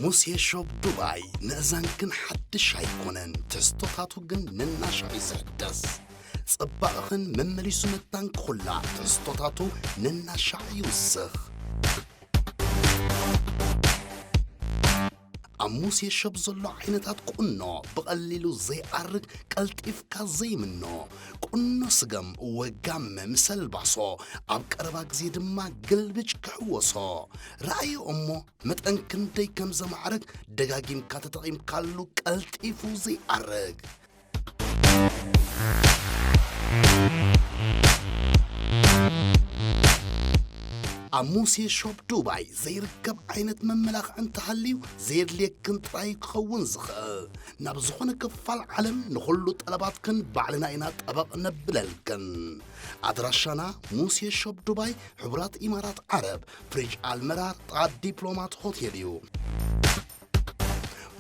ሙሴ ሾፕ ዱባይ፣ ምእዛንክን ሓድሽ ኣይኮነን፣ ትሕዝቶታቱ ግን ነናሻዕ እዩ ዝሕደስ። ጽባቐኽን መመሊሱ መታንክኹላ፣ ትሕዝቶታቱ ነናሻዕ ይውስኽ። ኣብ ሙሴ ሾፕ ዘሎ ዓይነታት ቁኖ፣ ብቐሊሉ ዘይኣርግ፣ ቀልጢፍካ ዘይምኖ፣ ቁኖ ስገም ወጋመ ምስ ኣልባሶ፣ ኣብ ቀረባ ግዜ ድማ ግልብጭ ክሕወሶ። ረኣዮ እሞ መጠን ክንደይ ከም ዘማዕርግ፣ ደጋጊምካ ተጠቒምካሉ ቀልጢፉ ዘይኣርግ። ኣብ ሙሴ ሾፕ ዱባይ ዘይርከብ ዓይነት መመላኽዒ እንተሃልዩ፣ ዘየድልየክን ጥራይ ክኸውን ዝኽእል። ናብ ዝኾነ ክፋል ዓለም ንኹሉ ጠለባትክን ባዕልና ኢና ጠበቕ ነብለልክን። ኣድራሻና ሙሴ ሾፕ ዱባይ፣ ሕቡራት ኢማራት ዓረብ፣ ፍሪጅ ኣልመራር፣ ጥቓ ዲፕሎማት ሆቴል እዩ።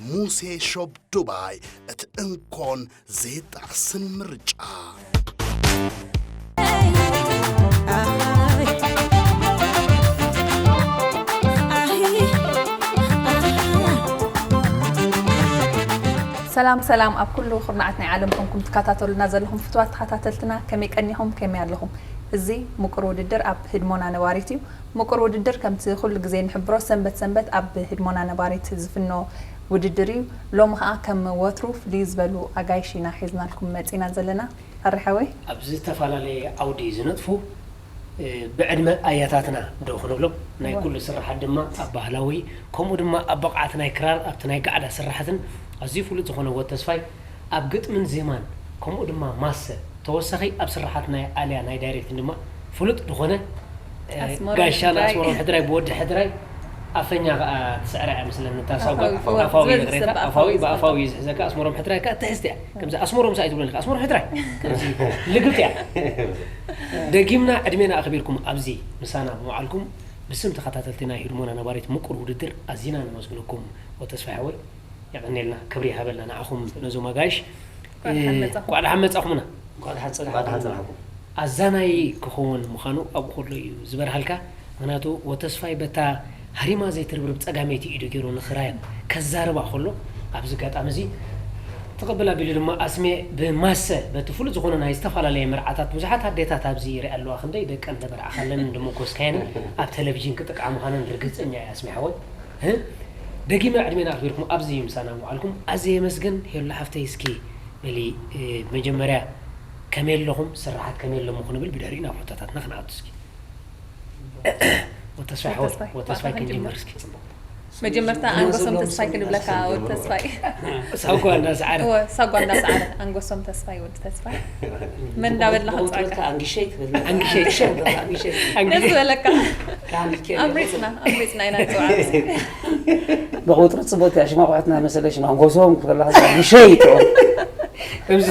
ሙሴ ሾፕ ዱባይ፣ እቲ እንኮን ዘይጣዕስን ምርጫ። ሰላም ሰላም፣ ኣብ ኩሉ ኩርናዓት ናይ ዓለም ኮንኩም ትከታተሉና ዘለኹም ፍትዋት ተኸታተልትና፣ ከመይ ቀኒኹም? ከመይ ኣለኹም? እዚ ምቁር ውድድር ኣብ ህድሞና ነባሪት እዩ። ምቁር ውድድር ከምቲ ኩሉ ግዜ ንሕብሮ ሰንበት ሰንበት ኣብ ህድሞና ነባሪት ዝፍኖ ውድድር እዩ። ሎሚ ኸኣ ከም ወትሩ ፍልይ ዝበሉ ኣጋይሽ ኢና ሒዝናልኩም መጺና ዘለና። ኣረ ሓወይ። ኣብ ዝተፈላለየ ዓውዲ ዝነጥፉ፣ እ፣ ብዕድመ ኣያታትና ዶ ክንብሎም፣ ናይ ዋ። ኩሉ ስራሓት ድማ ኣብ ባህላዊ፣ ከምኡ ድማ ኣብ ብቕዓት ናይ ክራር፣ ኣብቲ ናይ ጋዕዳ ስራሓትን ኣዝዩ ፍሉጥ ዝኾነ ወድ ተስፋይ ኣብ ግጥምን ዜማን፣ ከምኡ ድማ ማሰ ተወሳኺ ኣብ ስራሓት ናይ ኣልያ ናይ ዳይሬክትን ድማ ፍሉጥ ዝኾነ፣ እ፣ ኣስመሮም ጋሻ ሕድራይ። ንኣስመሮም ሕድራይ ብወዲ ሕድራይ ኣፈኛ ከኣ ትስዕራ እያ መስለኒ፣ እታ ሳጓ ኣፋዊ፣ ኣፋዊ ኣፋዊ ዝበል ይቕሬታ፣ ዝሰባ ኣፋዊ ኣፋዊ ብኣፋዊ ዝሰባ። እዩ ዝሕዘካ፣ ኣስመሮም ሕድራይ ከኣ ትሕዝቲ እያ። ከምዚ ኣስመሮም ሳይ ትብለኒ ከኣ፣ ኣስመሮም ሕድራይ። ከምዚ ልግብቲ እያ። ደጊምና ዕድሜና ኣኽቢርኩም ኣብዚ ምሳና ብምውዓልኩም ብስም ተኸታተልቲ ናይ ህድሞና ነባሪት ምቁር ውድድር ኣዚና ነመስግነኩም። ወተስፋይ ሓወይ፣ የቐንየልና፣ ክብሪ ይሃበልና ንዓኹም ነዞም ኣጋይሽ። እንኳዕ ደሓን መጻኹም። እንኳዕ ደሓን መጻኹምና። እንኳዕ ደሓን ጸናሕኩም። ኣዛናዪ ክኸውን ምዃኑ ኣብኡ ከሎ እዩ ዝበርሃልካ። ምኽንያቱ ወተስፋይ በታ ሃሪማ ዘይትርብርብ ጸጋመይቲ ኢዱ ገይሩ ንኽራየን ከዛርባ ከሎ፣ ኣብዚ ኣጋጣሚ እዚ ተቐብል ኣቢሉ ድማ ኣስሜ ብማሰ በቲ ፍሉጥ ዝኾነ ናይ ዝተፈላለየ መርዓታት ብዙሓት ኣዴታት ኣብዚ ይሪኣ ኣለዋ፣ ክንደይ ደቀን ተበርዓኻለን እንደመጎስካየንን ኣብ ቴሌቪዥን ክጥቅዓ ምዃነን ርግጸኛ እየ ኣስሜ ሓወይ። እ? ደጊመ ዕድሜና ኣኽቢርኩም ኣብዚ ምሳና ምውዓልኩም ኣዝየ የመስግን። ሄሉ ሓፍተይ እስኪ በሊ፣ እ፣ መጀመርያ ከመይ ኣለኹም፣ ስራሓት ከመይ ኣለኹም ክንብል ብድሕሪኡ ናብ ሕቶታትና ክንኣቱ እስኪ። ወተስፋይ ሓወይ፣ ወተስፋይ፣ ወተስፋይ ባዕልኻ ክንጅምር ክንጅምር። እስኪ። መጀመርታ ኣንጎሶም ተስፋይ ክንብለካ ወዲ ተስፋይ። ሳጓ እንዳሰዓረ። እወ፣ ሳጓ እንዳሰዓረ። ኣንጎሶም ተስፋይ ወዲ ተስፋይ። መን እንዳበልና ብቑንጥርካ ከብጽዓካ? ኣንግሸይ ትብል። ኣንግሸይ። ኣንግሸይ። ኣንግሸይ። ደስ ዝበለካ። ኣምሪጽና፣ ኣምሪጽና ኢና ንጽውዓ። ብቑንጥሪ ጽቡቕ እያ፣ ሽማ ኳዕትና መሰለ ሽማ ኣንጎሶም ክትብል ከለኻ ኣንግሸይ ትብል። ከምዚ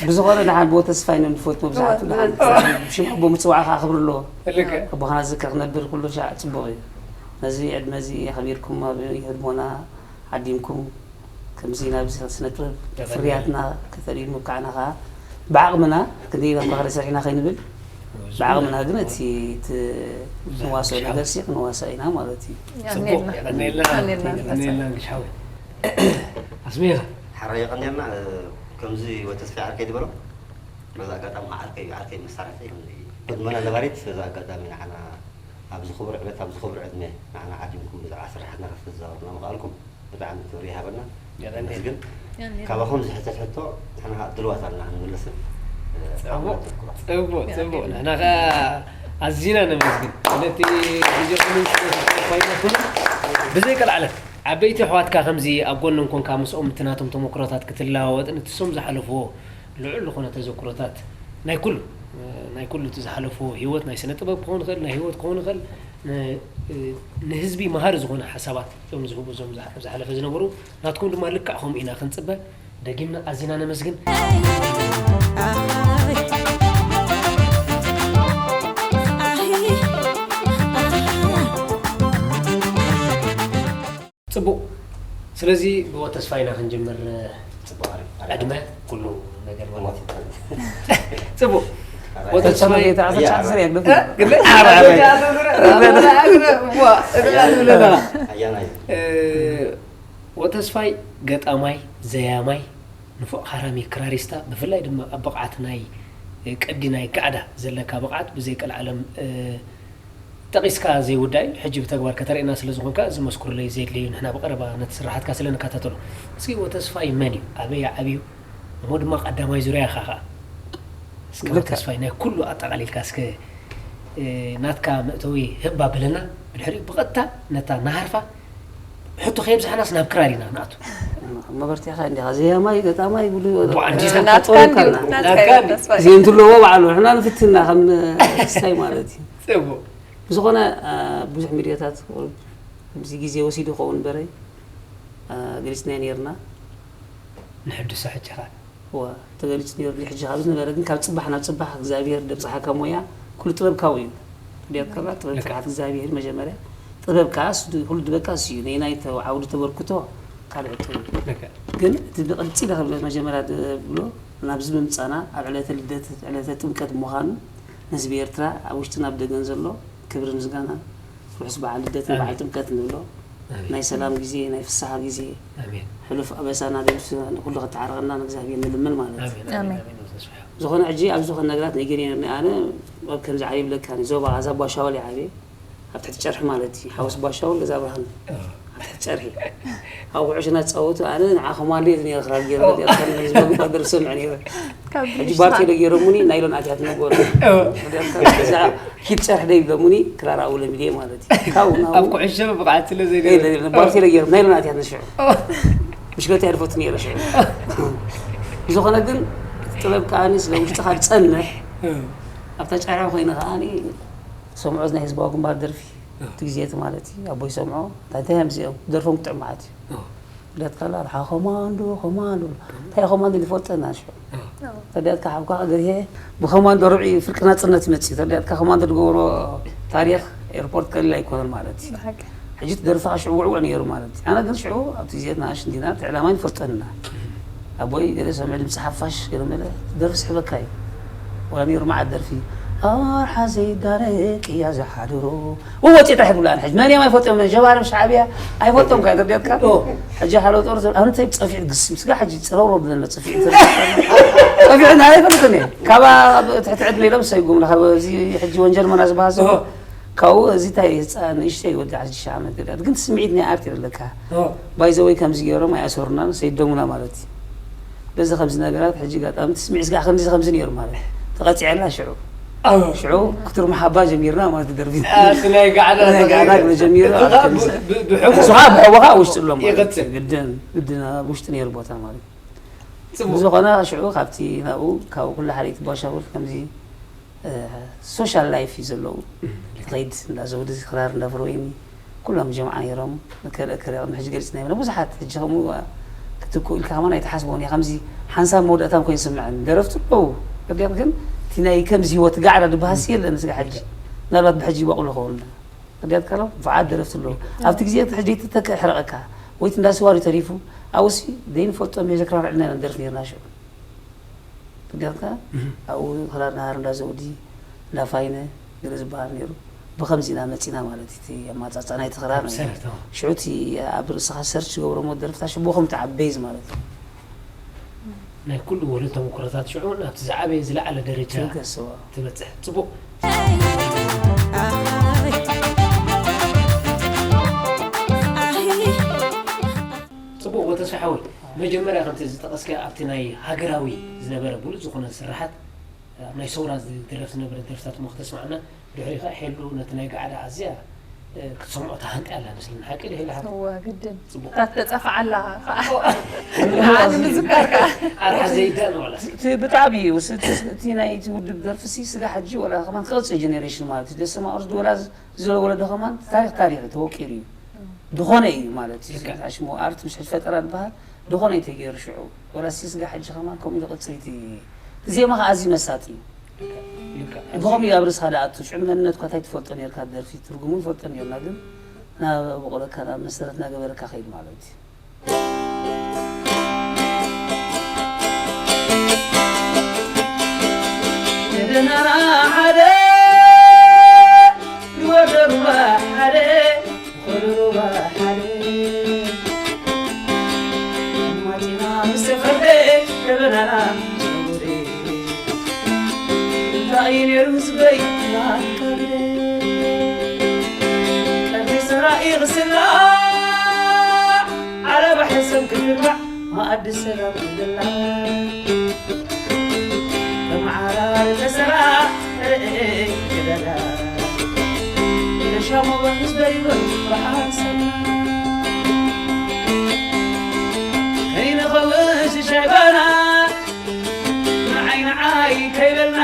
ብዝኾነ ደሓን ብወተስፋይ ኢና ንፈቱ መብዛሕትኡ እወ፣ ደሓን። እወ። ሽም ኣቦ ምጽዋዕ ከኣ ክብሪ ኣለዎ። ልክዕ። ኣቦኻና ዝክር ክነብር ኩሉ ሻዕ ጽቡቕ እዩ። ነዚ ዕድመ እዚ ኣኽቢርኩም ኣብ ህድሞና ዓዲምኩም ከምዚ ናብዚ ስነ ጥበብ ተፈንዩ። ፍርያትና ከተርእዩ ምብቃዕና ከኣ ብዓቕምና ክንደይ ኢና እኳ ሰሪሕና ከይንብል ብዓቕምና ግን እቲ እቲ ንዋስኦ ነገር ሲ ክንዋስኦ ኢና ማለት እዩ። ጽቡቕ፣ የቐንየልና። የቐንየልና። የቐንየልና። የቐንየልና፣ ግሽ ሓወይ። ኣስሜኻ። ሓራይ የቐንየልና፣ እ፣ ከምዚ ወተስፋይ ዓርከይ ዝበሎ፣ በዚ ኣጋጣሚ ከዓ ዓርከይ እዩ፣ ዓርከይ መሳርሕተይ ከምዚ እዩ። ህድሞና ነባሪት፣ በዚ ኣጋጣሚ ንዓና ኣብዚ ክቡር ዕለት፣ ኣብዚ ክቡር ዕድመ ንዓና ዓዲምኩም ብዛዕባ ስራሕትና ከተዘዋውሩና ምኽኣልኩም ብጣዕሚ ክብሪ ይሃበልና። የቐንየልና። ነመስግን። የቐንየልና። ካባኹም ዝሕተት ሕቶ ንሕና ከዓ ድልዋት ኣለና ክንምልስን፣ እ፣ ጽቡቕ፣ ዓቕምና ተዝክሮ። ጽቡቕ፣ ጽቡቕ። ንሕና ከዓ ኣዚና ነመስግን። ነቲ ግዜኹምን ስለ ዝፈይነኩምን ብዘይቀልዓለም ዓበይቲ ኣሕዋትካ ከምዚ ኣብ ጎኖም ኮንካ ምስኦም እቲ ናቶም ተመክሮታት ክትለዋወጥን እቲ እሶም ዝሓለፍዎ ልዑል ዝኾነ ተዘክሮታት ናይ ኩሉ፣ ናይ ኩሉ እቲ ዝሓለፍዎ ህይወት ናይ ስነ ጥበብ ክኸውን ይኽእል፣ ናይ ህይወት ክኸውን ይኽእል፣ ን-፣ ንህዝቢ መሃሪ ዝኾነ ሓሳባት እዮም ዝህቡ እዞም ዝሓ-፣ ዝሓለፈ ዝነበሩ። ናትኩም ድማ ልክዕ ከምኡ ኢና ክንጽበ። ደጊምና ኣዚና ነመስግን። ጽቡቕ። ስለዚ ብወተስፋ ኢና ክንጅምር። ጽቡቕ፣ ኣሪፍ፣ ኣሪፍ። ዕድመ ኩሉ ነገር ማለት እዩ። ጽቡቕ። ወተስፋይ ተሰማጌታ ዓሰርተ ትሽዓተ ስርያ ግደፍ እ? ግለ ኣረ፣ ኣረ፣ ኣረ። ኣረ፣ ኣረ፣ ዋ፣ እዛ ትብለና። ኣያናይ እ፣ ወተስፋይ ገጣማይ፣ ዘያማይ፣ ንፉዕ ሃራሚ ክራሪስታ፣ ብፍላይ ድማ ኣብ ብቕዓት ናይ፣ እ፣ ቅዲ ናይ ጋዕዳ ዘለካ ብቕዓት ብዘይ ቀልዓለም፣ እ፣ ጠቒስካ ዘይውዳእ እዩ። ሕጂ ብተግባር ከተርእየና ስለ ዝኾንካ እዚ መስኩርለይ ዘድልዮ እዩ። ንሕና ብቐረባ ነቲ ስራሓትካ ስለ ንከታተሎ። እስኪ ወተስፋይ መን እዩ? ኣበይ ዓብዩ? እሞ ድማ ቀዳማይ ዙርያ ኢኻ ኸኣ። እስከ ልክዕ። ወተስፋይ ናይ ኩሉ ኣጠቓሊልካ እስከ፣ እ፣ ናትካ መእተዊ ህባ ብለና። ብድሕሪኡ ብቐጥታ ነታ ናሃርፋ ሕቶ ከየብዛሕናስ ናብ ክራር ኢና ንኣቱ። መበርቲኻ እንዲኻ ዘያማይ ገጣማይ ብሉ ቡዓ እንጂ ተጠውልካ ናትካ ኣለና። ናትካ ናትካ ይበል ተስፋ እዚኦም ትብልዎ ባዕሉ ንሕና ንፍትና ከም ክስታይ ማለት እዩ። ጽቡቕ። ብዝኾነ አ፣ ብዙሕ ሚድያታት ከምዚ ግዜ ወሲዱ ክኸውን በረ አ፣ ገሊፅናዮ ነርና። ንሕድሶ ሕጂ ኸኣ። እዋ ተገሊፁ ነሩ። ሕጂ ካብ ዝነበረ ግን ካብ ፅባሕ ናብ ፅባሕ እግዚኣብሔር ደብፅሓካ ሞያ ኩሉ ጥበብ ካብኡ እዩ። ድያት ከላ ጥበብ ልክዕ። ስርዓት እግዚኣብሔር መጀመርያ ጥበብ ከዓስ ኩሉ ድበቃ እሱ እዩ። ናይ ናይ ተ- ዓውዲ ተበርክቶ ካልእ ሕቶ እዩ። ልክዕ። ግን እቲ ብቕልፂ ኢለ ክብለ መጀመርያ ዝብሎ ናብዚ ምምፃና ኣብ ዕለተ ልደት ዕለተ ጥምቀት ምዃኑ ንህዝቢ ኤርትራ ኣብ ውሽጥን ኣብ ደገን ዘሎ ክብሪ ምስጋና ርሑስ በዓል ልደትን ኣሜን። በዓል ጥምቀት ንብሎ። ኣሜን። ናይ ሰላም ግዜ ናይ ፍስሓ ግዜ ኣሜን። ሕሉፍ ኣበሳና ደምስ ንኩሉ ክተዓረቐና ንእግዚኣብሔር ንልምን ማለት እዩ። ኣሜን። ኣሜን። ኣሜን። ተስፋ። ዝኾነ ሕጂ ኣብ ዝኾነ ነገራት ነጊረ ነርኒ ኣነ ኣብ ከምዚ ዓብየ ይብለካ ዞባ ኣዛ ቧሻወል ይዓብየ ኣብ ትሕቲ ጨርሒ ማለት እዩ ሓወስ ቧሻወል ገዛ ብርሃን ኣብ ትሕቲ ጨርሒ ኣብ ኩዕሾ እናተፃወቱ ኣነ ንዓ ኮማንዶ እየ ነረ ክራር ገይረ ዝመግባ ደርሰ ምዕ ነረ ሕጂ ባርቴ ዶ ገይረሙኒ ናይሎን ኣትያት ነበሩ እዛ ኪድ ጨርሒ ዶ ይብለሙኒ ክራር ኣብኡ ለሚድየ ማለት እዩ ካብኡ ናብ ኣብ ኩዕሾ ብቕዓት ስለ ዘይነበረ ባርቴ ዶ ገይሮም ናይሎን ኣትያት ንሽዑ ብሽክለታ እየ ዝፈቱ ነረ ሽዑ ብዝኾነ ግን ጥበብ ከዓኒ ስለ ውሽጥኻ ዝፀንሕ ኣብታ ጫራ ኮይነ ከዓኒ ሰምዖ ናይ ህዝባዊ ግንባር ደርፊ እቲ ግዜ እቲ ማለት እዩ ኣቦይ ሰምዖ እንታይ እዮም እዚኦም ደርፎም ክጥዕም ማለት እዩ ለት ከላ ኮማንዶ ኮማንዶ እንታይ ኮማንዶ ዝፈልጠና ሽዑ ተዳትካ ሓብካ ገርሄ ብኮማንዶ ርዑ ፍርቂ ናፅነት ይመፅእ ተዳትካ ኮማንዶ ዝገብሮ ታሪክ ኤርፖርት ቀሊል ኣይኮነን ማለት እዩ ሕጂ ትደርፍኻ ሽዑ ውዕውዕ ነይሩ ማለት እዩ ኣነ ግን ሽዑ ኣብቲ ግዜ ናሽ እንዲና እቲ ዕላማ ይፈልጠና ኣቦይ ገለ ሰምዕ ድምፂ ሓፋሽ ገለ መለ ደርፊ ስሕበካ እዩ ወላ ነይሩ መዓት ደርፊ ኣርሓ ዘይዳረቅ እያ ዝሓድሮ ወወፂ ጥራሕ ብላ ሕጂ መን እዮም ኣይፈልጦም ጀባርም ሻዕብያ ኣይፈልጦም ካይ ተርዲያትካ ሕጂ ሓሎ ጦር ኣነ እንታይ ፀፊዕ ግስም ስጋ ሕጂ ፀረውሮ ብለና ፀፊዕ ፀፊዕ ናይ ኣይፈልጥን እየ ካባ ትሕቲ ዕድመ ኢሎም ሰይጉም ካብ እዚ ሕጂ ወንጀል መና ዝበሃዝ ካብኡ እዚ እንታይ ህፃን ንእሽተይ ወዲ ዓሰርተ ሽዱሽተ ዓመት ገዳት ግን ስምዒት ናይ ኣርት የለካ ባይዘወይ ከምዚ ገይሮም ኣይኣሰሩናን ሰይደሙና ማለት እዩ በዚ ከምዚ ነገራት ሕጂ ጋጣሚ ስምዒት ስጋ ከምዚ ከምዚ ነይሩ ማለት ተቐፂዐላ ሽዑ ሽዑ ክትርሙ ሓባ ጀሚርና ማለት ደርቢ እቲ ናይ ጋዕዳ ናይ ጋዕዳ ጀሚሩ ብሕቡኻ ብሕቡኻ ውሽጢ ኣሎ ማለት ግድን ግድን ውሽጢ ነይሩ ቦታ ማለት ብዝኾነ ሽዑ ካብቲ ናብኡ ካብ ኩሉ ሓደ ትባሻውል ከምዚ ሶሻል ላይፍ እዩ ዘለዉ ትኸይድ እንዳ ዘውዲ ክራር እንዳ ፍርወይኒ ኩሎም ጀምዓ ነይሮም ከልእ ከልእ ቅድሚ ሕጂ ገሊፅና ይብለ ብዙሓት ሕጂ ከምኡ ክትክኡ ኢልካ ከማን ኣይትሓስቦን እየ ከምዚ ሓንሳብ መወዳእታን ኮይኑ ስምዐን ደረፍቲ ኣለዉ ቅድም ግን እቲ ናይ ከምዚ ህይወት ጋዕዳ ዝበሃስ የለን ስጋ ሕጂ ምናልባት ብሕጂ ይበቕሉ ከውን ቅድያት ካሎም ብዓት ደረፍቲ ኣለዉ ኣብቲ ግዜ ሕጂ ተተክእ ሕረቐካ ወይቲ እንዳስዋሪ ተሪፉ ኣብሲ ዘይንፈልጦ ሜጀ ክራር ዕድና ኢና ንደርፍ ነርና ሽዑ ቅድያትካ ኣብኡ ክራር ናሃር እንዳ ዘውዲ እንዳ ፋይነ ገለ ዝበሃል ነይሩ ብኸምዚ ኢና መፂና ማለት እቲ ኣማፃፃ ናይ ትኽራር ሽዑ እቲ ኣብ ርእስኻ ሰርች ዝገብሮ ሞ ደርፍታ ሽቦ ከም ተዓብ ቤዝ ማለት እዩ ናይ ኩሉ ወለድ ተመኩሮታት ሽዑ ናብቲ ዝዓበየ ዝለዓለ ደረጃ ትገስዋ ትበፅሕ ፅቡቅ ፅቡቅ ወተስፋ ሓወይ መጀመርያ ከምቲ ዝጠቐስካ ኣብቲ ናይ ሃገራዊ ዝነበረ ብሉፅ ዝኾነ ስራሓት ኣብ ናይ ሰውራ ዝድረፍ ዝነበረ ደርፍታት እሞ ክተስማዕና ድሕሪ ከዓ ሄሉ ነቲ ናይ ጋዕዳ ኣዝያ ክትሰምዖ ተሃንጢ ኣላ መስለኒ ሓቂ ድሕሪ ሓ እወ ግድን እታ ተጠፋዓላ ከዓ ምዝካር ከዓ ኣርሓ ዘይዳን ዋላስ እቲ ብጣዕሚ እዩ እቲ ናይቲ ውድብ ደርፍሲ ስጋ ሕጂ ወላ ከማን ክቐፅል ጀኔሬሽን ማለት እዩ ደሰማቅርስ ወላ ዝለወለዶ ከማን ታሪክ ታሪክ ተወቂሩ እዩ ዝኾነ እዩ ማለት እዩ ሽሞ ኣርት ምስ ሕድ ፈጠራ ዝበሃል ዝኾነ እዩ ተገይሩ ሽዑ ወላ ሲ ስጋ ሕጂ ከማን ከምኡ ኢሉ ቅፅል እቲ ዜማ ከዓ ኣዝዩ መሳጢ እዩ ብኸምኡ ኣብ ርእስኻ ደኣ ኣቱ ሽዑ መንነትኳ እንታይ ትፈልጦ ነርካ ደርፊ ትርጉሙ ንፈልጦ ነርና ግን ናብ በቆለካ ናብ መሰረት እናገበረካ ከይድ ማለት እዩ ናና ሓደ ንወርዶ ሩባ ሓደ ንኸዱ ሩባ ሓደ ማቲና ምስ ተፈርደ ደበናና ነጉደ እንታይ ነይሩ ህዝበይ ናትካ ግደ ቀርኒ ሰራኢ ክስላ ዓረባ ሕሰም ክትርባዕ መኣዲ ሰላም ክብላ ተመዓራሪ ተሰራ ርእይ ክበላ ነሻሞ በንስ በይበ ብሓንሰና ከይንኸውን ሽሻይባና ንዓይ ንዓይ ከይበልና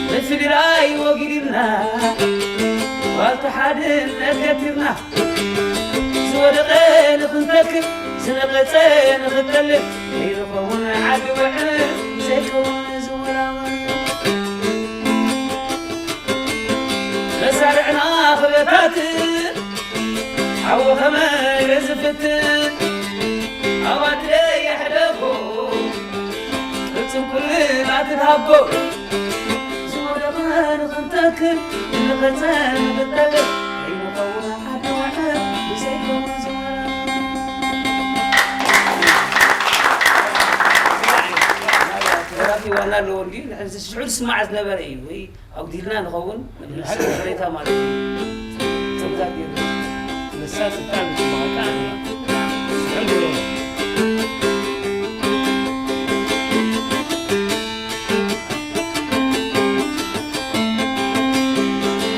ብፍግራይ ወጊድና ዋልታ ሓድነት ገቲርና ዝወደቐ ንኽንተክል ዝነቐጸ ንኽንጠልብ ከይንኸውን ዓዲ ውዕል ዘይከውን ዝወራወር መሳርዕና ክበታትን ሓዊ ከመይ ዝፍትን ኣባትለይ የሕደጎ ፍጹም ኩልና ትትሃጎ ዝወደቐ ንኽንተክል ንቐጸ ንኽንጠልብ ከይንኸውን ዓዲ ውዕል ብዘይከውን ዝወራወር ደራሲ ዋና ኣለዎ እንዲ ንሕዚ ሽዑ ዝስማዕ ዝነበረ እዩ ወይ ኣጉዲልና ንኸውን ንመልስ ሓቂ። ሓበሬታ ማለት እዩ። ከምዛ ገይሩ ንሳ ስልጣን ዝስማዕ ቃል እዩ። ዝሕል ዝበሎ።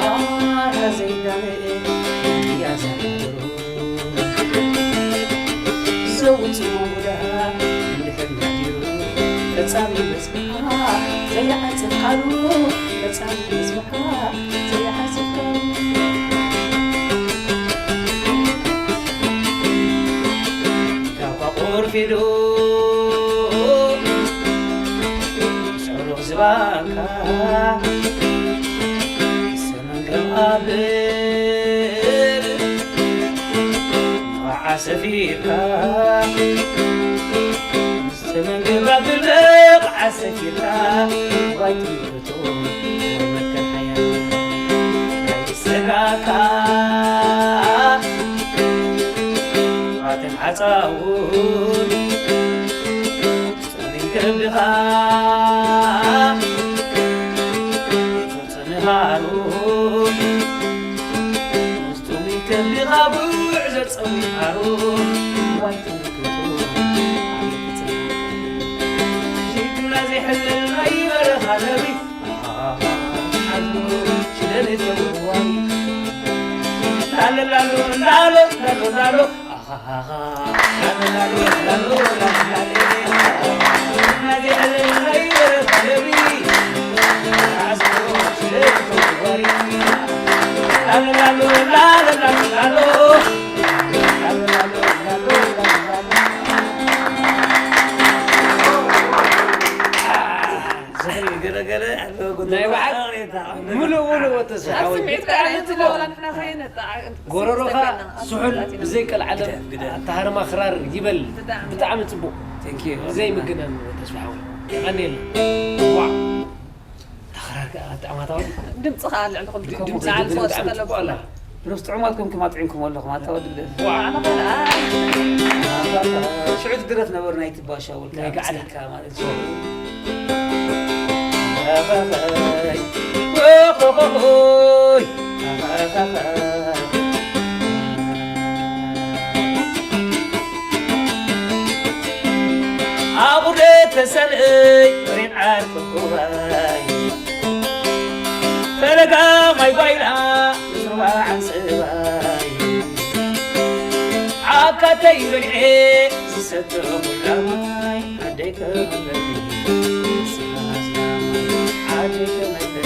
ኣታ ዘይዳነ እያ ዘናገሩ። ዘውጽኡ ጉዳ እንድሕር ነዲሩ ፈጻሚ በጽሓ ዘይዓጽፍ ቃሉ ፈጻሚ በጽሓ ዘይዓጽፍ ቃሉ ካባ ቆርፊዱ ስዕሩኽ ዝባንካ ሰመንገብ ኣብል ንኸዓ ሰፊርካ ዝተመንገባ ብልቕ ዓሰኪርካ ዋይ ትምህርቱ ወይ መትከል ሓያል ናይ ሰጋካ ባትን ዓፃውን ጸሪገብ ድኻ ንሃሩ ምስጡም ይከብድኻ ጉዕ ዘጸዊት ሃሩ ዋይ ትምክቱ ጅግና ዘይሕለል ናይ በረኻ ነብሪ ሓዝኑ ሽለል ተውዋይ ላሎ ላሎ ላሎ ላሎ ላሎ ናይ በዓል ሙሉእ ሙሉእ ወተሰ ሓወይ። ስምዒት ከኣ ነቲ ለወላ ንሕና ከየነጣ-፣ ጎረሮኻ ስሕተና። ስሑል ብዘይ ቀልዓለም ግደ፣ ግደ። ኣተሃርማ ክራር ይበል። ብጣዕሚ። ብጣዕሚ ጽቡቕ። Thank you። ዘይምግነን ተስፋ ሓወይ። የቐንየልና። ዋዕ። እታ ክራር ከኣ ኣጣዕማታ ወይ? ድምጺ ከኣ ልዕሊ ኩሉ። ድ-፣ ድምጺ ላዕሊ ድምጺ ክወስድ ብጣዕሚ ኣለዎ። ጽቡቕ ኣላ። ብነፍሲ ጥዑማት ኮንኩም ኣጥዒምኩም ኣለኹም። ኣታ ወዲ ግደ። ዋዕ። ኣነ ኸኣ፣ ኣይ። ሽዑ ትድረፍ ነበር ናይቲ ባሻ ወልቃ ናይ ገዓዳ። ኣምጺእካ ማለት እዩ። ኣቑደ ተሰንእይ ሪን ዓርኩ ጉባይ ፈለጋ ማይ ጓይላ ዝርዋ ዓንስባይ ዓካተይ በሊዐ ዝሰትሮ ቡላ ማይ ዓደይ ከመለኒ ዓደይ ከመለኒ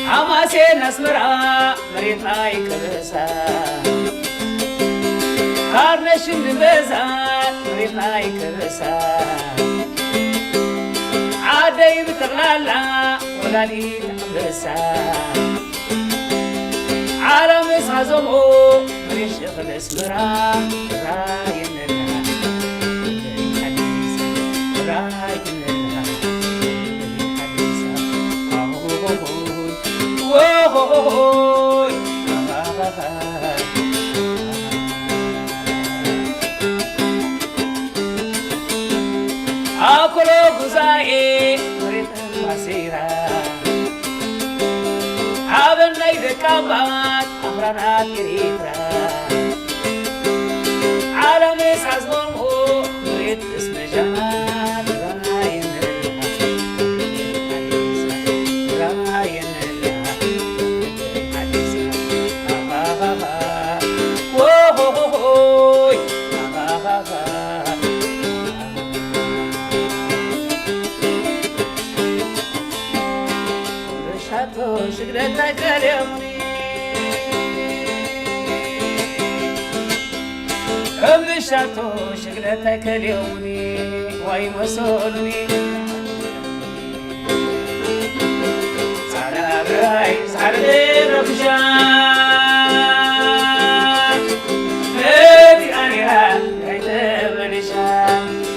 ሓማሴን ኣስመራ መሬት ናይ ከበሳ ካርነሽን ድንበዛ መሬት ናይ ከበሳ ዓደይ ብጠቕላላ ጋሊት ኣንበሳ ዓላ ምስ ሃዞምኡ ምርሽኽ ለስምራ ራየነላ ሓዲሳ ራየነላ ሓዲሳ ኣሆሆሆይ ወሆሆሆይ ኣኮሎ ጉዛኤ መሬት ማሴራ ሓበን ናይ ደቃባት ኣኽራናት ኤሪትራ ዓለምስ ኣዝመምዎ መሬት እስመ ሻናት ራየነላ ራየነላ ሓዲሳ ኣሃሃሃ ወሆሆሆይ ኣሃሃሃ ሻቶ ሽግለታይ ከልዮሙኒ እምብሻቶ ሽግለታይ ከልዮሙኒ ዋይ መሰሉኒ ጻዕዳ ብራይ ጻዕዳ ረብሻ ነቲ ኣኒራ ኣይተበልሻ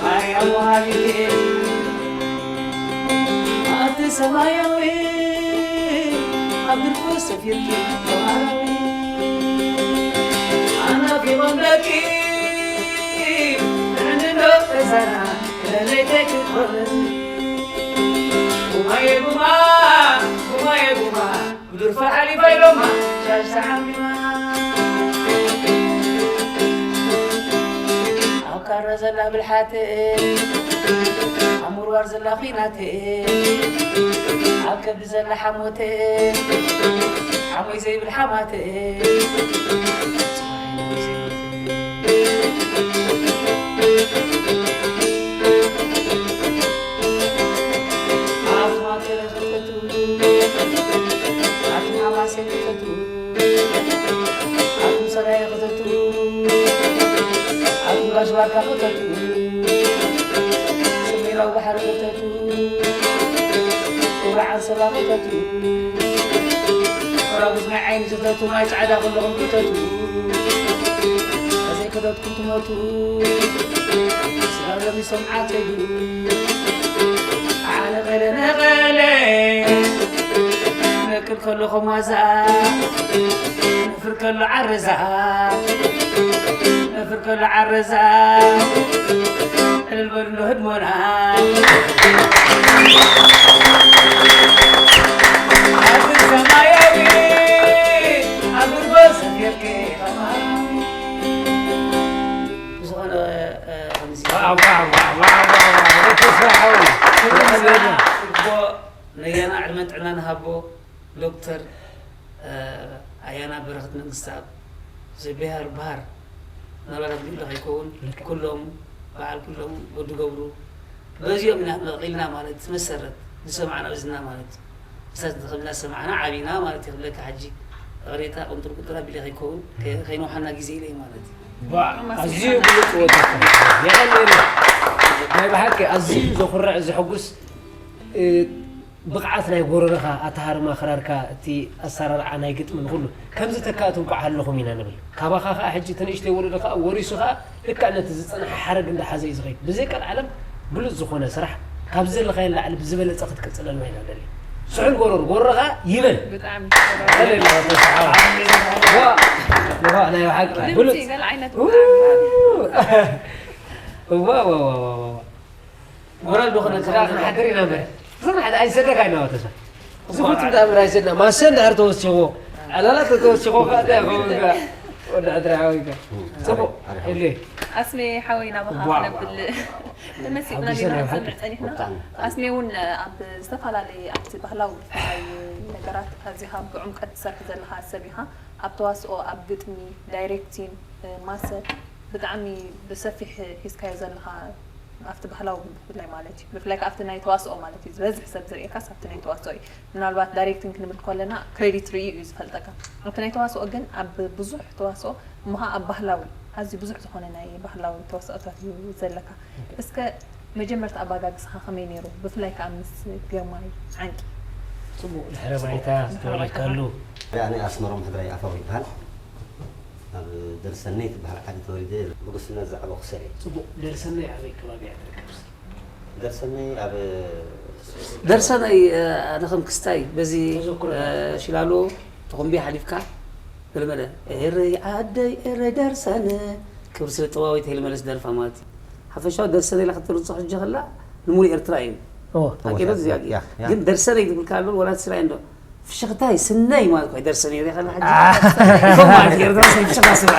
ማርያም ወሃቢቴ ኣቲ ሰማያዊ ኣብ ግርፎ ሰፊርኪ ተማራዊ ኣናፊቖም ደቂ ንዕንድዶ እዛና ለለይተይ ክትኮነ ጉማየ ጉማ ጉማየ ጉማ ብዱርፋ ሓሊፋ ኢሎማ ሻሽ ተዓሚማ ኣብ ካራ ዘላ ብልሓተይ ኣብ ምርዋር ዘላ ኺናተይ ኣብ ከብዲ ዘላ ሓሞተይ ሓሞይ ዘይብል ሓማተይ ኣኽማተረ ክተቱ ኣኽማማሰ ክተቱ ኣቱም ሰራየ ክተቱ ኣቱም ጋሽ ባርካ ክተቱ ሰሜናዊ ባሕሪ ክተቱ ቁራ ዓንሰባ ክተቱ ቁራጉዝ ናይ ዓይኒ ክተቱ ማይ ጻዕዳ ኩልኹም ክተቱ ከዘይከተትኩም ትሞቱ ስጋ ለሚሶም ዓተዩ ኣነ ቐለ ነቐለ ነቅል ከለኹም ዋዛ ነፍር ከሎ ዓረዛ ነፍር ከሎ ዓረዛ ዕልል በሉ እንዶ ህድሞና ኣብ ሰማያዊ ኣብ ጉርጎ ሰፊርኪ ብዝኾነ ከምዚ ተስፋ ሓወይ ነያና ዕድመን ጥዕናን ሃቦ ዶክተር ኣያና በረኸት መንግስተኣብ ዘቢሃር በሃር ምናልባት ቢሉ ከይከውን ኩሎም በዓል ኩሎም ወዲ ገብሩ በዚኦም ኢና መቒልና ማለት መሰረት ዝሰማዕና እዝና ማለት እሳት ዝኸብና ዝሰማዕና ዓቢና ማለት ይኽብለካ ሕጂ ቕሬታ ቁንጥር ቁንጥር ኣቢለ ከይከውን ከይንውሓና ግዜ ኢለ ማለት እዩ ኣዝዩ ብሉፅ ወዲ የቐንየልና ናይ ብሓቂ ኣዝዩ ዘኹርዕ ዘሐጉስ ብቕዓት ናይ ጎረርኻ ኣተሃርማ ክራርካ እቲ ኣሰራርዓ ናይ ግጥሚ ንኹሉ ከምዚ ተካእቱ እንቋዕ ሃለኹም ኢና ንብል ካባኻ ኸዓ ሕጂ እቲ ንእሽተይ ወለዶ ኸዓ ወሪሱ ኸዓ ልክዕ ነቲ ዝጸንሐ ሓረግ እንዳሓዘ እዩ ዝኸይድ ብዘይ ቀልዓለም ብሉጽ ዝኾነ ስራሕ ካብ ዘለኻዮ ንላዕሊ ብዝበለጸ ክትቅጽለልና ኢና ንደሊ ስሑል ጎረር ጎረርኻ ይበል ብጣዕሚ ይበል ናይ ብሓቂ ብሉጽ እዋ እዋ እዋ እዋ ሞራል ዶ ክነካ ስራሕ ክንሓድር ኢና እምበር ስራሕ ኣይሰደካ ኢና ተስፋ ዝኹት እንዳ እምበር ኣይሰድና ማሰ እንድሕር ተወሲኹ ዕላላት ተወሲኹ ከዓ እንታይ ይኸውን ከዓ ወዲ ዕድራ ሓወይ ከዓ ፅቡቕ ኢለ ኣስሜ ሓወይ ናባኻ ክነብል ተመሲጥና ዲና ክንሰምዕ ፀኒሕና ኣስሜ እውን ኣብ ዝተፈላለየ ኣብቲ ባህላዊ ብፍላይ ነገራት ኣዚኻ ብዕምቀት ትሰርሕ ዘለኻ ሰብ ኢኻ ኣብ ተዋስኦ ኣብ ግጥሚ ዳይሬክቲን ማሰ ብጣዕሚ ብሰፊሕ ሒዝካዮ ዘለኻ ኣብቲ ባህላዊ ብፍላይ ማለት እዩ ብፍላይ ኣብቲ ናይ ተዋስኦ ማለት እዩ ዝበዝሕ ሰብ ዝርእየካስ ኣብቲ ናይ ተዋስኦ እዩ ምናልባት ዳይሬክቲንግ ክንብል ከለና ክሬዲት ርእዩ እዩ ዝፈልጠካ ኣብቲ ናይ ተዋስኦ ግን ኣብ ብዙሕ ተዋስኦ እሞ ከዓ ኣብ ባህላዊ ኣዝዩ ብዙሕ ዝኾነ ናይ ባህላዊ ተዋስኦታት እዩ ዘለካ እስከ መጀመርታ ኣባጋግስኻ ከመይ ነይሩ ብፍላይ ከዓ ምስ ግርማይ ዓንቂ ድሕረ ባይታ ተወሊድካሉ። ኣነ ኣስመሮም ሕድራይ ኣፋዊ ይበሃል። ኣብ ደርሰነይ ትበሃል ዓዲ ተወሊደ። ብጉስነት ዝዓበኹ ሰብ'የ። ጽቡቕ። ደርሰነይ ኣበይ ከባቢ እያ ትርከብ? ደርሰነይ ኣብ ደርሰነይ ኣነ ከም ክስታይ በዚ ሽላሎ ተኾምቢ ሓሊፍካ ገለመለ ኤረይ ዓደይ ኤረይ ደርሰነ ክብሪ ስለ ጠዋዊት ሄልመለስ ደርፋ ማለት እዩ። ሓፈሻዊ ደርሰነይ ኢላ ክትርጾ ሕጂ ከላ ንሙሉእ ኤርትራ እዩ። ኣቂበት እዚኣ ግን ደርሰነይ ትብል ካሎ ወላ ትስራይ እንዶ ፍሽኽታይ ስነይ ማለት እኮ ደርሰነይ ሪኻ ሓጂ ማለት ኤርትራ ስነይ ፍሽኽታ ስራ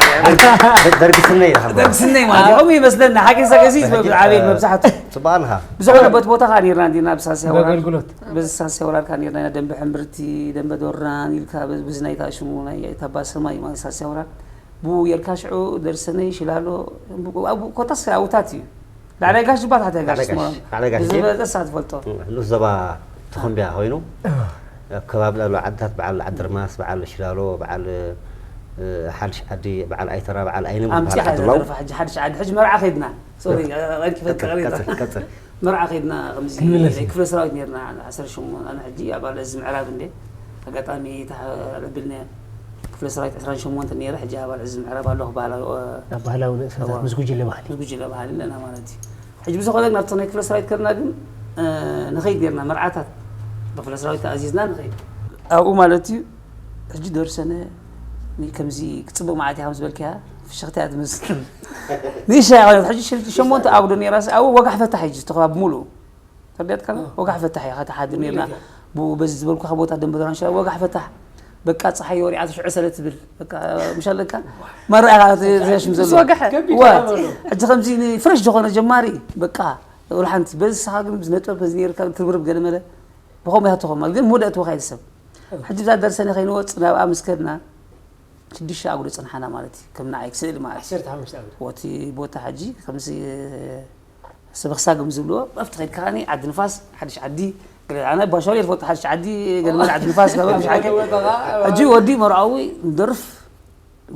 ደርጊ ስነይ ኢኻ ደርጊ ስነይ ማለት ከምኡ ይመስለና ሓቂ ሰገሲ ዓቤት መብዛሕቱ ጽባልኻ ብዝኾነ በት ቦታ ኻ ኔርና እንዲና ብሳስያ ወራር ኣገልግሎት በዚ ሳስያ ወራር ካ ኔርና ኢና ደንበ ሕምብርቲ ደንበ ዶራን ኢልካ በዚ ናይ ታሽሙ ናይ ታባ ሰማይ ማለት ሳስያ ወራር ብኡ ጌርካ ሽዑ ደርሰነይ ሽላሎ ኮታስ ኣብታት እዩ ላዕላይ ጋሽ ባ ታሕታይ ጋሽ ላዕላይ ጋሽ ዝበለጠ ሳ ትፈልጦ ንኡስ ዞባ ተኾምቢያ ኮይኑ ኣብ ከባቢ ላሎ ዓድታት በዓል ዓድርማስ በዓል ሽላሎ በዓል ሓድሽ ዓዲ በዓል ኣይተራ በዓል ኣይነ ኣምፂኻ ዘለፋ ሕጂ ሓድሽ ዓዲ ሕጂ መርዓ ከይድና ሶሪ ቀልኪ ፈቀረ ቀፅል መርዓ ከይድና ከምዚ ናይ ክፍለ ሰራዊት ነርና ዓሰርተ ሸሞንተ ኣነ ሕጂ ኣባል እዚ ምዕራብ እንደ ኣጋጣሚ ተሓለብልናዮ ክፍለ ሰራዊት ዕስራን ሸሞንተን ነይረ ሕጂ ኣባል እዚ ምዕራብ ኣለኹ ባህላዊ ኣብ ባህላዊ ንእሰታት ምስ ጉጅለ ባህሊ ጉጅለ ባህሊ ኣለና ማለት እዩ ሕጂ ብዝኾነ ናብቲ ናይ ክፍለ ሰራዊት ከድና ግን ንኸይድ ነርና መርዓታት ብክፍለ ሰራዊት ተኣዚዝና ንኸይድ ኣብኡ ማለት እዩ ሕጂ ደርሰነ ከምዚ ክፅብቕ መዓት ኢኻ ምስ በልክያ ፍሽኽታ እያ ትመስል ንእሽተይ ኮይነት ሕጂ ሸሞንተ ኣጉዶ ነይራስ ኣብኡ ወጋሕ ፈታሕ እዩ ዝተኸባ ብምሉኡ ተርዲያትካ ወጋሕ ፈታሕ እያ ከተሓድር ነርና ብኡ በዚ ዝበልኩኻ ቦታ ደንበ ዶራን ሽላ ወጋሕ ፈታሕ በቃ ፀሓይ ወሪዓ ሽዑ ሰለ ትብል በቃ ምሻለካ መረኣኻ ዘሽም ዘሎ ሕጂ ከምዚ ፍረሽ ዝኾነ ጀማሪ በቃ ወላ ሓንቲ በዚ ስኻ ግን ነጥበብ በዚ ነርካ ትርብርብ ገለ መለ ብኸምኡ ያትኾማል ግን ሙደእትወኻ ይልሰብ ሕጂ ብዛ ደርሰኒ ከይንወፅ ናብኣ ምስ ከድና ሽዱሽተ ኣጉዶ ፅንሓና ማለት እዩ ከም ንዓይ ስእሊ ማለት እዩ ዓሰርተ ሓሙሽተ ዓመት ወቲ ቦታ ሕጂ ከምዚ ሰበኽሳግም ዝብልዎ ኣብቲ ከይድካ ከዓኒ ዓዲ ንፋስ ሓድሽ ዓዲ ገለ ኣነ ባሻውል እየ ዝፈልጦ ሓድሽ ዓዲ ገለ መለ ዓዲ ንፋስ ካብ ሓድሽ ዓዲ ሕጂ ወዲ መርዓዊ ንደርፍ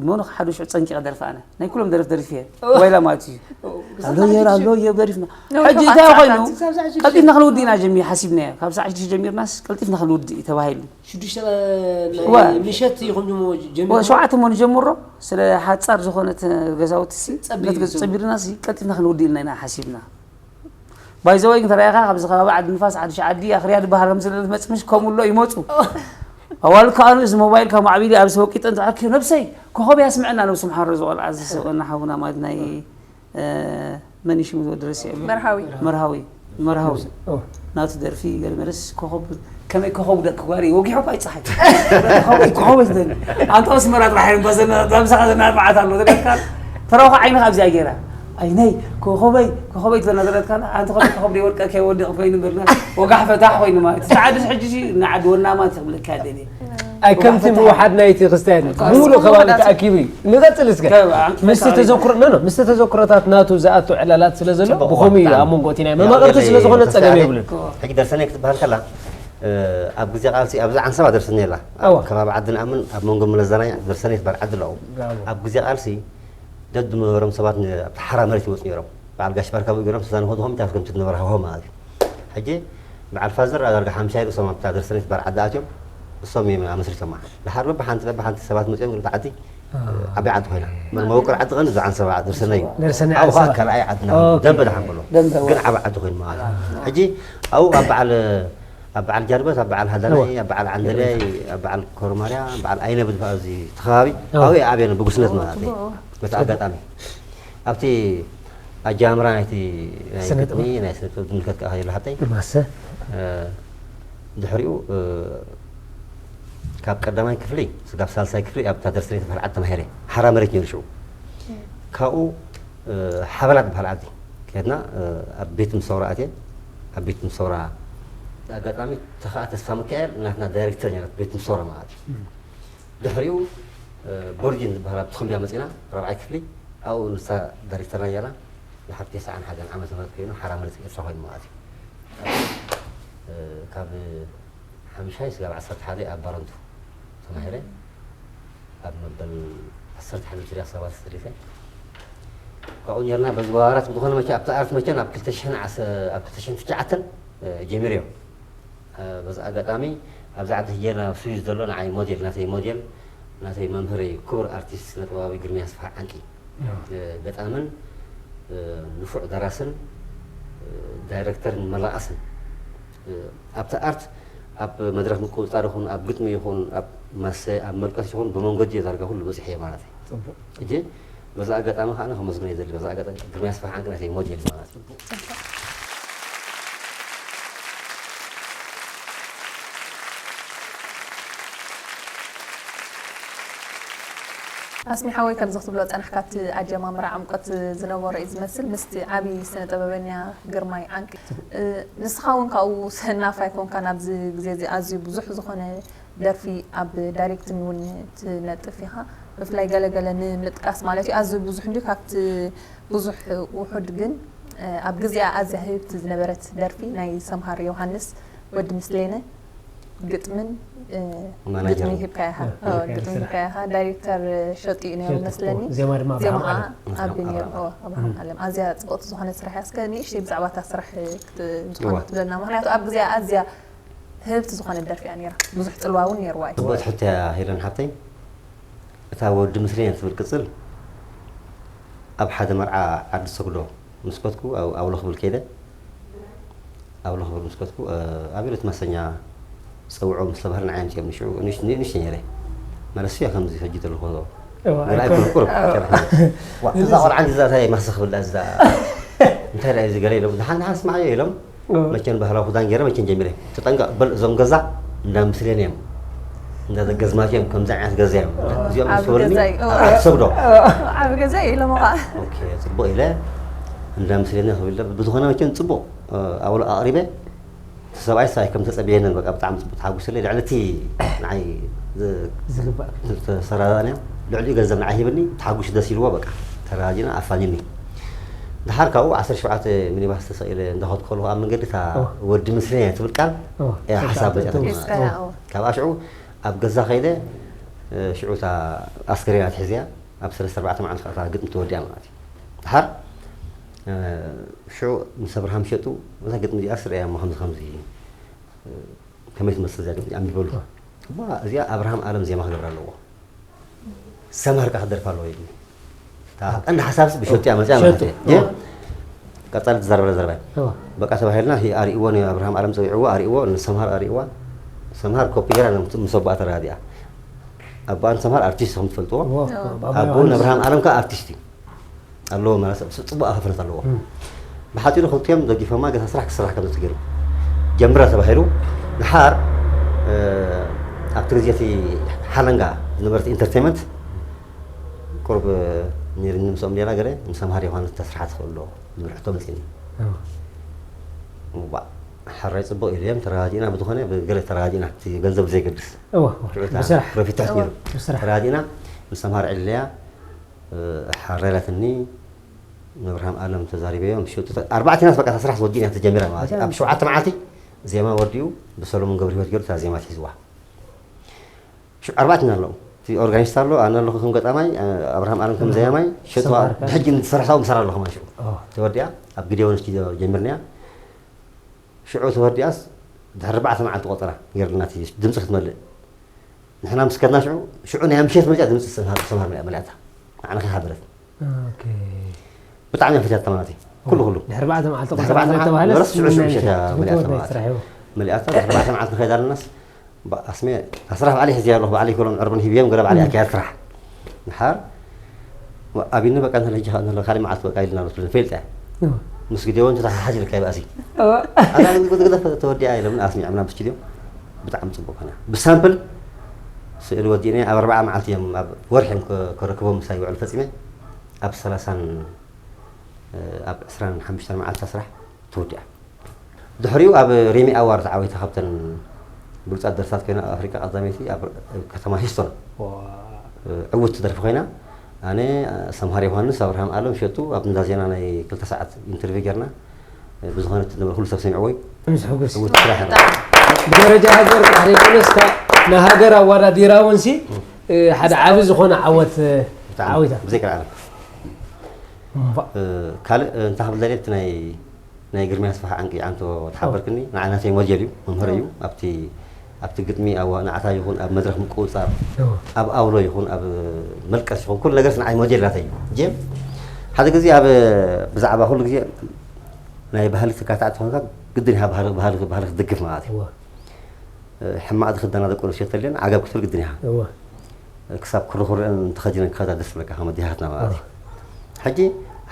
ሞኖ ሓደ ሽዑ ፀንቂቐ ደርፍ ኣነ ናይ ኩሎም ደርፍ ደሪፍ እየ ዋይላ ማለት እዩ ኣሎ የር ኣሎ የር ደሪፍና ሕጂ እንታይ ኮይኑ ቀልጢፍና ክንውድእ ኢና ጀሚር ሓሲብናዮ ካብ ሳዕ ሽዱሽተ ጀሚርናስ ቀልጢፍና ክንውድእ እዩ ተባሂሉ ሽዱሽተ ምሸት ይኹን ጀሚሩ ሸውዓተ ሞ ንጀምሮ ስለ ሓፃር ዝኾነት ገዛውቲ ሲ ጸቢርና ሲ ቀልጢፍና ክንውድእ ኢልና ኢና ሓሲብና ባይዘወይ ግን ተረኣኻ ካብዚ ከባቢ ዓዲ ንፋስ ዓዲ ሸዓዲ ኣኽርያ ዝበሃል ከም ስለ ዝመጽእ ምሽ ከምኡ ኣሎ ይመጹ ኣዋል ከኣ እዚ ሞባይል ካብ ማዕቢሊ ኣብዚ ወቂጠን ተዓኪ ነብሰይ ኮኸብ ያስምዐና ነብሱ ምሓሮ ዝቆልዓ ዝሰብአና ሓውና ማለት ናይ መን ሽሙ ዝወደረስ መርሃዊ መርሃዊ መርሃዊ ናቱ ደርፊ ገለመለስ ኮኸብ ከመይ ኮኸብ ደቂ ጓሪ ወጊሑ እኳ ይፀሓይ ኮኸብ ይትበል ኣንተ ኣስመራ ጥራሕ እዮም በዘና ዛምሳኻ ዘና መዓት ኣሎ ተደካ ተረኻ ዓይንኻ ኣብዚኣ ገይራ ኣይነይ ኮኸበይ ኮኸበይ ትበልና ዘለካ ኣንተ ኮኸብ ኮኸብ ደይ ወድቀ ከይወድቕ ኮይኑ በልና ወጋሕ ፈታሕ ኮይኑ ማለት ሰዓድስ ሕጂ ንዓዲ ወናማ ትብለካ ደልየ ኣይ ከምቲ ምውሓድ ናይቲ ክርስትያን ብምሉእ ከባቢ ተኣኪቡ እዩ ንቐፅል እስከ ምስቲ ተዘክሮ ኖ ምስቲ ተዘክሮታት ናቱ ዝኣቱ ዕላላት ስለ ዘሎ ብኸምኡ እዩ ኣብ መንጎ እቲ ናይ መማቕርቲ ስለ ዝኾነ ፀገም የብሉን ሕጂ ደርሰነይ ክትበሃል ከላ ኣብ ግዜ ቃልሲ ኣብዚ ዓንሰባ ደርሰነይ ኣላ ኣብ ከባቢ ዓዲ ንኣምን ኣብ መንጎ መለዛናይ ደርሰነይ ትበሃል ዓዲ ኣለዉ ኣብ ግዜ ቃልሲ ደድ ነበሮም ሰባት ኣብቲ ሓራ መሬት ይወፁ ነይሮም በዓል ጋሽ ባርካ ብኡ ገይሮም ስዛንኾ ዝኾም ታት ከምቲ ዝነበረ ሃዋሁ ማለት እዩ ሕጂ በዓል ፋዘር ኣዳርጋ ሓምሻይ ርእሶም ኣብታ ደርሰነይ ትበሃል ዓዲ ኣትዮም እሶም እዮም ኣመስሪቶማ ድሓር በብሓንቲ በብሓንቲ ሰባት መፅኦም ክልተ ዓዲ ዓቢ ዓዲ ኮይና መወቅር ዓዲ ቀንዲ ዝዓንሰባ ደርሰነይ እዩ ኣብኡ ከዓ ካልኣይ ዓድና ደንበ ድሓን ከሎ ግን ዓቢ ዓዲ ኮይኑ ማለት እዩ ሕጂ ኣብኡ ኣብ በዓል ኣብ በዓል ጃርበት ኣብ በዓል ሃዳናይ ኣብ በዓል ዓንደለይ ኣብ በዓል ኮርማርያ በዓል ኣይነ ብድፋ ኣብዚ ተኸባቢ ኣብኡ ኣብየ ብጉስነት ማለት እዩ በቲ ኣጋጣሚ ኣብቲ ኣጃምራ ናይቲ ናይ ግጥሚ ናይ ስነ ጥበብ ዝምልከት ከዓ ከየሎ ሓተይ ማሰ ድሕሪኡ ካብ ቀዳማይ ክፍሊ ስጋብ ሳልሳይ ክፍሊ ኣብ ታደርሰሪ ተፈርዓት ተማሂረ ሓራ መሬት ነይሩ ሽዑ ካብኡ ሓበላ ዝበሃል ዓዲ ከድና ኣብ ቤት ምሰውራ ኣትየ ኣብ ቤት ምሰውራ ኣጋጣሚ ተኸኣ ተስፋ ሚካኤል ናትና ዳይሬክተር ነይራት ቤት ምሰውራ ማለት እዩ ድሕሪኡ ቦርጂን ዝበሃል ኣብ ትኹምብያ መፂና ራብዓይ ክፍሊ ኣብኡ ንሳ ዳይሬክተርና እያላ ድሓር ተስዓን ሓደን ዓመተ ምህረት ኮይኑ ሓራ መሬት ኤርትራ ኮይኑ ማለት እዩ ካብ ሓምሻይ ስጋብ ዓሰርተ ሓደ ኣብ ባረንቱ ተማሂረ ኣብ መበል ዓሰርተ ሓደ ምስሪያ ሰባት ተሪፈ ካብኡ ኔርና በዚ ዋራት ዝኾነ መቸ ኣብቲ ኣርት መቸን ኣብ ክልተ ሽሕን ዓሰ- ኣብ ክልተ ሽሕን ትሽዓተን ጀሚርዮ በዚ ኣጋጣሚ ኣብዚ ዓዲ ሄና ኣብ ስዊዝ ዘሎ ንዓይ ሞዴል፣ ናተይ ሞዴል፣ ናተይ መምህረይ ክቡር ኣርቲስት ስነ ጥበባዊ ግርማይ ኣስፍሃ ዓንቂ፣ ገጣምን ንፉዕ ደራስን ዳይረክተርን መላቐስን ኣብቲ ኣርት፣ ኣብ መድረኽ ምቁፅፃር ይኹን ኣብ ግጥሚ ይኹን ኣብ ማሰ ኣብ መልቀስ ይኹን ብመንገዲ ዳርጋ ኩሉ በፂሐ ማለት እዩ። ሕጂ በዛ ኣጋጣሚ ከዓ ከመስግኖ ይደሊ። በዛ ኣጋጣሚ ግርማይ ኣስፍሃ ዓንቂ ናተይ ሞዴል ማለት እዩ። ኣስሚ ሓወይ፣ ከምዚ ክትብሎ ጸናሕካ፣ እቲ ኣጀማምራ ዕምቆት ዝነበሮ እዩ ዝመስል። ምስቲ ዓቢ ስነ ጥበበኛ ግርማይ ዓንቂ፣ እ፣ ንስኻ እውን ካብኡ ሰናፍ ኣይኮንካን። ኣብዚ ግዜ እዚ ኣዝዩ ብዙሕ ዝኾነ ደርፊ ኣብ ዳይሬክቲንግ እውን ትነጥፍ ኢኻ። ብፍላይ ገለ ገለ ንምጥቃስ ማለት እዩ፣ ኣዝዩ ብዙሕ እንድዩ። ካብቲ ብዙሕ ውሑድ ግን፣ እ፣ ኣብ ግዜኣ ኣዝያ ህብብቲ ዝነበረት ደርፊ ናይ ሰምሃር ዮሃንስ፣ ወዲ ምስሌነ፣ ግጥምን፣ እ፣ ማናጀርን። ግጥሚ ሂብካያ ኢኻ። እ፣ እ፣ ግጥሚ ስራሕ። ሂብካያ ኢኻ። ዳይሬክተር ሸጡ እዩ ነይሩ ሸጡ። መስለኒ። ኦ፣ ዜማ ድማ ዜማ ኣብርሃም ከዓ ዓለም። ኣቢ ነይሩ። ኣብርሃም። ኦ፣ ኣብርሃም ዓለም። ኣዝያ ጽብቕቲ ዝኾነት ስራሕ እያ። እስከ ንእሽተይ ብዛዕባ እታ ስራሕ ክት-፣ ዝኾነ እዋ። ክትብለና። ምኽንያቱ ኣብ ግዜኣ ኣዝያ ህብብቲ ዝኾነት ደርፊ እያ ነይራ። ብዙሕ ጽልዋ እውን ነይርዋ እዩ። ጽቡቕቲ ሕቶ እያ ሄለን ሓብተይ። እታ ወዲ ምስሌነ ትብል ቅጽል ኣብ ሓደ መርዓ ዓዲ ሰግዶ ምስ ከድኩ፣ ኣብ-፣ ኣውሎ ክብል ከይደ። ኣውሎ ክብል ምስ ከድኩ፣ እ፣ ኣቤሎት ማሰኛ ዝጸውዖ ምስ ተባህለ ንዓይ ኣምጺኦም ንሽዑ፣ ንእሽ-፣ ንእሽተይ ነይረ። ማለት እያ ከምዚ ሕጂ ዘለኹ እዋ፣ ገለ ኣይኮነ። ኣይኮነ፣ ቁሩብ ጨርሒ። ዋ፣ እዛ ቆልዓ እንዲ እዛ እንታይ ማሰ ክብላ እዛ፣ እንታይ ደኣ እዚ ገለ ኢሎም፣ ደሓን፣ ደሓን ስማዓዮ ኢሎም፣ እዋ። መቸን ባህላዊ ክዳን ገይረ፣ መቸን ጀሚረ። ተጠንቀቕ፣ በል እዞም ገዛ እንዳ ምስሌን እዮም። እንዳ ገዝማት እዮም፣ ከምዚ ዓይነት ገዛ እዮም። እዚኦም ኣብ ምስ በሉኒ፣ ገዛይ፣ እዋ። ኣብ ሰግዶ። ዓቢ ገዛ እዩ ኢሎሞ ኸዓ። ኦኬ፣ ጽቡቕ ኢለ፣ እንዳ ምስሌን ክብል ኢለ፣ ብዝኾነ መቸም ጽቡቕ፣ እ፣ ኣውሎ ኣቕሪበ፣ እቲ ሰብኣይ ሰብኣይ ከም ተጸብየንን በቃ ብጣዕሚ ጽቡቅ ተሓጉስለይ። ልዕሊ እቲ ንዓይ ዝ-፣ ዝግባእ። ዝተሰራራንያ ልዕሊኡ ገንዘብ ንዓይ ሂብኒ፣ ተሓጉሱ ደስ ኢልዎ በቃ ተረዳዲእና ኣፋንዩኒ። ደሓር ካብኡ ዓሰርተ ሸውዓተ ሚኒባስ ተሰቒለ እንዳኸድኩ ከለኹ ኣብ መንገዲ እታ ኦ። ወዲ ምስሌ ትብል ቃል ኦ። እያ ሓሳብ መጺኣትኒ ማለት እዩ። ሒዝካያ፣ ኦ። ካብኣ ሽዑ ኣብ ገዛ ከይደ፣ እ፣ ሽዑ እታ ኣስከሬና ኣትሒዘያ ኣብ ሰለስተ ኣርባዕተ መዓልቲ ከኣ እታ ግጥሚ ተወዲኣ ማለት እዩ። ደሓር፣ እ፣ ሽዑ ምስ ኣብርሃም ሸጡ፣ እዛ ግጥሚ እዚኣስ ርእያ እሞ ከምዚ ከምዚ፣ እ፣ ከመይ ትመስል እዛ ግጥሚ ኣንቢበሉ። እሞ እዚኣ ኣብርሃም ኣለም ዜማ ክገብራ ኣለዎ። ሰምሃር ከኣ ክደርፋ ኣለዎ ኢሉኒ። እታ ቀንዲ ሓሳብስ ብሸጡ እያ መጽያ ማለት ሸጡ። እየ። እየ። ቀጻሊ ትዛረበላ ዘረባ እየ። እዋ። በቃ ተባሂልና፣ ሂ-፣ ኣርእይዎ፣ ንኣብርሃም ኣለም ጸዊዕዎ፣ ኣርእይዎ፣ ንሰምሃር ኣርእይዋ። ሰምሃር ኮፒ ገይራ፣ ምስ ኣቦኣ ተረዳዲኣ። ኣቦኣ ንሰምሃር ኣርቲስት ከም ትፈልጥዎ። እዋ፣ እዋ። ኣቦኡ ንኣብርሃም ኣለም ከኣ ኣርቲስት እዩ። ኣለዎ ማለት ሰብ ጽቡቕ ኣኸፍነት ኣለዎ። እም። ብሓጺሩ ክልቲኦም ደጊፎማ፣ ገታ ስራሕ ክስራሕ ከም ዝትገሩ ጀምረ ተባሂሉ። ድሓር፣ እ፣ ኣብቲ ግዜ እቲ ሓለንጋ ዝነበረት ኢንተርቴይመንት ቁሩብ ነይርኒ ምስኦም ሌላ ገለ፣ ምስ ኣምሃር ዮሃንስ ተስራሕ ትኽእል ዶ ዝብል ሕቶ መጺኒ። እዋ። እዋ፣ ሕራይ ጽቡቕ ኢለ እዮም ተረዳዲእና፣ ብዝኾነ ብገለ ተረዳዲእና፣ እቲ ገንዘብ ብዘይገድስ። እዋ፣ እዋ። ሽዑ እታ ብስራሕ። ፕሮፊት ትሕት እዋ። ነይሩ። ብስራሕ። ተረዳዲእና፣ ምስ ኣምሃር ዕለያ፣ እ፣ ሕራይ ኢላትኒ፣ ንኣብርሃም ኣለም ተዛሪበዮ፣ ምስ ሽዑ፣ ኣርባዕተ ናስ በቃ እታ ስራሕ ወዲእና ተጀሚራ ማለት እዩ። ኣብ ሸውዓተ መዓልቲ ዜማ ወዲኡ፣ ብሰሎሞን ገብረህይወት ገይሩ እታ ዜማ ትሒዝዋ። ሽዑ ኣርባዕቲና ኣለዉ። እቲ ኦርጋኒስት ኣሎ፣ ኣነ ኣለኹ ከም ገጣማይ፣ እ፣ ኣብርሃም ኣለም ከም ዘያማይ፣ ሸጥዋ ሰምሃር ከኣ። ብሕጂ ንዝሰርሕ ሰው ምሰራ ኣለኹ ማለት ሽዑ። ኦ። ተወዲኣ፣ ኣብ ግዴዎን ስቱድዮ ጀሚርናያ። ሽዑ ተወዲኣስ፣ ድሕሪ ኣርባዕተ መዓልቲ ቆጸራ ገይርልና እቲ ድምጺ ክትመልእ። ንሕና ምስ ከድና ሽዑ፣ ሽዑ ናይ ምሸት መሊኣ ድምጺ ሰምሃር፣ ሰምሃር መሊኣ፣ መሊኣታ። ንዓና ከይሃበረት። ኦኬ። ብጣዕሚ እያ ፈትያታ ማለት እዩ። ኩሉ፣ ኩሉ። ድሕሪ ኣርባዕተ መዓልቲ ድሕሪ ቆጸራ ኣርባዕተ መዓልቲ ዝተባህለስ ነበረስ ሽዑ፣ ሽዑ ምሸት እያ መሊኣታ ማለት እዩ። መሊኣታ፣ ድሕሪ ኣርባዕተ መዓልቲ ንኸይድ ኣለናስ፣ ባ-፣ ኣስሜ፣ ኣስራሕ ባዕለይ ሒዘያ ኣለኹ፣ ባዕለይ ክብሎም ዕርብን ሂብዮም፣ ገለ ባዕለይ እም። ኣካያድ ስራሕ። ድሓር፣ ዋ-፣ ኣቢኒ በቃ፣ እንተ ሕጂ ኸ-፣ እንተ ካልእ መዓልቲ በቃ ኢልና፣ ፈሊጠ። እም። ምስ ግዴዎን ተተሓሓዝ ኢልካ ይባእሲ። እዋ። ኣታ ግን ግደ ተወዲኣ ኢሎምና፣ ኣስሚዖምና ብስቱድዮ። ብጣዕሚ ጽቡቕ ኮነ። ብሳምፕል ስእሊ ወዲእና፣ ኣብ ኣርባዓ መዓልቲ እዮም፣ ኣብ ወርሒ እዮም ከ-፣ ከረክቦም ምሳይ ውዕል ፈጺመ። ኣብ ሰላሳን፣ እ፣ ኣብ ዕስራን ሓሙሽተን መዓልቲ ስራሕ ተወዲኣ። ድሕሪኡ ኣብ ሪሚ ኣዋርድ ዓወይታ ካብተን ብሉጻት ደርፍታት ኮይና ኣብ ኣፍሪቃ ቀዳመይቲ ኣብ ከተማ ሂስቶን፣ ዋ። እ፣ ዕውትቲ ደርፊ ኮይና። ኣነ፣ ሰምሃር ዮሃንስ፣ ኣብርሃም ኣለም፣ ሸጡ ኣብ እንዳ ዜና ናይ ክልተ ሰዓት ኢንተርቪው ጌርና። እ፣ ብዝኾነ እቲ ዝነበረ ኩሉ ሰብ ሰሚዕዎ እዩ። ምስ ሕጉስ። ዕውትቲ ስራሕ ነይሩ። ብደረጃ ሃገር ጥራሕ ዘይኮነስ፣ ከ-፣ ንሃገር ኣወዳዲራ እውን ሲ፣ እ፣ ሓደ ዓቢ ዝኾነ ዓወት፣ እ፣ ብጣዕሚ፣ ዓዊታ። ብዘይ ካልእ ዓለም። እምባ። እ፣ ካልእ፣ እ፣ እንታይ ክብል ደልየ፣ እቲ ናይ ናይ ግርማይ ኣስፍሃ ዓንቂ ዓንቶ ተሓበርክኒ። ንዓይ ናተይ ሞዴል እዩ፣ መምህር እዩ። ኣብቲ ኣብቲ ግጥሚ ኣብ ዋንዓታ ይኹን ኣብ መድረኽ ምቁጽጻር፣ ኣብ ኣውሎ ይኹን ኣብ መልቀስ ይኹን ኩሉ ነገር ንዓይ ሞዴል ናተይ እዩ። እጀ ሓደ ግዜ ኣብ ብዛዕባ ኩሉ ግዜ ናይ ባህሊ ትካታዕ ተኾንካ ግድን ኢኻ ባህሊ ባህሊ ባህሊ ክትድግፍ ማለት እዩ። ሕማቕ ዝኽደና ደቂ ኣንስትዮ ተልየን ዓገብ ክትብል ግድን ኢኻ። ክሳብ ክርኹርአን ተኸዲነን ክኸዳ ደስ ብለካ ከም ኣዴታትና ማለት እዩ። ሕጂ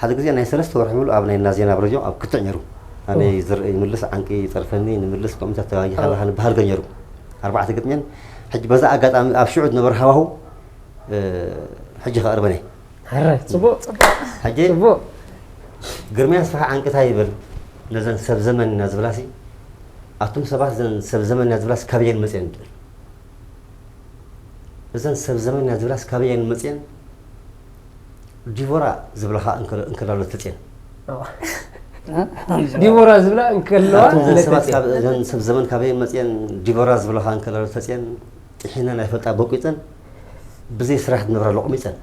ሓደ ግዜ ናይ ሰለስተ ወርሒ ሙሉእ ኣብ ናይ ናዜና ብረጆ ኣብ ክትዕ ነይሩ። ኣነ ዝር ይምልስ ዓንቂ ይጸርፈኒ ንምልስ ከምኡ ተተባጊ ከለኻ ንበሃል ገኘሩ ኣርባዕተ ግጥሜን። ሕጂ በዛ ኣጋጣሚ ኣብ ሽዑ ዝነበረ ሃዋሁ ሕጂ ከቕርበን እየ። ሕራይ ጽቡቕ። ሕጂ ጽቡቕ። ግርምያ ስፍሓ ዓንቅታ ይብል ነዘን ሰብ ዘመን ኢና ዝብላሲ ኣቱም ሰባት ዘን ሰብ ዘመን ኢና ዝብላስ ካበየን መጽየን እብል። እዘን ሰብ ዘመን ኢና ዝብላስ ካበየን መጽየን ዲቦራ ዝብላኻ እንከላሎ ተጽየን። ዲቦራ ዝብላ እንከለዋ እዘን ሰብ ዘመን ካበየን መጽየን ዲቦራ ዝብላኻ እንከላሎ ተጽየን ጥሒነን ኣይፈልጣ ቦቂጸን ብዘይ ስራሕ ዝነብራ ሎቕሚጸን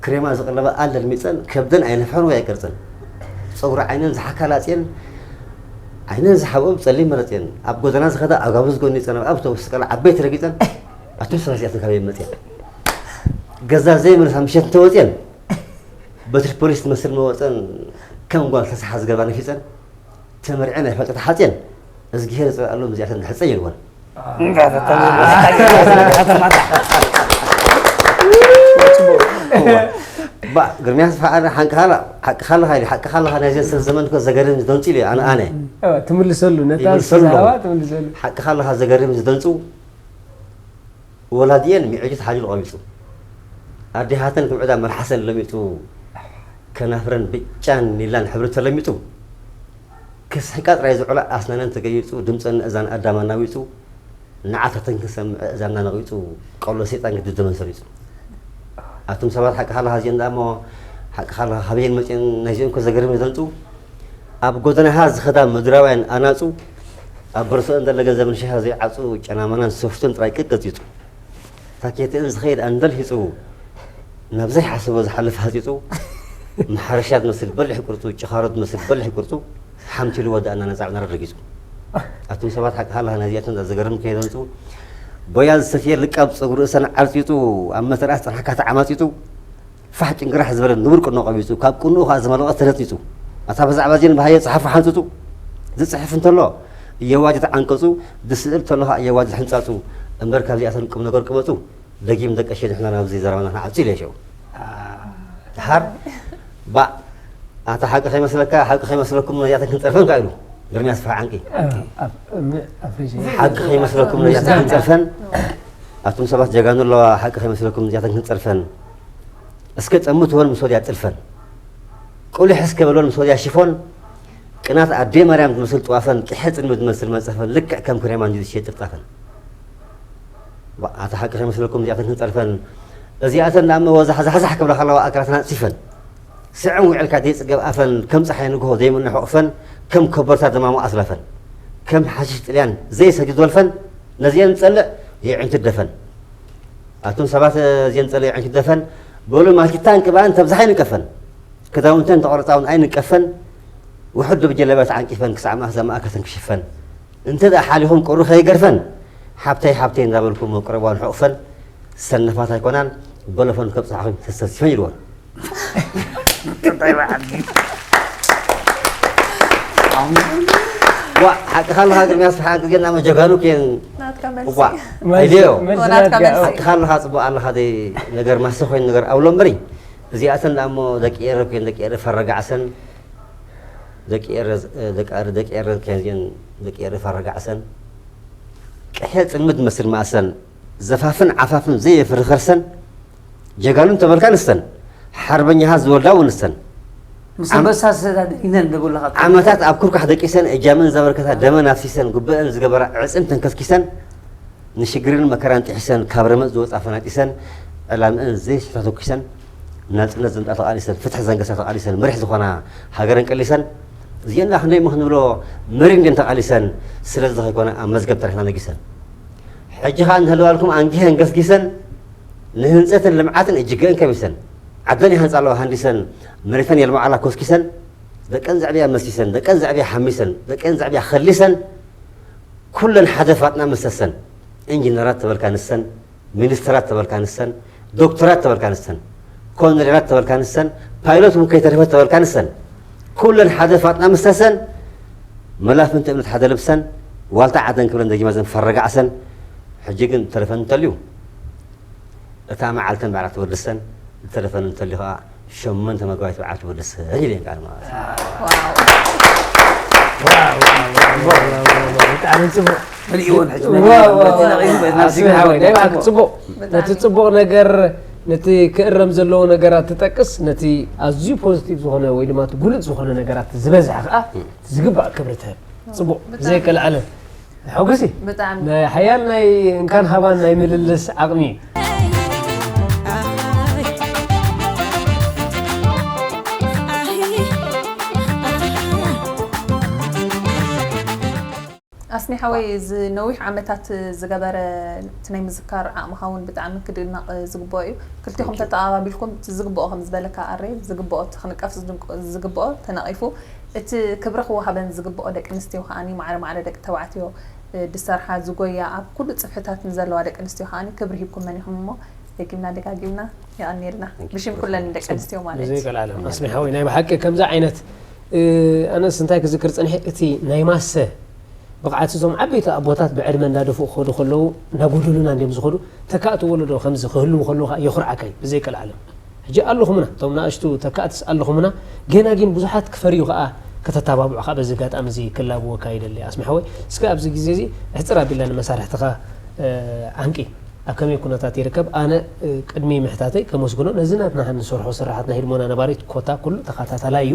ክሬማ ዝቕለባ ኣለልሚጸን ከብደን ኣይነፍሐን ወይ ኣይቀርጸን ጸጉሪ ዓይነን ዝሓካ ላጽየን ዓይነን ዝሓብኦም ጸሊም መረጽየን ኣብ ጎደና ዝኸዳ ኣጋብዝ ጎኒጸን ኣብ ኣውቶቡስ ዝቀላ ዓበይቲ ረጊጸን ኣቱም ሰባት እዚኣተን ካበይ መጽየን ገዛ ዘይመልሳ ምሸት እንተወጽየን በትሪ ፖሊስ ትመስል መወፀን ከም ጓል ተሰሓ ዝገባ ነፊፀን ተመሪዐን ኣይፈልጠ ተሓፅየን እዝግሄር ይፅልኣሎም እዚኣተን ሕፀ ይልወን ግርምያ ስፍሓ ሓቂ ካለኻ ሓቂ ካለኻ ናይዘን ሰብ ዘመን እኮ ዘገርም ዝደንፂሉ እዩ ኣነ ኣነ ትምልሰሉ ነታ ይምልሰሉ ዝዛረባ ኣለኹ። ትምልሰሉ ሓቂ ካለኻ ዘገርም ዝደንፁ ወላዲኤን ሚዕጅት ሓሊሉ ቆሚጡ ኣዴሃተን ክምዕዳ መልሓሰን ለሚጡ ከናፍረን ብጫን ኒላን ሕብሪ ተለሚጡ ክስሕቃ ጥራይ ዝዑላ ኣስናነን ተገይጹ ድምፀን እዛን ኣዳማ ናዊጹ ንዓታተን ክንሰምዕ እዛና ነቒጹ ቆሎ ሰይጣን ግዲ ደመን ሰሪጹ ኣቱም ሰባት ሓቂ ካለኻ እዚአን ደኣ እሞ ሓቂ ካለኻ ካበየን መፅየን ናይዚኦም ከ ዘገርም ዘንፁ ኣብ ጎደናኻ ዝኸዳ ምድራውያን ኣናፁ ኣብ በርሶ እንደለ ገንዘብን ሽሻ ዘይዓፁ ጨናመናን ሶፍትን ጥራይ ቅቅፂጡ ታኬትእን ዝኸይድ ኣንደልሂጹ ናብ ዘይሓሰቦ ዝሓልፍ ሃጺጹ መሓረሻ ዝመስል በሊሕ ቅርጹ ጭኻሮ ዝመስል በሊሕ ቅርጹ ሓምቲሉ ወዳእና ነጻ ዕናረ ረጊጹ ኣቱም ሰባት ሓቂ ሃላ ነዚኣተን ዘገርም ከየደንጹ ቦያ ዝሰፍየ ልቃብ ጸጉሪ እሰን ዓርጺጹ ኣብ መተርኣስ ጥርሓካ ተዓማጺጹ ፋሕ ጭንግራሕ ዝበለ ንቡር ቅኖ ቀቢጹ ካብ ቅንኡ ከዓ ዝመለቐ ተለጢጹ ኣታ ብዛዕባ ዜን በሃየ ጸሓፉ ሓንጽጹ ዝጽሕፍ እንተሎ እየዋጅ ተዓንቀጹ ዝስእል ተሎ ከዓ እየዋጅ ሕንጻጹ እምበር ካብዚኣተን ቁም ነገር ቅበጹ ደጊም ደቀሸ ንሕና ናብዚ ዘረባና ክንዓጹ ኢለ ሸው ድሓር ባእ ኣታ ሓቂ ከይመስለካ ሓቂ ከይመስለኩም ነዚኣተን ክንጸርፈን ከዓ ኢሉ ግርምያ ስፍሓ ዓንቂ ሓቂ ከይመስለኩም ነዚኣተን ክንጸርፈን ኣቱም ሰባት ጀጋኑ ኣለዋ ሓቂ ከይመስለኩም ነዚኣተን ክንጸርፈን እስከ ጸምትወን ምስ ወዲያ ጥልፈን ቁሊሕ እስከ በልወን ምስ ወዲያ ሽፎን ቅናት ኣዴ ማርያም ትመስል ጥዋፈን ቅሐ ጽልሚ ትመስል መንጸፈን ልክዕ ከም ክሬማ እንዲዩ ዝሸጥ ጥፍጣፈን ኣታ ሓቂ ከይመስለኩም እዚኣተን ክንጸርፈን እዚኣተን ናብ መወዛሕዛሕዛሕ ክብላ ከለዋ ኣካላተን ኣንጺፈን ስዕም ውዕልካ ዘይጽገብ ኣፈን ከም ጸሓይ ንግሆ ዘይምነ ሕቑፈን ከም ኮበርታ ደማሙ ኣስላፈን ከም ሓሽሽ ጥልያን ዘይሰግድ ወልፈን ነዚአን ዝጸልእ የዒንቱ ደፈን ኣቱም ሰባት እዚአን ዝጸልእ የዒንቱ ደፈን በሉ ማኪታን ቅብኣን ተብዝሓ ኣይንቀፈን ክዳውንተን ተቆረፃውን ኣይንቀፈን ውሕዱ ብጀለብያ ተዓንቂፈን ክሳዕ ማእከል ማእከተን ክሽፈን እንተ ደኣ ሓሊኹም ቁሪ ከይገርፈን ሓብተይ ሓብተይ እንዳበልኩም መቁረቧን ሕቑፈን ሰነፋት ኣይኮናን በለፎን ከብፅሓኹም ተስተሲፈን ኢልወን ዋ ሓቅኻ ኣለኻ ግርምያ ስፍሓ ግዜ እናመ ጀጋኑ ክየን ናትካ መልሲ ዋ ኣይደዮ ወናትካ መልሲ ሓቅኻ ኣለኻ ፅቡቅ ኣለኻ ደይ ነገር ማሰ ኮይኑ ነገር ኣብሎ እምበሪ እዚኣተን ደኣ እሞ ደቂ ኤረ ኮይን ደቂ ኤረ ፈረጋዕሰን ደቂ ኤረ ደቂ ኤረ ደቂ ኤረ ከዚን ደቂ ኤረ ፈረጋዕሰን ቅሐ ጽልምት መስል ማእሰን ዘፋፍን ዓፋፍን ዘየፍሪ ከርሰን ጀጋኑን ተበልካ ንስተን ሓርበኛኻ ዝወልዳ ውንስተን ምስ ኣንበሳ ዝተዳደሪነን ደቦላኻ ዓመታት ኣብ ኩርካሕ ደቂሰን እጃመን ዘበርከታ ደመን ኣፍሲሰን ጉበአን ዝገበራ ዕፅን ተንከስኪሰን ንሽግርን መከራን ጥሒሰን ካብ ረመፅ ዝወፃ ፈናጢሰን ዕላምአን ዘይስሕታ ተኩሰን ናፅነት ዘምፃ ተቃሊሰን ፍትሒ ዘንገሳ ተቃሊሰን መሪሕ ዝኾና ሃገረን ቀሊሰን እዚአን ዳ ክንደይ እሞ ክንብሎ መሪር እንድየን ተቃሊሰን ስለዚ ከይኮነ ኣብ መዝገብ ታሪክና ነጊሰን ሕጂ ከዓ እንህልዋልኩም ኣንጊሀን ገስጊሰን ንህንፀትን ልምዓትን እጅገአን ከሚሰን ዓደን ይሃንፃ ኣለዋ ሃንዲሰን መሬተን የልምዓላ ኮስኪሰን ደቀን ዘዕብያ መሲሰን ደቀን ዘዕብያ ሓሚሰን ደቀን ዘዕብያ ከሊሰን ኩለን ሓደ ፋጥና ምስ ተሰን፣ ኢንጂነራት ተበልካ ንሰን፣ ሚኒስተራት ተበልካ ንሰን፣ ዶክተራት ተበልካ ንሰን፣ ኮሎኔላት ተበልካ ንሰን፣ ፓይሎት እውን ከይተረፈት ተበልካ ንሰን፣ ኩለን ሓደ ፋጥና ምስ ተሰን፣ መላፍንቲ እምነት ሓደ ልብሰን፣ ዋልታ ዓደን ክብለን ደጊመ ዘን ፈረጋዕሰን፣ ሕጂ ግን ተረፈን እንተልዩ፣ እታ መዓልተን ባዕላ ትወድሰን፣ ዝተረፈን እንተልዩ ኸዓ ሸመንተ መጋቢት በዓል ትወድሰን ኢለን ቃል ማለት እዩ። ብጣዕሚ ጽቡቕ። ርኢዎን ሕጂ ጽቡቕ ነቲ ክእረም ዘለዎ ነገራት ትጠቅስ፣ ነቲ ኣዝዩ ፖዚቲቭ ዝኾነ ወይ ድማ እቲ ጉሉጽ ዝኾነ ነገራት ዝበዝሐ ከዓ ዝግባእ ክብሪ ትህብ። ጽቡቕ ዘይቀልዓለ። ሕጉሲ ብጣዕሚ ናይ ሓያል ናይ እንካን ሃባን ናይ ምልልስ ዓቕሚ እዩ። ኣስሚ ሓወይ፣ እዚ ነዊሕ ዓመታት ዝገበረ እቲ ናይ ምዝካር ዓቕምኻ እውን ብጣዕሚ ክድነቕ ዝግብኦ እዩ። ክልቲኹም ተተቓባቢልኩም እቲ ዝግብኦ ከም ዝበለካ ኣረ ዝግብኦ እቲ ክንቀፍ ዝድንቅ- ዝግብኦ ተነቒፉ እቲ ክብሪ ክወሃበን ዝግብኦ ደቂ ኣንስትዮ ከዓኒ ማዕረ ማዕረ ደቂ ተባዕትዮ ድሰርሓ ዝጎያ ኣብ ኩሉ ጽፍሕታት ንዘለዋ ደቂ ኣንስትዮ ከዓኒ ክብሪ ሂብኩመን ኢኹም እሞ ደጊምና ደጋጊምና የቐንየልና ብሽም ኩለን ደቂ ኣንስትዮ ማለት እዩ። ዘይቀልዓለም ኣስሚ ሓወይ ናይ ብሓቂ ከምዚ ዓይነት ኣነስ እንታይ ክዝክር ፀኒሐ እቲ ናይ ማሰ ብቕዓት እዞም ዓበይቲ ኣቦታት ብዕድመ እንዳደፍኡ ክኸዱ ከለዉ እንዳጎደሉና እንዲዮም ዝኸዱ። ተካእቲ ወለዶ ከምዚ ክህልዉ ከለዉ ከዓ የኹርዓካ እዩ ብዘይቀልዓለም። ሕጂ ኣለኹምና እቶም ናእሽቱ ተካእትስ ኣለኹምና። ገና ግን ብዙሓት ክፈርዩ ከዓ ከተተባብዑ ከዓ በዚ ኣጋጣሚ እዚ ክላብወካ ይደሊ ኣስሚ ሓወይ። እስከ ኣብዚ ግዜ እዚ ሕፅር ኣቢልና ንመሳርሕትኻ ዓንቂ ኣብ ከመይ ኩነታት ይርከብ? ኣነ ቅድሚ ምሕታተይ ከመስግኖ ነዚ ናትና ንሰርሖ ስራሓት ናይ ህድሞና ነባሪት ኮታ ኩሉ ተኸታታላይ እዩ።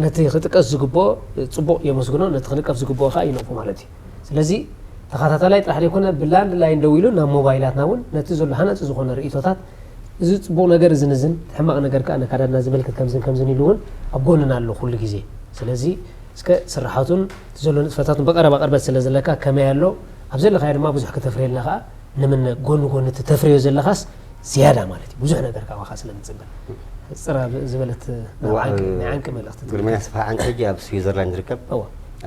ነቲ ክጥቀስ ዝግብኦ ጽቡቕ የመስግኖ፣ ነቲ ክንቀፍ ዝግብኦ ከኣ ይነቕፎ ማለት እዩ። ስለዚ ተኸታታላይ ጥራሕ ዘይኮነ ብላንድ ላይን ደዊሉ ናብ ሞባይላትና እውን ነቲ ዘሎ ሃናጺ ዝኾነ ርእይቶታት እዚ ጽቡቕ ነገር እዝን እዝን እቲ ሕማቕ ነገር ከኣ ነካዳድና ዝምልከት ከምዝን ከምዝን ኢሉ እውን ኣብ ጎንና ኣሎ ኩሉ ግዜ። ስለዚ እስከ ስራሓቱን እቲ ዘሎ ንጥፈታቱን ብቐረባ ቅርበት ስለ ዘለካ ከመይ ኣሎ ኣብ ዘለኻዮ ድማ ብዙሕ ከተፍርየልና ከኣ ንምነ ጎኒ ጎኒ እቲ ተፍርዮ ዘለኻስ ዝያዳ ማለት እዩ ብዙሕ ነገር ካባኻ ስለ ንፅበ ፅራ ዝበለት ናይ ዓንቂ መልእኽቲ ግርማይ ኣስፍሃ ዓንቂ ሕጂ ኣብ ስዊዘርላንድ ይርከብ።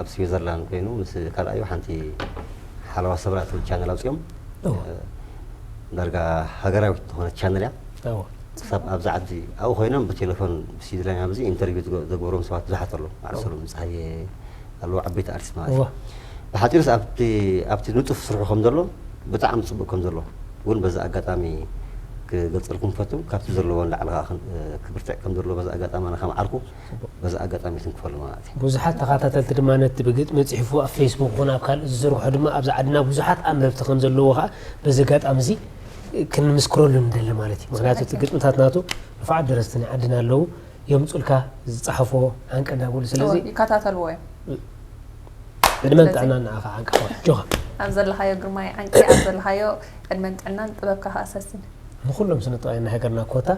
ኣብ ስዊዘርላንድ ኮይኑ ምስ ካልኣዩ ሓንቲ ሓለዋ ሰብራ ትብል ቻነል ኣውፅኦም። ዳርጋ ሃገራዊት ዝኾነት ቻነል እያ። ክሳብ ኣብዚ ዓዲ ኣብኡ ኮይኖም ብቴሌፎን ብስዊዘርላንድ ኣብዚ ኢንተርቪው ዘግበሮም ሰባት ብዙሓት ኣለዉ። ማዕርሰሎም ፀሃየ ኣለዉ ዓበይቲ ኣርቲስት ማለት እዩ። ብሓፂሩስ ኣብቲ ኣብቲ ንጡፍ ስርሑ ከም ዘሎ ብጣዕሚ ፅቡቅ ከም ዘሎ እውን በዚ ኣጋጣሚ ክገልፀልኩም ፈቱ። ካብቲ ዘለዎ ንላዕሊ ከዓ ክብርትዕ ከም ዘለዎ በዚ ኣጋጣሚ ኣነ ከም ዓርኩ በዚ ኣጋጣሚ ትንክፈሉ ማለት እዩ። ብዙሓት ተኸታተልቲ ድማ ነቲ ብግጥሚ ፅሒፉ ኣብ ፌስቡክ ይኹን ኣብ ካልእ ዝዝርግሖ ድማ ኣብዚ ዓድና ብዙሓት ኣንበብቲ ከም ዘለዎ ከዓ በዚ ኣጋጣሚ እዚ ክንምስክረሉ ንደሊ ማለት እዩ። ምክንያቱ እቲ ግጥምታት ናቱ ንፉዓት ደረስቲ ናይ ዓድና ኣለዉ። የምፁልካ ዝፀሓፎ ዓንቂ እንዳበሉ ስለዚ ይከታተልዎ እዮም። ዕድመን ጥዕናን ንዓኻ ዓንቂ ሓወይ ኣጆኻ። ኣብ ዘለኻዮ ግርማይ ዓንቂ ኣብ ዘለኻዮ ዕድመን ጥዕናን ጥበብካ ከዓ ሰስን። ንኹሎም ስነ ጥበባውያን ናይ ሃገርና ኮታ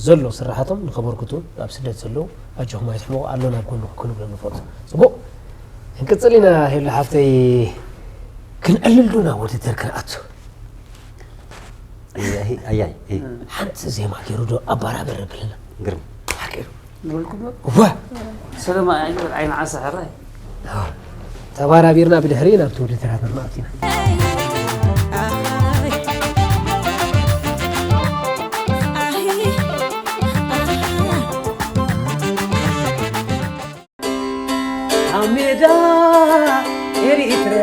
ዘሎ ስራሓቶም ንኸበርክቱ ኣብ ስደት ዘለዉ ኣጆኹም ኣይትሕመቑ ኣሎና ኣብ ጎንኹም ክንብሎም ንፈቱ። ፅቡቕ ክንቅፅል ኢና ሄሉ ሓፍተይ ክንዕልል ዶ ናብ ውድድር ክንኣቱ? ኣያይ ሓንቲ ዜማ ገይሩ ዶ ኣባራበር ብልና ግርም ሓቂ ንብልኩም ዶ? እወ ሰለማ ኣይንበል ዓይኒ ዓሳ ሕራይ ተባራቢርና ብድሕሪ ናብቲ ውድድራት ንኣቲና ኣብ ሜዳ ኤሪትራ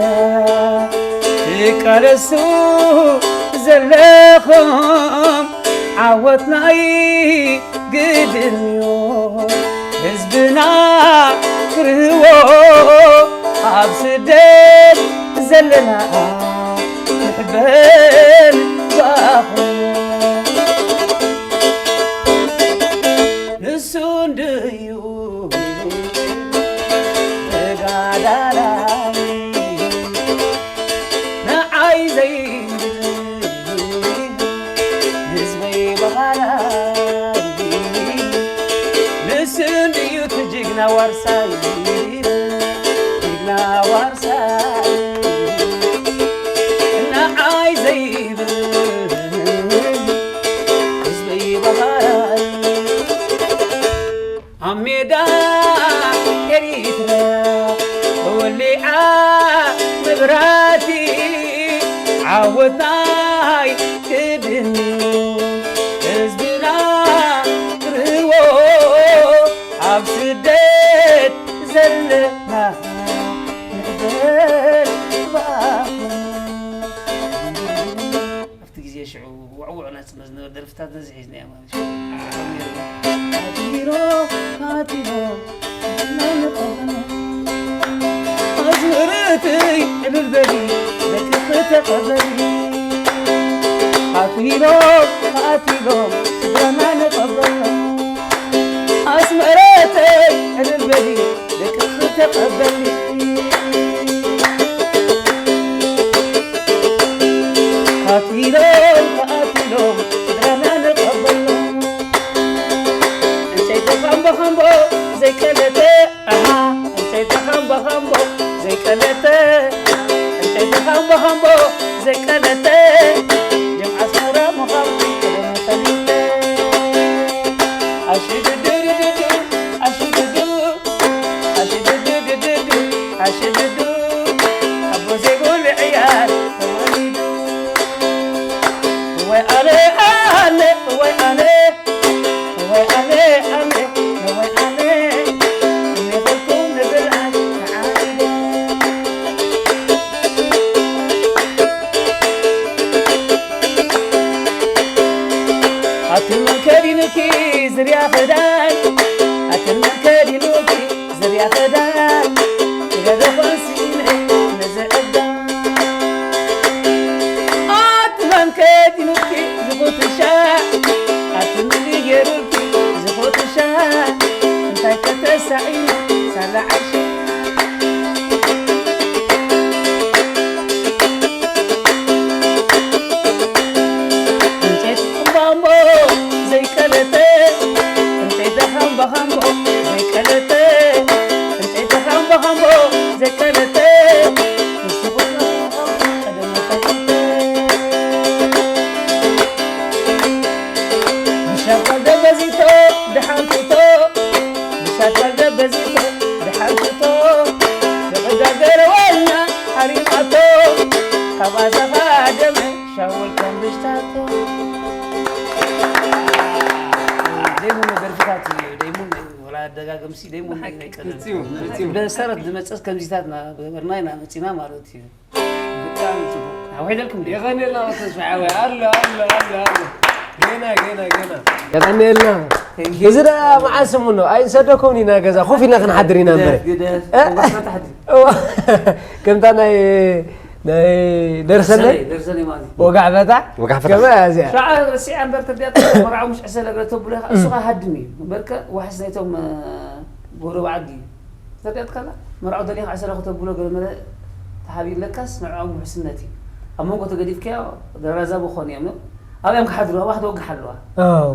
ትቃለሱ ዘለኹም ዓወት ናይ ግድን እዩ። ህዝብና ክርህዎ ኣብ ስደት ዘለና ንሕበን ብኣኹም። ንሱ እንድዩ ተጋዳላይ ንዓይ ዘይብል ህዝበይ በሃላይ ንሱ እንድዩ እቲ ጅግና ዋርሳይ ጅግና ዋርሳይ ንዓይ ዘይብል ህዝበይ በሃላይ ኣብ ሜዳ ኤሪትራ ተወሊደ ወታይ ክድን ህዝብና ርዎ ኣብ ስደት ዘለና ንዕደል ባኹ። ኣብቲ ግዜ ሽዑ ውዕውዕ ናጽነት ዝነበረ ደርፍታት ነዚ ሒዝናዮ ማለት እዩ። ኣትሮ ኣትሮ ኣዝመረተይ ዕልል በሊ ደቅኺ ተቐበሊ። ኣትሮ ኣትሮ ስድራና ንቐበሎ። ኣስመረተይ ዕልል በሊ ደቅኺ ተቐበሊ። ኣትሎም ኣትሎም ስድራና ንቐበሎም። ዕንጨይቲ ኻምቦ ኻምቦ ዘይቀለተ፣ ኣሃ፣ ዕንጨይቲ ኻምቦ ኻምቦ ዘይቀለተ፣ ዕንጨይቲ ኻምቦ ኻምቦ ዘይቀለተ፣ ጀም ኣስመራ ምዃንኩ ቀደም ፈሊጠ። ኣሽድድድድዱ፣ ኣሽድዱ፣ ኣሽድድድድዱ፣ ኣሽድዱ፣ ኣቦ ዘይብሉ ዕያል ተወሊዱ። እዋይ ኣነ፣ ኣነ፣ እዋይ ኣነ፣ እዋይ ኣነ፣ ኣነ፣ እዋይ ኣነ፣ እኔ በልኩም ንብልዓል ተዓሪደ። ኣቲ መን ከዲኑኪ ዝርያ ክዳን፣ ኣቲ መን ከዲኑኪ ዝርያ ክዳን፣ ኢለ ዶ ኮንሲ ነዚ ዕዳን። ኣቲ መን ከዲኑኪ ዝኹትሻ፣ ኣቲ መን ገይሩልኪ ዝኹትሻ፣ እንታይ ከተሳኢና ሳላ ዓሻ። ዕንጨይቲ ኻምቦ ዘይቀለተ፣ ዕንጨይቲ ኻምቦ ኻምቦ ዘይቀለተ፣ ዕንጨይቲ ኻምቦ ኻምቦ ዘይቀለተ፣ ምስቲ ቁኖ ቀደም ፈሊጠ። ብሻኳል ደበዚቶ ደሓን ትቶ፣ ብሻኳል ደበዚቶ ደሓን ትቶ፣ ብዕዳ ገረዋልና ሓሪማቶ፣ ካብ ኣዛኻ ደመ ሻወል ከም ብሽታቶ። ደይሙን ደርፍታት እዩ፣ ደይሙን ወላ ኣደጋገምሲ ደይሙን ናይ ቀደም። ፍጺሙ፣ ፍጺሙ። ብመሰረት ዝመጸስ ከምዚታት ኢና ገበርና ኢና መጺና ማለት እዩ። ብጣዕሚ ጽቡቕ። ኣውሒደልኩም ድየ? የቐንየልና ተስፋ ሓወይ። ኣሎ፣ ኣሎ፣ ኣሎ፣ ኣሎ። ገና፣ ገና፣ ገና። የቐንየልና። Thank you። እዚ ደኣ መዓስ እሞ ነው? ኣይንሰደኩም ኢና ገዛ። ኮፍ ኢልና ክንሓድር ኢና እምበር። ግደፍ፣ ግደፍ። እ? ወጋሕ ፈታሕ ድዩ? እዋ። ከምታ ናይ፣ ናይ ደርሰነይ? ደርሰነይ፣ ደርሰነይ ማለት እዩ። ወጋሕ ፈታሕ? ወጋሕ ፈታሕ። ከመይ እያ እዚኣ? ሻዓ ርሲዓ እምበር ተቢያት መርዓዊ ምሽ ዕሰለ ገለ ተብሎ ኢኻ። እሱ ኸኣ ሃድም እዩ። እምበርከ ዋሕስ ናይቶም፣ እ፣ ጎረባዓት ድዩ? ተጠያጥካላ መርዓው ደሊኻ ዕሰለ ክተብሎ ገለ መለ ተሓቢእለካስ ንዕኦም ውሕስነት እዩ። ኣብ መንጎ ተገዲፍካዮ ደራዛቡ ክኾኑ እዮም። ኣብኦም ክሓድሩ ኣብኣ ክትወግሕ ኣለዋ። እዋ።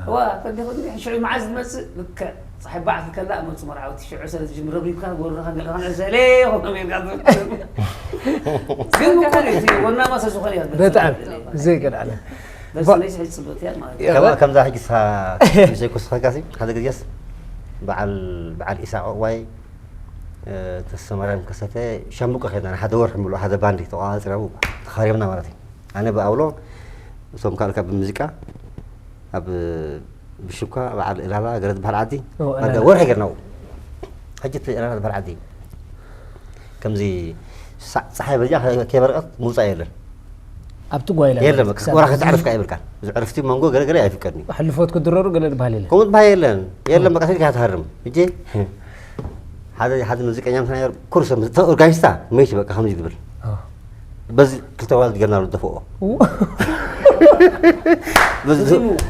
እዋ፣ ተዲኹ ሽዑ መዓዝ ዝመጽእ ልክዕ ጸሓይ ባዕ ከላ መጹ መርዓውቲ ሽዑ ዕሰለ ዝጅምር ረብሪብካ ጎረኻ ገለኻ ዕሰለ ይኾኑ ኢልካ ትብል። ግን ምኮነ እቲ ወናማ ስለ ዝኾነ እያ። በጣም ዘይገድዓለ። በስ ባ- ነይስ ሕጂ ጽብቕቲ እያ ማለት እዩ። ከማ ከምዛ ሕጂ ሳ ዘይኮስኸካሲ ሓደ ግዜስ በዓል በዓል ኢሳቅ እዋይ ተሰማርያም ከሰተ ሻምቡቆ ኸድና ንሓደ ወርሒ ሙሉእ ሓደ ባንዲ ተቋጻጺሮም ተኻሪምና ማለት እዩ። ኣነ ብኣውሎ እቶም ካልእ ካብ ብሙዚቃ ኣብ ብሽኳ በዓል እላላ ገለ ዝበሃል ዓዲ ኦ፣ ዳርጋ እላላ። ወርሒ ጌርናኡ። ሕጂ እቲ እላላ ዝበሃል ዓዲ ከምዚ ሳዕ ፀሓይ በዚኣ ከይበረቐት ምውፃእ የለን። ኣብቲ ጓይላ የለን፣ ማለት በቃ ክሳብ ወራ ሕጂ ከተዕርፍ ከኣ ይብልካ። እዚ ዕርፍቲ መንጎ ገለ ገለ ኣይፍቀድን እዩ። ሕልፎት ክድረሩ ገለ ዝበሃል የለን። ከምኡ ዝበሃል የለን። የለን፣ በቃ ስኢልካ ትሃርም። ሕጂ ሓደ ሓደ ሙዚቀኛ ምሳና ነይሩ፣ ኩርሰ ምስ ኦርጋኒስታ መይቱ በቃ ከምዚ ዝብል። ኦ። በዚ ክልተ ወራት ጌርና ዝደፍኦ። ው። በዚ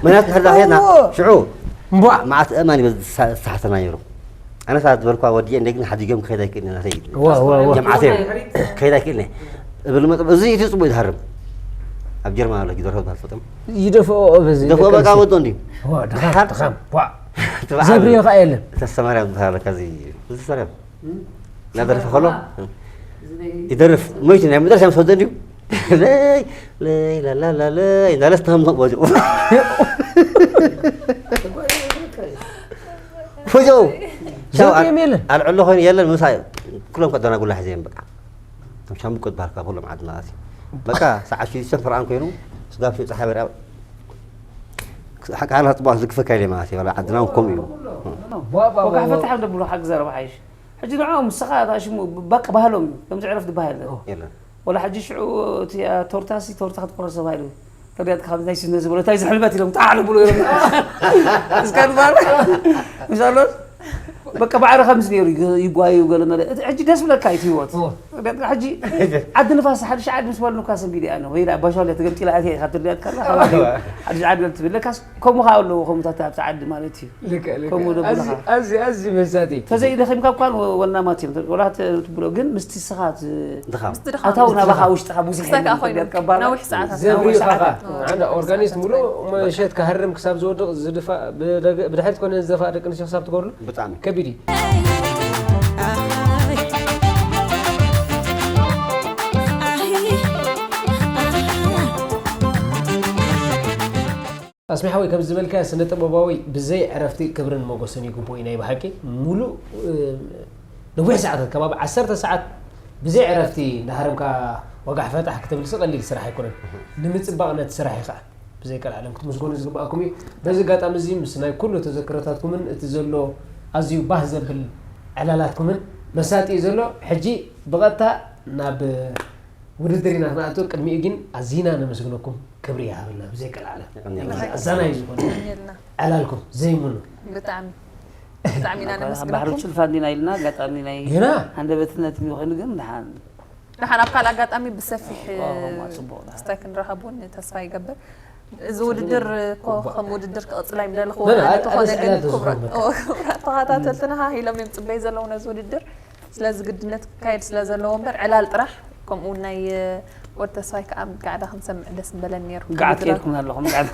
ምኽንያቱ እንድሕር ዳኺና እዎ። ሽዑ እምቧ። መዓት እማን እዩ በዚ ዝሳ-፣ ዝሳሕተና ነይሩ። ኣነ ሳት ዝበልኳ ወዲኤ እንደ ግን ሓዲጎም ክኸይድ ኣይክእልን ናተይ። ዋ፣ ዋ፣ ዋ። ጀምዓተይ ክኸይድ ኣይክእልን እየ። እብል መጥ-፣ እዚ እቲ ጽቡቅ ይትሃርም። ኣብ ጀርመን ኣሎ ጊደርሆ ዝበሃል ፈጠም። ይደፍኦ በዚ ደፍኦ ደቂ በቃ ኣንስትዮ። ወዶ እንዲ። ዋ፣ ድኻም፣ ድኻም። ዋ። ትበዓል። ዘብርዮ ከኣ የለን። ተስተማርያም ዝበሃል ለካ እዚ፣ እዚ ሰረም። እም? እናደረፈ ከሎ፣ እም። እዚ ናይ ይደርፍ። ሞይቱ ናይ መጨረሻ ምስ ወደ እንዲሁ፣ ለይ፣ ለይ፣ ላላላ፣ ለይ፣ እናለ ዝተኸም ወዲቑ። ፎጆ! ዘብርዮም የለን። ኣልዕሎ ኮይኑ የለን፣ ምሳይ ኩሎም ከደናጉላ ሒዘ እዮም በቃ። እቶም ሻምብቆ ዝበሃል ካብ ኩሎም ዓድና ኣትዩ። በቃ ሰዓት ሽዱሽተ ፍርቓን ኮይኑ ስጋብ ሽዑ ጸሓይ በሪቓ ሓቃላ ጽቡቕ ዝግፈካ ኢለ ማለት እዩ። ዓድና እውን ከምኡ እዩ። ወጋሕ ፈታሕ ደብሉ ሓቂ ዘረባ ሓይሽ ሕጂ ንዕኦም ንስኻ እታ ሽሙ በቃ ባህሎም እዩ ከምዚ ዕረፍ ዝበሃል የለን። የለን። ወላ ሕጂ ሽዑ እቲ ቶርታ ሲ ቶርታ ክትቆረስ ተባሂሉ ተሪያት ካብ ናይ ስነ ዝበሎ እንታይ ዝሕልበት ኢሎም ጣዕ ብሎ ኢሎም እስካ ድባል ምሳሎት በቃ ባዕሪ ከምዚ ነይሩ ይጓዩ ገለ መለ እቲ ሕጂ ደስ ብለካ እዩ ህይወት ተሪያት ሕጂ ዓዲ ንፋስ ሓድሽ ዓዲ ምስ በልኑካ ሰንቢድ እያ ነው ወይ ባሻው ተገምጢላ ኣትያ ኢኻ ትሪያት ካላ ሓድሽ ዓዲ ትብል ለካስ ከምኡ ከዓ ኣለዎ ከምኡታት ኣብቲ ዓዲ ማለት እዩ ልክዕ ልክዕ ከምኡ ደብሉኻ። ኣዚ ኣዚ ኣዚ መሳጢ ተዘይ ደኺምካ እኳ ወናማት እዮም ወላ ትብሎ ግን ምስቲ ስኻ ድኻም ምስቲ ድኻ ኣታው ናባኻ ውሽጥኻ ብዙሕ ክሳካ ኮይኑ ነዊሕ ሰዓታት ዘብሪ ነዊሕ ካኻ ሰዓታት ኣነ ኦርጋኒስት ሙሉ መሸት ካህርም ክሳብ ዝወድቕ ዝድፋእ ብደገ- ብድሕሪት ኮነ ዝደፋእ ደቂ ኣንስትዮ ክሳብ ትገብርሉ ብጣዕሚ ከቢድ እዩ ኣስሚ ሓወይ ከም ዝበልካ ስነ ጥበባዊ ብዘይ ዕረፍቲ ክብርን ሞገስን ይግብኡ ናይ ብሓቂ ሙሉእ እ፣ ነዊሕ ሰዓታት ከባቢ ዓሰርተ ሰዓት ብዘይ ዕረፍቲ እንዳሃረምካ ወጋሕ ፈታሕ ክትብልሲ ቀሊል ስራሕ ኣይኮነን ንምፅባቕ ነቲ ስራሕ እዩ ከዓ ብዘይ ቀልዓለም ክትምስገኑ ዝግባኣኩም እዩ በዚ ኣጋጣሚ እዚ ምስ ናይ ኩሉ ተዘክሮታትኩምን እቲ ዘሎ ኣዝዩ ባህ ዘብል ዕላላትኩምን መሳጢ እዩ ዘሎ ሕጂ ብቐጥታ ናብ ውድድር ኢና ክንኣቱ ቅድሚኡ ግን ኣዚና ነመስግነኩም ክብሪ ይሃበልና ብዘይ ቀልዓለም ኣዛናይ ዝኾነ የልና ዕላልኩም ዘይምኑ ብጣዕሚ ብጣዕሚ ኢና ባህሪ ነመስግነኩም ጭልፋ እንዲና ኢልና ኣጋጣሚ ናይ ኢና ሃንደበትነት ኮይኑ ግን ድሓን ንሓን ኣብ ካልእ ኣጋጣሚ ብሰፊሕ ዋው፣ ጽቡቕ። ክስታይ ክንረኸብ እውን ተስፋ ይገብር እዚ ውድድር እኮ ከም ውድድር ክቕፅል ኣይምደለኹ በላ፣ እንተኾነ ኣርእስ ግን ዕላል ክቡራት ተዝኸውን ኦ፣ ክቡራት ተኸታተልትና ሃ ኢሎም እዮም ፅበይ ዘለዉ ነዚ ውድድር ስለዚ ግድነት ክካየድ ስለ ዘለዎ እምበር ዕላል ጥራሕ ከምኡ እውን ናይ ወዲ ተስፋይ ከዓ ጋዕዳ ክንሰምዕ ደስ ምበለኒ ነይሩ ጋዓት ከይድኩም ኣለኹም ጋዓት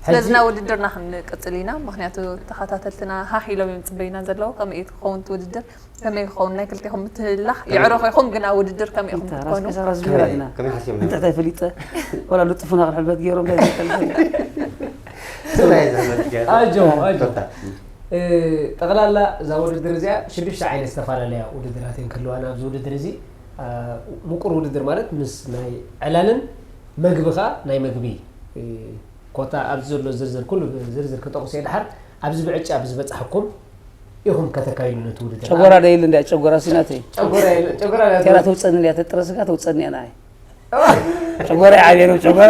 ስለዚ ናብ ውድድርና ክንቅፅል ኢና ምክንያቱ ተኸታተልትና ሃህ ኢሎም እዮም ፅበይና ዘለዉ ከመይ እዩ ክኸውን እቲ ውድድር ከመይ ክኸውን ናይ ክልቴኹም ምትህልላኽ የዕረኹ ኢኹም ግን ኣብ ውድድር ከመይ ኢኹም ክትኮኑ ራስከሰራ ዝብለና ከመይ ሓሲብና እንታይ እንታይ ፈሊጠ ወላ ልጥፉና ክሕልበት ገይሮም እንታይ ዝፈልጥ ስራይ ዘመት ገዛ ኣጆ ኣጆ ቶታ እ፣ ጠቕላላ እዛ ውድድር እዚኣ ሽዱሽተ ዓይነት ዝተፈላለያ ውድድራት እየን ክህልዋና ኣብዚ ውድድር እዚ እ፣ ምቁር ውድድር ማለት ምስ ናይ ዕላልን መግቢ ከዓ ናይ መግቢ እ፣ ኮታ ኣብዚ ዘሎ ዝርዝር ኩሉ ዝርዝር ክጠቕሶ እየ ድሓር ኣብዚ ብዕጫ ብዝበፅሓኩም ኢኹም ከተካይዱ ነቲ ውድድር ጨጎራ ደይል እንዳ ጨጎራ ሲናተይ ጨጎራ የለ- ጨጎራ ቴራ ተውፀኒ እያ ተጥረ ስጋ ተውፀኒ እያ ንዓይ ጨጎራ ይዓብየ ነው ጨጎራ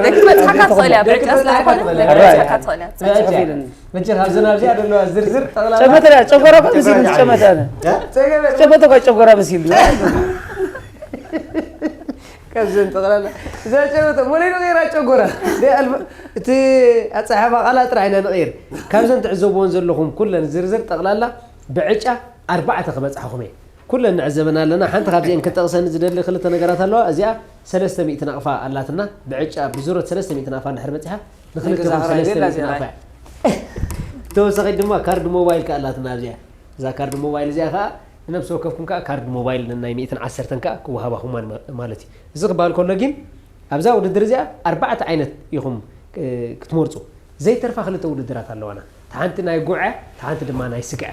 ክትበፅሓካ ትኽእል እያ ብዕጫ ስለዝኾነ ክትበፅሓካ ትኽእል እያ ብዕጫ መቸ ካብዚ ናብዚኣ ዘለዋ ዝርዝር ጠቕላላ ጨመተ ጨጎራ እኮ መሲሉ ጨመተ ኣነ ጸገበ ጨመተ እኮ ጨጎራ መሲሉ ካብዘን ጠቕላላ እዛ ጨመተ ሞለይ ንቐይራ ጨጎራ ደይ ኣልባ- እቲ ኣፀሓሕፋ ቃላት ጥራሕ ኢና ንቐይር ካብዘን ትዕዘብዎን ዘለኹም ኩለን ዝርዝር ጠቕላላ ብዕጫ ኣርባዕተ ክበፅሓኹም እየ ኩለን ንዕዘበን ኣለና ሓንቲ ካብዚአን ክጠቕሰኒ ዝደሊ ክልተ ነገራት ኣለዋ እዚኣ ሰለስተ ሚእቲ ናቕፋ ኣላትና ብዕጫ ብዙረት ሰለስተ ሚእቲ ናቕፋ እንድሕር በፂሓ ንክልተኹም ገዛ ክራይ ሰለስተ ቤላ ሚእቲ እዚኣ ናቕፋ እያ ተወሳኺት ድማ ካርድ ሞባይል ክኣላትና ኣብዚኣ እዛ ካርድ ሞባይል እዚኣ ከዓ ንነብሲ ወከፍኩም ከዓ ካርድ ሞባይል ነናይ ሚእትን ዓሰርተን ከዓ ክወሃባኹማ ማ- ማለት እዩ እዚ ክበሃል ከሎ ግን ኣብዛ ውድድር እዚኣ ኣርባዕተ ዓይነት ኢኹም እ፣ ክትመርፁ ዘይተርፋ ክልተ ውድድራት ኣለዋና እታ ሓንቲ ናይ ጉዐ እታ ሓንቲ ድማ ናይ ስግዐ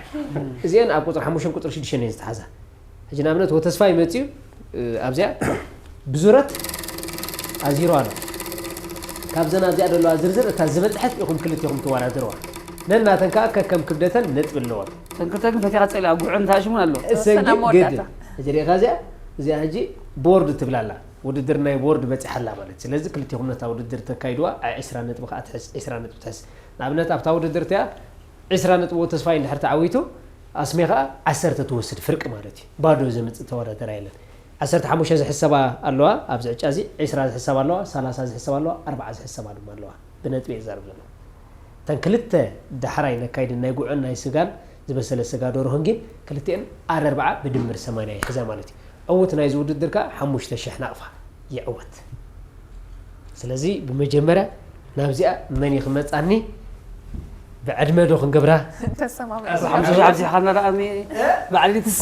እዚአን ኣብ ቁፅሪ ሓሙሽተን ቁፅሪ ሽዱሽተን እየን ዝተሓዛ ሕጂ ንኣብነት ወተስፋ ይመፅኡ ኣብዚኣ ብዙረት ኣዚሩ ኣሎ ካብዘን ኣብዚኣ ዘለዋ ዝርዝር እታ ዝበፅሐት ኢኹም ክልቴኹም ትወዳደርዋ ነናተን ከዓ ከከም ክብደተን ነጥቢ ኣለወን ተንክልተ ግን ፈቲኻ ፀሊኣ ጉዑ እንታይ ሽሙን ኣሎ እሰን ተወሰነ ግን መወዳእታ። ግድ ሕጂ ሪኢኻ እዚኣ እዚኣ ሕጂ ቦርድ ትብላ ኣላ ውድድር ናይ ቦርድ በፂሓ ኣላ ማለት ስለዚ ክልቴኹም ነታ ውድድር ተካይድዋ ዒስራ ነጥቢ ከዓ ትሕዝ ዒስራ ነጥቢ ትሕዝ ንኣብነት ኣብታ ውድድር እቲኣ ዒስራ ነጥቢ ተስፋይ እንድሕር ተዓዊቱ ኣስሜ ከዓ ዓሰርተ ትወስድ ፍርቂ ማለት እዩ ባዶ ዘምፅእ ተወዳደራ የለን ዓሰርተ ሓሙሽተ ዝሕሰባ ኣለዋ ኣብዚ ዕጫ እዚ ዒስራ ዝሕሰባ ኣለዋ ሰላሳ ዝሕሰባ ኣለዋ ኣርባዓ ዝሕሰባ ድማ ኣለዋ ብነጥቢ እየ ዛርብ ዘሎ እተን ክልተ ዳሕራይ ነካይድን ናይ ጉዕን ናይ ስጋን ዝበሰለ ስጋ ደርሆን ግን ክልቲአን ኣረርብዓ ብድምር ሰማንያ ይሕዛ ማለት እዩ ዕውት ናይዚ ውድድር ከዓ ሓሙሽተ ሽሕ ናቕፋ ይዕወት ስለዚ ብመጀመርያ ናብዚኣ መን እዩ ክመፃኒ ብዕድመ ዶ ክንገብራ ተሰማሚ ሓምሳ ሺሕ ኣብዚሓና ደኣ ባዕሊ ትስ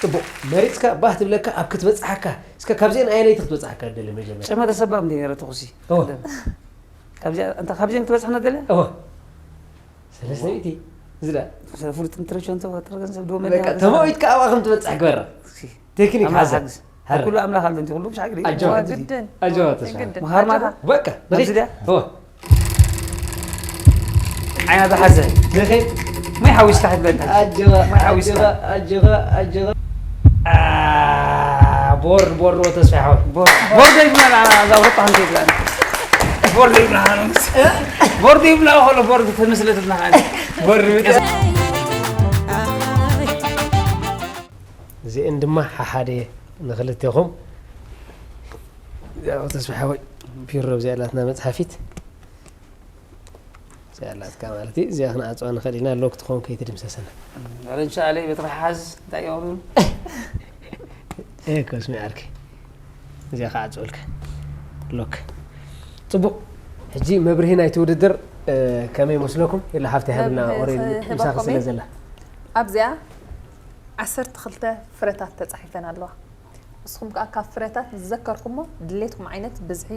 ፅቡቅ መሪፅካ ባህ ትብለካ ኣብ ክትበፅሓካ እስከ ካብዚአን ኣየነይቲ ክትበፅሓካ ደሊ መጀመርያ ጨመተ ሰባብ እንደ ነረ ተኹሲ ኦ። ካብዚኣ እንተ ካብዚአን ክትበፅሕና ደለ እወ ሰለስተ ሚእቲ ዝዳ ፍሉጥ ኢንተረክሽን ተፈጥረ ገንዘብ ዶ በቃ ተመዊት ከኣ ከም ትበጽሕ ግበራ። ቴክኒክ ሓዘ። ኩሉ ኣምላኽ ኣሎ እንጂ ኩሉ ብሻግሪ ኣጆዋ። ግድን ኣጆዋ ተስፋ። ግድን ምሃር ማለት በቃ ኣብዚ ድያ ሆ ዓይና ዝሓዘ ንኸይድ ማይ ሓዊስካ ክትበልካ ኣጆዋ ማይ ሓዊስካ። ኣጆዋ ኣጆዋ ኣጆዋ። ቦርድ ቦርድ ተስፋ ይሓወ ቦርድ ይብላና እዛ ኣውሮፓ ክንከይድ ዝኣነ ቦርድ ይብላና ቦርድ ይብላ ከሎ ቦርድ ተመስለትና ቦርድ እዚአን ድማ ሓሓደ ንክልቴኹም ያው ተስፋ ሓወይ ፒሮ ብዚኣ ላትና መፅሓፊት እዚኣ ላትካ ማለት እዩ እዚኣ ክንዓፅዋ ንኽእል ኢና ሎክ ትኸውን ከይትድምሰሰና ረንሻ ኣለይ ቤት ሓዝ እንታይ ይኸውን እኮ ስሚ ዓርኪ እዚኣ ክዓፅወልካ ሎክ ፅቡቅ ሕጂ መብርሂ ናይቲ ውድድር ከመይ መስለኩም ኢላ ሓፍቲ ሃብና ኦሬዲ ምሳኺ ስለ ዘላ ኣብዚኣ ዓሰርተ ክልተ ፍረታት ተፃሒፈን ኣለዋ። ንስኹም ከዓ ካብ ፍረታት ዝዘከርኩሞ ድሌትኩም ዓይነት ብዝሒ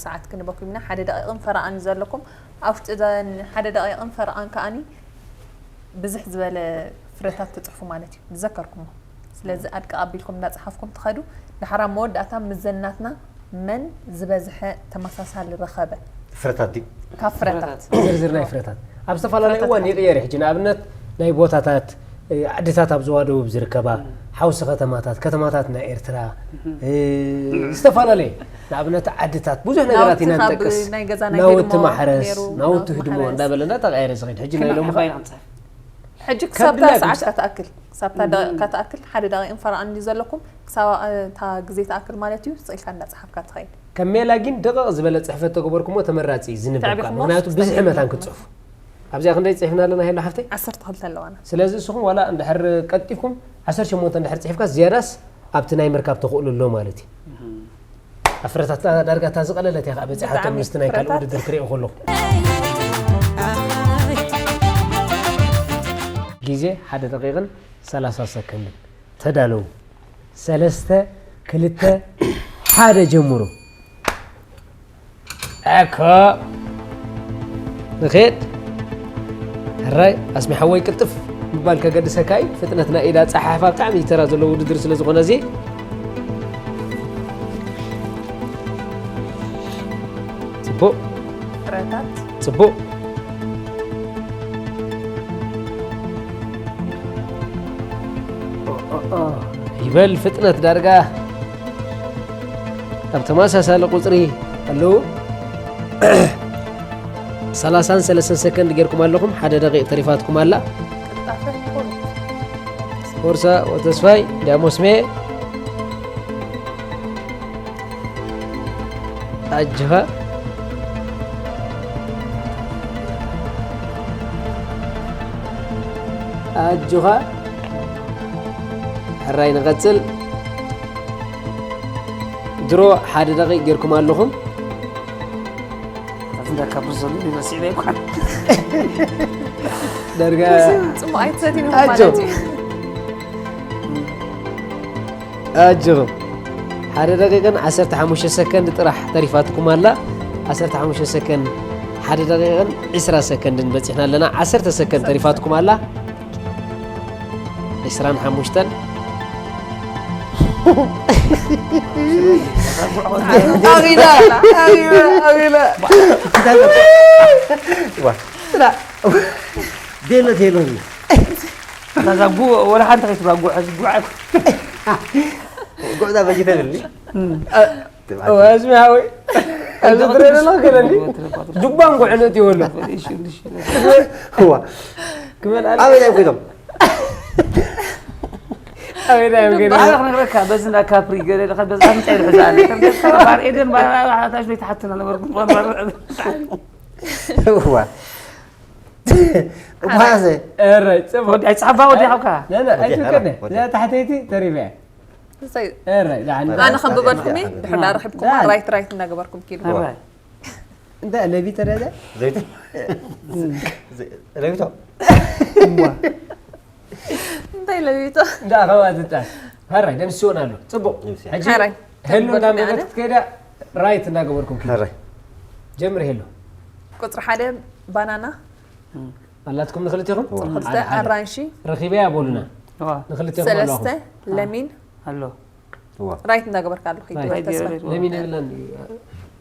ሰዓት ክንበኩም ኢና። ሓደ ደቂቕን ፈረቓን እዩ ዘለኩም። ኣብ ውሽጢ እዘን ሓደ ደቂቕን ፈረቓን ከዓኒ ብዝሕ ዝበለ ፍረታት ትፅሕፉ ማለት እዩ ዝዘከርኩሞ። ስለዚ ኣድቂ ኣቢልኩም እንዳፀሓፍኩም ትኸዱ። ድሓር ኣብ መወዳእታ ምዘናትና መን ዝበዝሐ ተመሳሳሊ ረኸበ? ፍረታት ድዩ? ካብ ፍረታት ዝርዝር ናይ ፍረታት ኣብ ዝተፈላለየ እዋን ይቕየር። ሕጂ ንኣብነት ናይ ቦታታት ዓድታት ኣብ ዞባ ደቡብ ዝርከባ ሓውሲ ከተማታት፣ ከተማታት ናይ ኤርትራ ዝተፈላለየ ንኣብነት ዓድታት ብዙሕ ነገራት ኢና ንጠቅስ። ናውቲ ማሕረስ፣ ናውቲ ህድሞ እንዳበለና ተቐያየረ ዝኸድ ሕጂ ናይ ሎም ሕጂ ክሳብታ ሰዓት ካትኣክል ክሳብታ ደቂቕ ካትኣክል ሓደ ደቂቕን ፈረቓን እንዲ ዘለኩም ክሳብ እታ ግዜ ትኣክል ማለት እዩ ስቕ ኢልካ እንዳፀሓፍካ ትኸይድ። ከም ሜላ ግን ደቐቕ ዝበለ ፅሕፈት ተገበርኩሞ ተመራፂ እዩ ዝንበብ ከዓ። ምኽንያቱ ብዝሒ መታን ክትፅሕፉ። ኣብዚኣ ክንደይ ፅሒፍና ኣለና ሄሎ ሓፍተይ? ዓሰርተ ክልተ ኣለዋና። ስለዚ ንስኹም ዋላ እንድሕር ቀልጢፍኩም ዓሰርተ ሸሞንተ እንድሕር ፅሒፍካ ዝያዳስ ኣብቲ ናይ ምርካብ ተኽእሎ ኣሎ ማለት እዩ። ኣብ ፍረታት ዳርጋ እታ ዝቐለለት እያ ከዓ በፂሓቶም ምስቲ ናይ ካልእ ውድድር ክሪኦ ከለኹ። ግዜ ሓደ ደቂቕን ሰላሳ ሰከንድን። ተዳለዉ። ሰለስተ፣ ክልተ፣ ሓደ ጀምሩ። ኣኮ ንኸድ ሕራይ ኣስሚ ሓወይ ቅልጥፍ ምባል ከገድሰካ እዩ። ፍጥነት ናይ ኢድ ኣፀሓሕፋ ብጣዕሚ እዩ ተራ ዘለዎ ውድድር ስለ ዝኾነ እዚ ፅቡቕ ፍረታት ፅቡቕ ይበል ፍጥነት ዳርጋ ኣብ ተመሳሳሊ ቁፅሪ ኣለዉ። ሰላሳን ሰለስተን ሰከንድ ጌርኩም ኣለኹም። ሓደ ደቂቕ ተሪፋትኩም ኣላ። ፎርሳ ወተስፋይ ዳሞስሜ ኣጆኻ ኣጆኻ ሕራይ ንቐጽል ድሮ ሓደ ደቂቕ ጌርኩም ኣለኹም እንዳካብር ዘሎ ይመስል ይኳን ደርጋ ጽሙ ኣይትሰቲን ማለት እዩ ኣጆኹም ሓደ ደቂቕን ዓሰርተ ሓሙሽተ ሰከንድ ጥራሕ ተሪፋትኩም ኣላ። ዓሰርተ ሓሙሽተ ሰከንድ ሓደ ደቂቕን ዕስራ ሰከንድን በፂሕና ኣለና። ዓሰርተ ሰከንድ ተሪፋትኩም ኣላ። ዕስራን ሓሙሽተን ኣኺላ ኣኺላ ኣኺላ ዴሎ ዴሎ እዛ ጉ ወላ ሓንቲ ከይትባጉዕ ሕዚ ጉዕ ኣይኮ ጉዕዛ በጅተልኒ ወስሚ ሓወይ እዚ ትረአ ዘለኹ ገለኒ ዱባን ጉዕነት ይበሉ እዋ ክመልኣ ኣበይ እዮም ኮይኖም ኣበይ ዳዮም ገለ ኣነ ክነግረካ በዚ እንዳ ካፕሪ ገለ ኢልካ በዚ ኣፍንጫ ይርሕዛ ኣለ ተርገጽካ ባር ኤደን ባር ኣታሽ ቤት ሓትና ነበርኩም እዋ እኳ ዘ እረ ጽቡቅ ወዲ ኣይጽሓባ ወዲ ሓውካ لا لا ኣይትከደ እዛ ታሕተይቲ ተሪፈ እያ እረ ዳሕኒ ኣነ ከንብበልኩም ድሕር ዳረኪብኩም ራይት ራይት እናገበርኩም ኪዱ ኣባይ እንታይ ለቢተ ደዛ ዘይተ ለቢቶ እንታይ ለቢቶ እንዳ ኣኸባ ዝጣል ሃራይ ደምስዮን ኣሎ ጽቡቅ ሕጂ ሓራይ ሄሉ እንዳንበበት ክትከዳ ራይት እናገበርኩም ኪዱ ሀራይ ጀምር ሄሉ ቁፅሪ ሓደ ባናና ኣላትኩም ንክልቴኹም? እዋ። ክልተ ሓደ ሓደ። ኣራንሺ፣ ረኺበያ በሉና። እዋ። ንክልቴኹም ሰለስተ ኣለኹም። ለሚን፣ ኣሎ። እዋ። ራይት እንዳገበርካ ኣለኹ ራይት። ይትበል ተስፋ። ራይት። ለሚን የብላን እዩ።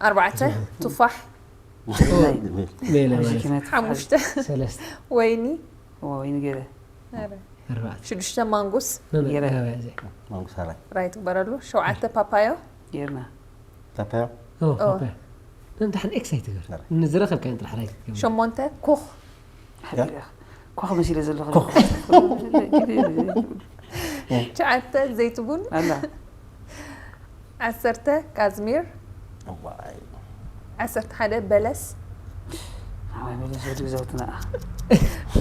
ኣርባዕተ ቱፋሕ፣ ሜለ ማለት። መሽኪነት። ሓሙሽተ ሰለስተ። ወይኒ፣ እዋ፣ ወይኒ ገለ። ኧረ፣ ኣርባዕተ። ሽዱሽተ ማንጉስ፣ ነነ የረ። ከባቢ ዘይ። ማንጉስ ሃራይ። ራይት ግበረሉ። ሸውዓተ ፓፓዮ፣ ጌርና። ፓፓዮ። ኦ፣ ኦ። ኦኬ። ነን ታሕን ኤክሳይት ገር። ንዝረኸብካ ጥራሕ ራይት ገር። ሸሞንተ ኮኽ፣ ሓቢረ። ኮኽ መሲለ ዘለኹ። ትሽዓተ ዘይትቡን፣ ኣላ። ዓሰርተ ካዝሚር፣ እዋይ። ዓሰርተ ሓደ በለስ፣ ኣዋይ፣ በለስ ወዲ ገዛውትና።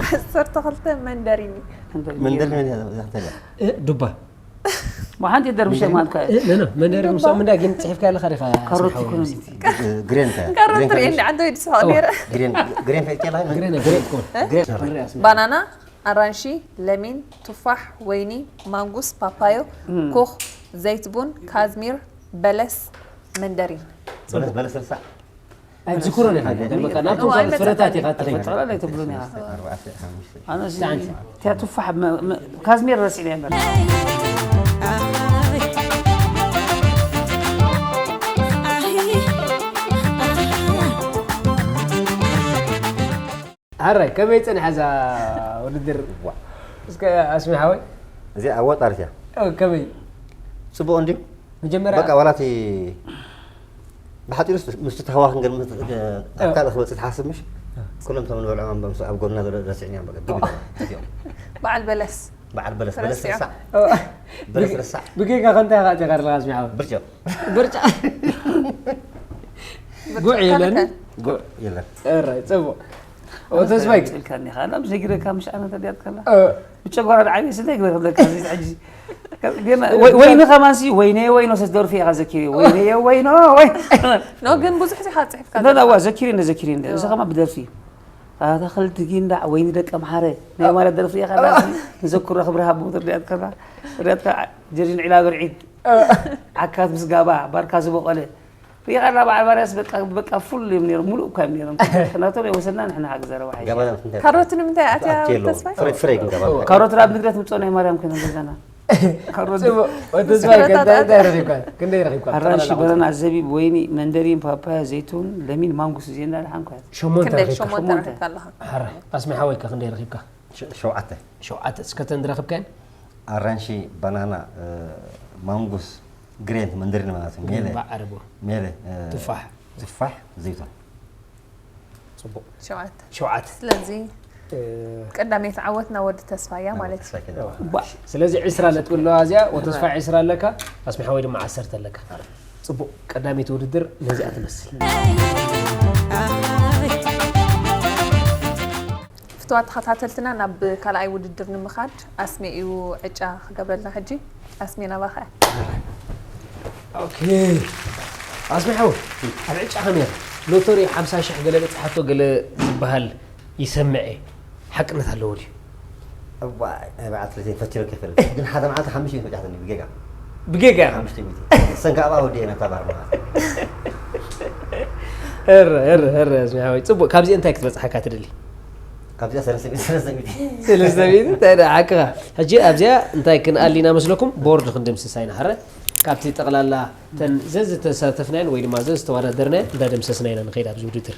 ዓሰርተ ክልተ መንደሪኒ። መንደል መን እያ እዛ ከተልያ? እ፣ ዱባ። ማ ሓንቲ ደርብሸ ማለት ከ እ፣ ኖ፣ ኖ፣ መንደሪ ምስ ምንዳ ግን ጽሒፍካ ኣለኻ ዲኻ? ካሮት ስምሓዊ ይኮነ ነብሲ። እቲ። ግሬን ከ? ካሮት ግሬን ትርኢ ከ? እንዲ ዓንተ ወይ ድስፋቕ ነይረ። ግሬን ግሬን ፈጭ ያለ ግሬን፣ ግሬን እኮ። ግሬን ንሪኣ ስምሓዊ። ባናና፣ ኣራንሺ፣ ለሚን፣ ቱፋሕ፣ ወይኒ፣ ማንጉስ፣ ፓፓዮ፣ ኮኽ፣ ዘይትቡን፣ ካዝሚር፣ በለስ፣ መንደሪን። በለስ በለስ ርሳዕ። ኣይትዝክሮን ኢኻ። በቃ ናብቶም ካልኦት ፍረታት ኢኻ ትኸይድ። ጠቕላላ ኣይተብሉን ኢኻ። ኣርባዕተ ሓሙሽተ። ኣነስ ጫንቲ። እቲያ ቱፋሕ መ- መ- ካዝሚር ረሲዕና እምበር። ሓራይ ከመይ ጸኒሓ እዛ ውድድር? እስከ ኣስሚ ሓወይ። እዚኣ ኣዋጣሪት እያ። ኦ፣ ከመይ? ጽቡቕ እንድዩ። መጀመርያ በቃ ዋላቲ ብሓጺሩ ምስቲ ተሃዋኽ ግን ኣብ ካልእ ክበጽእ ትሓስብ ምሽ? ኩሎም እቶም ንበልዖም ኣንበምሱ ኣብ ጎድና ዘሎ ረሲዕን እዮም በቃ ግቢ እዚኦም። በዓል በለስ። በዓል በለስ በለስ ተረሲዖም። ርሳዕ። ኦ፣ በለስ ርሳዕ። ብጌጋ ከምታይ ኢኻ ኣትኻ ኣለኻ ኣስሚ ሓወይ? ብርጭቕ። ብርጫ። ጉዕ የለን። ጉዕ የለን። ኧረ፣ ጽቡቕ። ኦ፣ ተስፋይ። ጽልካኒ ኢኻ። ላም ዘይግረካ ምሽ ኣነ ተዲያት ከላ። ኦ፣ ብጨጓራ ዓቢ ስለ ይግረክ ለካ እዚ ሕጂ። ገና ወይ- ወይኒ ከማንሲ ወይኔ ወይኖ ስትደርፊ ኢኻ ዘኪሪ። ወይኔ ወይኖ ወይ። ኖ ግን ብዙሕ ዜኻ ጽሒፍካ እንዳ ዋ ዘኪሪ እንደ ዘኪሪ እንደ። እዚ ከማ ብደርፊ። ኣታ ኸልቲ ጊንዳ ወይኒ ደቀ ምሓረ። ናይ ማለት ደርፊ ኢኻ ላሲ። ንዘክሮ ክብሪ ሃቦ ትርዳያት ከላ። ትርዳያት ከላ ጀርጂን ዒላ ብርዒድ። ዓካት ምስ ጋባ ባርካ ዝበቆለ። ሪኻ ላ በዓል ባርያስ በቃ በቃ ፉል እዮም ነይሮም። ሙሉእ እኳ እዮም ነይሮም። ናቶም የወሰና ንሕና ሃግ ዘረባ ሓይሽ። ገባና እንታይ? ካሮት ንምንታይ ኣትያ ኣትየሎ። ተስፋይ? ፍሬ ፍሬ ክንገባ። ካሮት ናብ ንግደት ምጾ ናይ ማርያም ኮይነ ገዛና። ካሮት ጽቡቕ። ወዲ ተስፋይ፣ ከንታይ እንታይ ረኺብካ? ክንደይ ረኺብካ? ኣራንሺ፣ በረን፣ ኣዘቢብ፣ ወይኒ፣ መንደሪን፣ ፓፓያ፣ ዘይቱን፣ ለሚን፣ ማንጉስ እዚኤን እንዳለ ሓንኳያት። ሸሞንተ ክንደይ ረኺብካ። ሸሞንተ ሸሞንተ። ረኺብካ ኣለኻ? ሓራይ። ኣስሚ ሓወይካ ክንደይ ረኺብካ? ሸ- ሸውዓተ። ሸውዓተ። እስከ ተን ድረኽብካየን? ኣራንሺ፣ ባናና፣ እ፣ ማንጉስ፣ ግሬንት፣ መንደሪን ማለት እዩ። ሜለ፣ ባዕ ዓረቦ። ሜለ፣ እ፣ ቱፋሕ። ቱፋሕ፣ ዘይቱን። ጽቡቕ። ሸውዓተ። ሸውዓተ። ስለዚ እ፣ ቀዳመይቲ ዓወትና ወዲ ተስፋያ ማለት እዩ። ተስፋ ከይዳ። ዋ። ስለዚ ዕስራ ነጥቢ ኣለዋ እዚኣ፣ ወተስፋ ዕስራ ኣለካ፣ ኣስሚ ሓወይ ድማ ዓሰርተ ኣለካ። ጽቡቕ፣ ቀዳመይቲ ውድድር ነዚኣ ትመስል። ፍትዋት ተኸታተልትና ናብ ካልኣይ ውድድር ንምኻድ ኣስሜ እዩ ዕጫ ክገብረልና ሕጂ። ኣስሜ ናባኻ እያ። ኦኬ። ኣስሚ ሓወይ፣ ኣብ ዕጫ ከመይ ኢኻ? ሎተሪ ሓምሳ ሽሕ ገለ በጽሓቶ ገለ ዝበሃል ይሰምዕ እየ። ሓቅነት ኣለዎ ድዩ? እዋይ፣ ናይ በዓል ክልተ ፈቲረ ከይፈልጥ። ግን ሓደ መዓልቲ ሓሙሽተ ሚእቲ በጺሓትኒ ብጌጋ። ብጌጋ ኢኻ? ሓሙሽተ ሚእቲ። ሰንካ ኣብኣ ወዲኤ ነታ ባር ማለት። እረ፣ እረ፣ እረ፣ ኣስሚ ሓወይ፣ ጽቡቕ። ካብዚ እንታይ ክትበጽሓካ ትደሊ? ካብዚኣ ሰለስተ ሚእቲ፣ ሰለስተ ሚእቲ። ሰለስተ ሚእቲ? እንታይ ደኣ ሓቅኻ? ሕጂ ኣብዚኣ እንታይ ክንኣሊ ኢና መስለኩም? ቦርድ ክንድምስሳ ኢና። ሕረ፣ ካብቲ ጠቕላላ እተን ዘዝተሳተፍናየን ወይ ድማ ዘዝተወዳደርናየን እንዳደምሰስና ኢና ንኸይድ ኣብዚ ውድድር።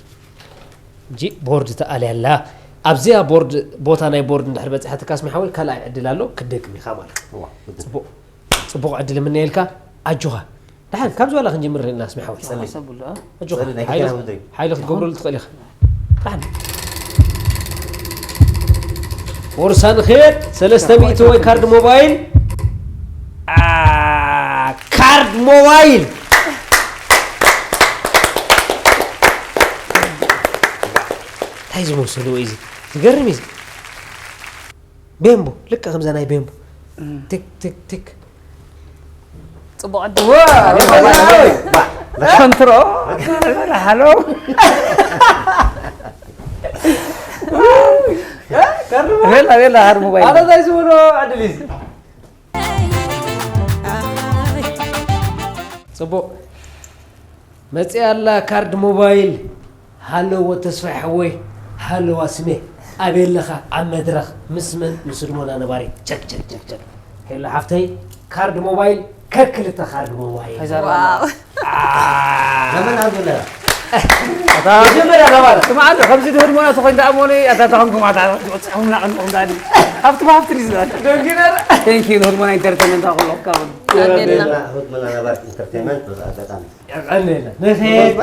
ሕጂ ቦርድ ተኣልያ ኣላ። ኣብዚኣ ቦርድ፣ ቦታ ናይ ቦርድ እንድሕር በጺሓትካ ኣስሚ ሓወይ፣ ካልኣይ ዕድል ኣሎ፣ ክትደግም ኢኻ ማለት እዩ። እዋ፣ ውድድር። ጽቡቕ፣ ጽቡቕ ዕድል እምነየልካ፣ ኣጆኻ። ደሓን፣ ካብዚ ዋላ ክንጅምር ኢልና ኣስሚ ሓወይ። ሓሳብ ብሎ፣ እ? ኣጆኻ። ጸሊ ናይ ሓይሊ፣ ከተና ውድድር እዩ። ሓይሊ ክትገብረሉ ትኽእል ኢኻ። ደሓን። ቦርሳ ንኽድ፣ ሰለስተ ሚእቲ ወይ ካርድ ሞባይል። ኣ፣ ካርድ ሞባይል። እንታይ ዝመሰሉ እዩ እዚ? ዝገርም እዩ እዚ። ቤምቦ፣ ልክዕ ከምዛ ናይ ቤምቦ። ትክ፣ ትክ፣ ትክ። ጽቡቕ ዕድል። ዋ፣ ኮንትሮ፣ ሃሎ። ቤላ፣ ቤላ፣ ሃር ሞባይል። ኣታ እንታይ ዝበሎ ዕድል እዩ እዚ? ጽቡቕ። መጽያ ኣላ ካርድ ሞባይል። ሃለዎ ተስፋይ ሓወይ፣ ሃለዋ ስሜ። ኣበይ ኣለኻ ኣብ መድረኽ ምስ መን? ምስ ህድሞና ነባሪ። ቸክ ቸክ ቸክ ቸክ። ሄሎ ሓፍተይ፣ ካርድ ሞባይል፣ ከክልተ ካርድ ሞባይል። ሒዛ ኣላ። ዋው። ለመን ኣንዱለ መጀመርያ ነባር ስማዕ ኣሎ ከምዚ ድህድሞና ተኾይኑ ደኣ እሞኒ ኣታ ተኾንኩም ኣታ ወፅኹምና ቅንኹም ደኣ ድዩ ኣብቲ ብሃብቲ ድዩ ዝብላ ደንጊና ቴንክ ዩ ንህድሞና ኢንተርቴንመንት ኣኹሎ ካብን ኣሜና። ህድሞና ነባር ኢንተርቴንመንት በዚ ኣጋጣሚ የቐንየልና ንኸይድ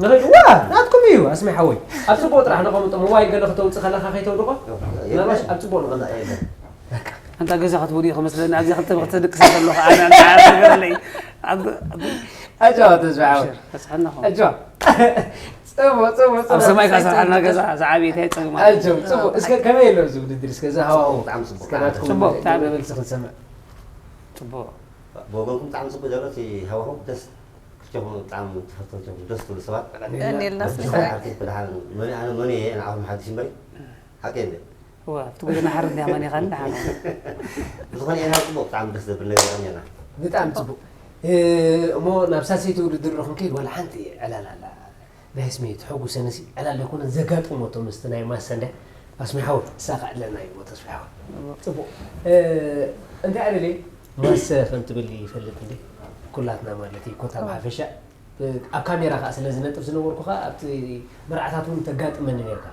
ንኸይድ ዋ ናትኩም እዩ ኣስሚ ሓወይ ኣብ ፅቡቅ ጥራሕ ነቐምጦ ሞባይል ገለ ክተውፅእ ከለካ ከይተውድቆ ምናልባሽ ኣብ ፅቡቅ ነቐምጦ ኣንታ ገዛ ክትወድኡ ከመስለኒ ኣብዚኣ ክልተ ብክልተ ድቅሳ ከለኹ ኣነ ኣንታ ሓያል ነገረለይ ኣጃዋ ተስፋ ሓወይ በፅሐና ኹም ኣጃዋ ፅቡቅ ፅቡቅ ኣብ ሰማይ ካሰርሓና ገዛ ዝዓብየ እንታይ ፀገም ኣሎ? ኣጆም ፅቡቅ እስከ ከመይ ኣሎ እዚ ውድድር እስከ እዚ ሃዋሁ ብጣዕሚ ፅቡቅ እስከ ናትኩም ፅቡቅ፣ ብጣዕሚ። መበል እስኪ ክንሰምዕ ፅቡቅ ብወገንኩም ብጣዕሚ ፅቡቅ ዘሎ እቲ ሃዋሁ ደስ ክልቴኹም ብጣዕሚ ተፈተውቲ ኢኹም ደስ ትብሉ ሰባት ቀኒልና ደስ ስለ ትብሉ ኣርቲስት ብድሓን መን ኣነ መን እየ ንዓኹም ሓድሽ እምበሪ ሓቂ እንደ እዋ ኣብቲ ጎደና ሓር እንዲያ መን ኢኻ ንድሓን ብዝኾነ ኢና ፅቡቅ ብጣዕሚ ደስ ዘብል ነገር ቀኒና ብጣዕሚ ፅቡቅ እ፣ እሞ ናብ ሳልሰይቲ ውድድር ዶ ክንከይድ ዋላ ሓንቲ ዕላል ኣላ ናይ ስሜት ሕጉሰንሲ ዕላል ኣይኮነን ዘጋጥሞ እቶ ምስቲ ናይ ማሰ እንደ ኣስሚሓው ሳኻ ኣለና እዩ ተስፋ ይሆን ፅቡቅ እ፣ እንታይ ኣደለይ ማሰ ከም ትብል ይፈልጥ እንደ ኩላትና ማለት እዩ ኮታ ብሓፈሻ እ፣ ኣብ ካሜራ ከዓ ስለ ዝነጥፍ ዝነበርኩ ከዓ ኣብቲ መርዓታት እውን ተጋጥመኒ ነርካ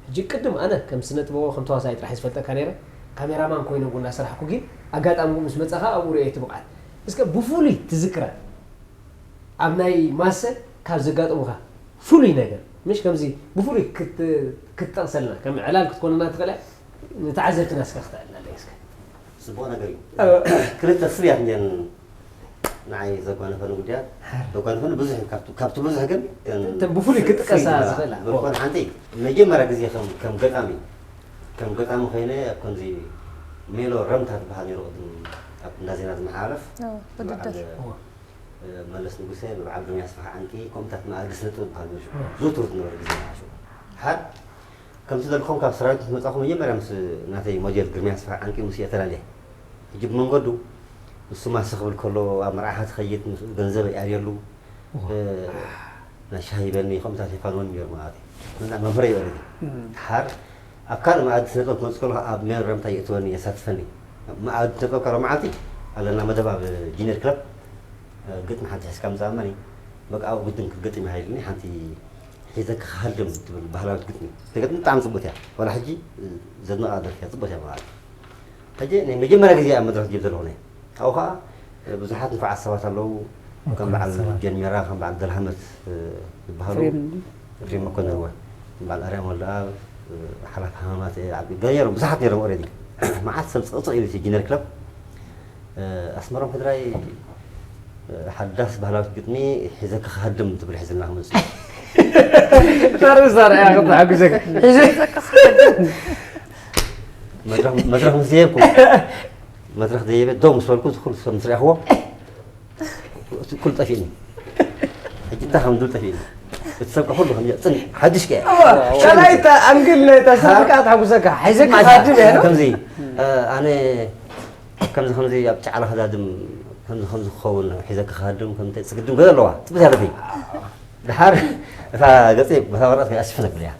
ሕጂ ቅድም ኣነ ከም ስነ ጥበቦ ከም ተዋሳኢ ጥራሕ ዝፈልጠካ ነረ ካሜራማን ኮይነ እውን እናሰራሕኩ ግን ኣጋጣሚ ምስ መፃኻ ኣብኡ ርእየ እቲ ብቕዓት እስከ ብፍሉይ ትዝክራ ኣብ ናይ ማሰ ካብ ዘጋጠሙካ ፍሉይ ነገር ምሽ ከምዚ ብፍሉይ ክት- ክትጠቕሰልና ከም ዕላል ክትኮነና ትኽእል እያ? ንተዓዘብትና እስከ ክተዕልና ኣለይ እስከ ፅቡቅ ነገር እዩ ክልተ ፍርያት እኒአን ንዓይ ዘጓነፈኒ ጉዳያት ዘጓነፈኒ ብዙሕ እዩ ካብቲ- ካብቲ ብዙሕ ግን እተን ብፍሉይ ክጥቀሳ ዝኽእላ። ዝኾነ ሓንቲ መጀመርያ ግዜ ከም ከም ገጣሚ ከም ገጣሚ ኮይነ ኣብ ከምዚ ሜሎ ረምታ ትበሃል ነይሩ ቅድም ኣብ እንዳ ዜና ዝመሓላለፍ ውድድር መለስ ንጉሰ ብበዓል ዱንያ ስፋሕ ዓንቂ ከምኡታት መኣዲ ስነ ጥበብ ዝበሃል ነይሩ ሽዑ ዝውትር ዝነበረ ግዜ ንዓ ሽዑ ሓድ ከምቲ ዘልኩም ካብ ሰራዊት ምስ መጻኹ መጀመርያ ምስ ናተይ ሞዴል ግርምያ ስፋሕ ዓንቂ ምስ እየ ተላለየ ሕጂ ብመንገዱ ንሱ ማሰ ክብል ከሎ ኣብ መርዓኻ ትኸይድ ምስ ገንዘብ የኣርየሉ ናይ ሻሂ በኒ ከምኡታት የፋንወኒ ነይሩ ማለት እዩ መምህረ ይበል ሓር ኣብ ካልእ መኣዲ ስነጥበብ ክመፅእ ከለኹ ኣብ ሜን ረምታ የእትወኒ የሳትፈኒ መኣዲ ስነጥበብ ካልኦ መዓልቲ ኣለና መደብ ኣብ ጂነር ክለብ ግጥሚ ሓንቲ ሒዝካ ምፃእ እመኒ በቃ ኣብኡ ግድን ክትገጥም ይሃይልኒ ሓንቲ ሒዘ ክሃድም ትብል ባህላዊት ግጥሚ ተገጥሚ ብጣዕሚ ፅቡት እያ ዋላ ሕጂ ዘድንቓ ደርፊ እያ ፅቡት እያ ማለት ሕጂ ናይ መጀመርያ ግዜ ኣብ መድረክ ጅብ ዘለኹ ናይ ኣብኡ ከዓ ብዙሓት ንፉዓት ሰባት ኣለዉ ከም በዓል ጀንሜራ ከም በዓል ደልሃመት ዝበሃሉ ኤፍሬም መኮነን እወ በዓል ኣርያም ወልደኣብ ሓላፊ ሃማማት ገለ ነይሮም ብዙሓት ነይሮም ኦሬዲ መዓት ሰብ ፅቕፅቕ ኢሉ እቲ ጂነር ክለብ ኣስመሮም ሕድራይ ሓዳስ ባህላዊት ግጥሚ ሒዘ ክሃድም ትብል ሒዝና ክመፅእ ታርሳ ርኣያ ክትሓጉዘካ መድረኽ ምስ ደየብኩ መድረኽ ደየበ ደው ምስ በልኩ ኩሉ ሰብ ምስ ረኣኽዎ ኩሉ ጠፊእኒ ሕጂ እንታይ ከም ዝብል ጠፊእኒ እቲ ሰብ ኩሉ ከም ፅን ሓድሽ ከ ካልኣይ ኣንግል ናይታ ሰብ ከዓ ትሓጉዘካ ሓይዘካ ትሓድም እያ ከምዚ ኣነ ከምዚ ከምዚ ኣብ ጫዕላ ክዳድም ከምዚ ከምዚ ክኸውን ሒዘ ክኻድም ከምተ ፅግድም ገለ ኣለዋ ፅብት ያለትኝ ድሓር እታ ገፂ በታ ወረቀት ከይኣስፍነ ብልያ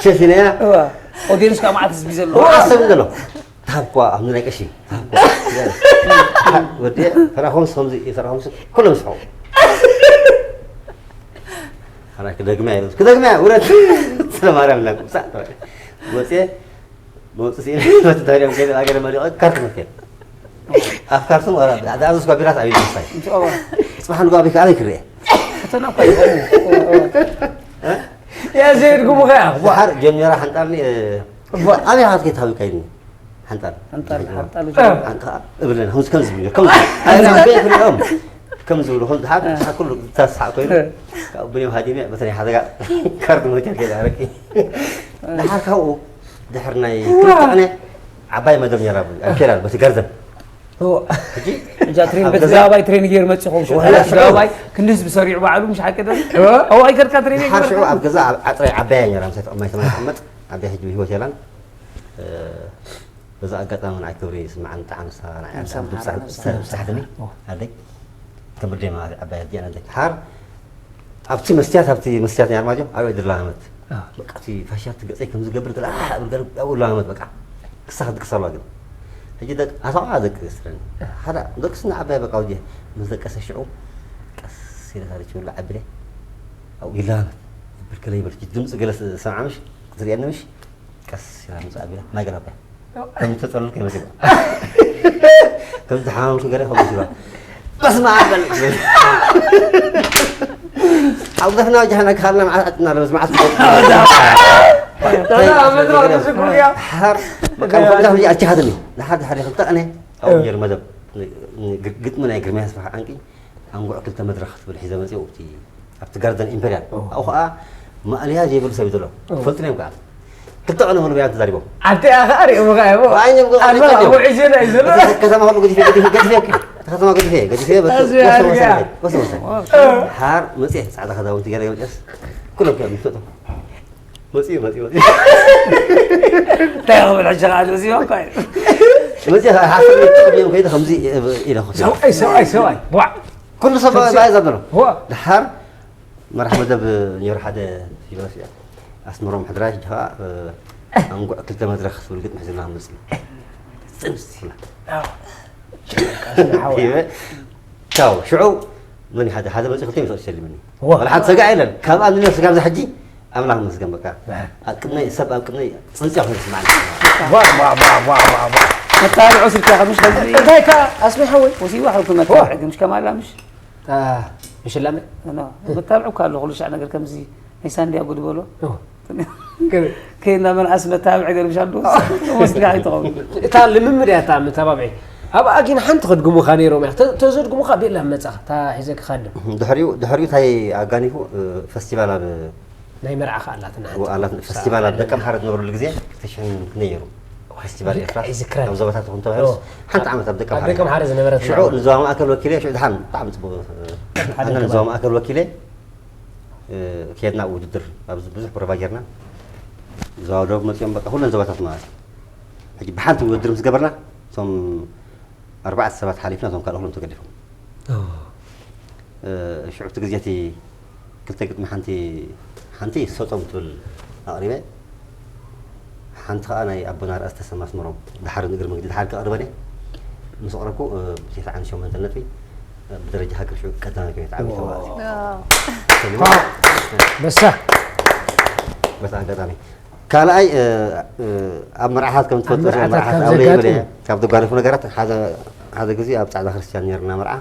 ሸፊነያ ኦዲየንስ ካብ መዓት ህዝቢ ዘሎ ዓሰብ ዘሎ ታብኳ ኣብ ናይ ቀሺ ወዲ ፈራኾምስ ከምዚ ፈራኾምስ ኩሎም ስሑ ክደግምያ ክደግምያ ውረድ ስለ ማርያም ላ ወፅየ መውፅእ ሲኢነ መትዳርዮም ከይደ ኣገረ መሪቐ ካርቱም ከይደ ኣብ ካርቱም ወራ ብዛዕባ ዝስኳ ቢራት ኣብዩ ምሳይ ፅባሕ ንጓ ቤት ኣበይ ክርኤ ፈተና እኮ ያ ዘይድግሙ ከያ ድሓር ጀሚራ ሓንጣልኒ ኣበይ ሃት ከይትሃዊ ካይድኒ ሓንጣል ሓንጣል ሓንጣል ሓንካ እብለን ከምዚ ከምዚ ብዮ ከምዚ ኣይና ቤት ሪኦም ከም ዝብሉ ከም ዝሓብ ሓ ኩሉ ተስሓ ኮይኑ ካብ ብንዮም ሃዲመ በተን ሓደጋ ካርድ መቸር ከይዳ ረቂ ድሓር ካብኡ ድሕር ናይ ክልተ ዓነ ዓባይ መደብ ነራ ኣልኬራ በቲ ገርዘብ ሕጂ እዛ ትሬን በቲ ዛባይ ትሬን ገይር መፂኹም ሽዑ ወላ ዛባይ ክንዲ ህዝቢ ሰሪዑ ባዕሉ ምሽ ሓቂ ዶ ኣዋይ ከድካ ትሬን ድሓር ሽዑ ኣብ ገዛ ኣብ ዓፅራይ ዓባያ ነራ ምሳይ ተቐማይ ተማይ ተቐመጥ ዓባይ ሕጂ ብህይወት የላን በዛ ኣጋጣሚ ንዓይ ክብሪ ይስምዓኒ ብጣዕሚ ንሳ ንዓይ ኣዳም ትብጻሕ ትብጻሕትኒ ኣደይ ከም ብደይ ማለት ዓባይ ኣዲኣ ኣደይ ሓር ኣብቲ መስትያት ኣብቲ መስትያት ናይ ኣርማጆ ኣብኡ ድላ ዓመት በቃ እቲ ፋሻ እቲ ገጸይ ከም ዝገብር ገለ ኣሕ ብል ገለ ኣብኡ ለማመድ በቃ ክሳ ክትቅሰ ኣለዋ ግን ሕጂ ደቂ ኣሳቑዓ ደቂ ስትረን ሓደ ደቂ ስና ዓባይ በቃ ወዲ ምስ ደቀሰ ሽዑ ቀስ ኢለ ታሪክ ይብሉ ዓቢለ ኣብኡ ይለማመድ ይብል ከለ ይብል ድምፂ ገለ ሰምዓ ምሽ ክትሪአኒ ምሽ ቀስ ኢላ ምፅእ ኣቢላ ማይ ገላባ ከም ተፀለልኩ ይመስል ከም ዝሓመምኩ ገለ ከም ይባ በስመ ኣብ በል ኣብ ዘፍና ወጃህና ክኻልና መዓት ኣጥና ለበስ መዓት ሓር በቃ ይፈቅዳ ፍልጅ ኣልቻሃትኒ ንሓር ድሓር ክልተ ቀነ ኣብኡ ነይሩ መደብ ግጥሚ ናይ ግርማይ ኣስፋሕ ዓንቂ ኣንጉዕ ክልተ መድረኽ ትብል ሒዘ መፅኡ ኣብቲ ኣብቲ ጋርደን ኢምፔርያል ኣብኡ ከዓ ማእለያ ዘይብሉ ሰብ እዩ ዘሎ ፈልጥና እዮም ከዓ ክልተ ቀነ ሙሉ ብያን ተዛሪቦም ኣብቲ ኣኻ ሪእሙኻ እሞ ኣይነም ኣልባ ውዒዜና እዩ ዘሎ ከተማ ሁሉ ገዲፈ ገዲፈ ገዲፈ እኮ። ከተማ ገዲፈ ገዲፈ በቃ ወሰ ወሰ ወሰ ወሰ ሓር መፅየ ፃዕዳ ከዳውንቲ ገለ መፅየስ ኩሎም ከ ምሰጡ መፅዩ መፅዩ መፅዩ እንታይ ክብል ሕጂ ከዓ ዝዚባ እኳ እዩ መፅየ ሓስብ ጥቕም እዮም ከይደ ከምዚ ኢለ ሰብኣይ ሰብኣይ ሰብኣይ ቧዕ ኩሉ ሰብ ባይ ዘብሎ ዋ ድሓር መራሕ መደብ ነይሩ ሓደ ፊሎሶፊ ኣስመሮም ሕድራይ ከዓ ኣንጉዕ ክልተ መድረክ ዝብል ግጥሚ ሒዝና ክመፅእ ፅንስ ኢላ ቻው ሽዑ መን ሓደ ሓደ መፅእ ክልተ ይመፅእ ሸሊምኒ ወላ ሓደ ሰጋዕ የለን ካብ ኣብኒ ነብሲ ካብዚ ሕጂ ኣምላኽ መስገን በቃ ኣብ ቅድመይ ሰብ ኣብ ቅድመይ ፅንፅያ ኮይኑ ስማዕኒ መታብዖ ስልካ ከምሽ ከምዚ እንታይ ከ ኣስሚ ሓወይ ወሲዋ ሓው ክመታ ሕጂ ምሽ ከማላ ምሽ ምሽላመ መታብዑ እኳ ኣሎ ኩሉ ሻዕ ነገር ከምዚ ናይ ሳንድያ ጉድ በሎ ከይና መልዓስ መታብዒ ገርምሻ ዶ ወስድካ ኣይትኸውን እታ ልምምድ እያ እታ መተባብዒ ኣብኣ ግን ሓንቲ ከድግሙኻ ነይሮም እያ ተዘድግሙኻ ቤላ መፃ እታ ሒዘ ክኻድም ድሕሪኡ ድሕሪኡ እንታይ ኣጋኒፉ ፈስቲቫል ኣብ ናይ መርዓ ከኣላትና ኣላት ፈስቲቫል ኣብ ደቀ ምሓረ ዝነበረሉ ግዜ ክልተ ሽሕን ክንደይ ነይሩ ፈስቲቫል ኤርትራ ይዝክረን ኣብ ዞባታት ይኹን ተባሂሉስ ሓንቲ ዓመት ኣብ ደቀ ኣብ ምሓረ ደቀ ምሓረ ዝነበረት ሽዑ ንዞባ ማእከል ወኪለ ሽዑ ድሓን ብጣዕሚ ፅቡቅ ኣነ ንዞባ ማእከል ወኪለ ከድና ውድድር ኣብዚ ብዙሕ ቁረባ ጌርና ዞባ ደቡብ መፅኦም በቃ ኩለን ዞባታት ማለት እዩ ሕጂ ብሓንቲ ውድድር ምስ ገበርና እቶም ኣርባዕተ ሰባት ሓሊፍና እቶም ካልእ ኩሎም ተገዲፎም ሽዑ እቲ ግዜ እቲ ክልተ ግጥሚ ሓንቲ ሓንቲ ሰጦም ትብል ኣቕሪበ ሓንቲ ከዓ ናይ ኣቦና ርኣስ ተሰማ ኣስመሮም ድሓር ንእግሪ መንገዲ ድሓር ከቕርበን ምስ ኣቕረብኩ ብቴስዓን ሸሞንተን ነጥቢ ብደረጃ ሃገር ሽዑ ቀዳማይ ኮይነ ተዓዊተ ማለት እዩ በሳ በታ ኣጋጣሚ ካልኣይ ኣብ መርዓታት ከም ትፈልጡ መርዓታት መርዓታት ካብ ኣውለይ ዘጋጥሙ። ብለ ካብ ዘጓነፉ ነገራት ሓደ ሓደ ግዜ ኣብ ፃዕዳ ክርስቲያን ነርና መርዓ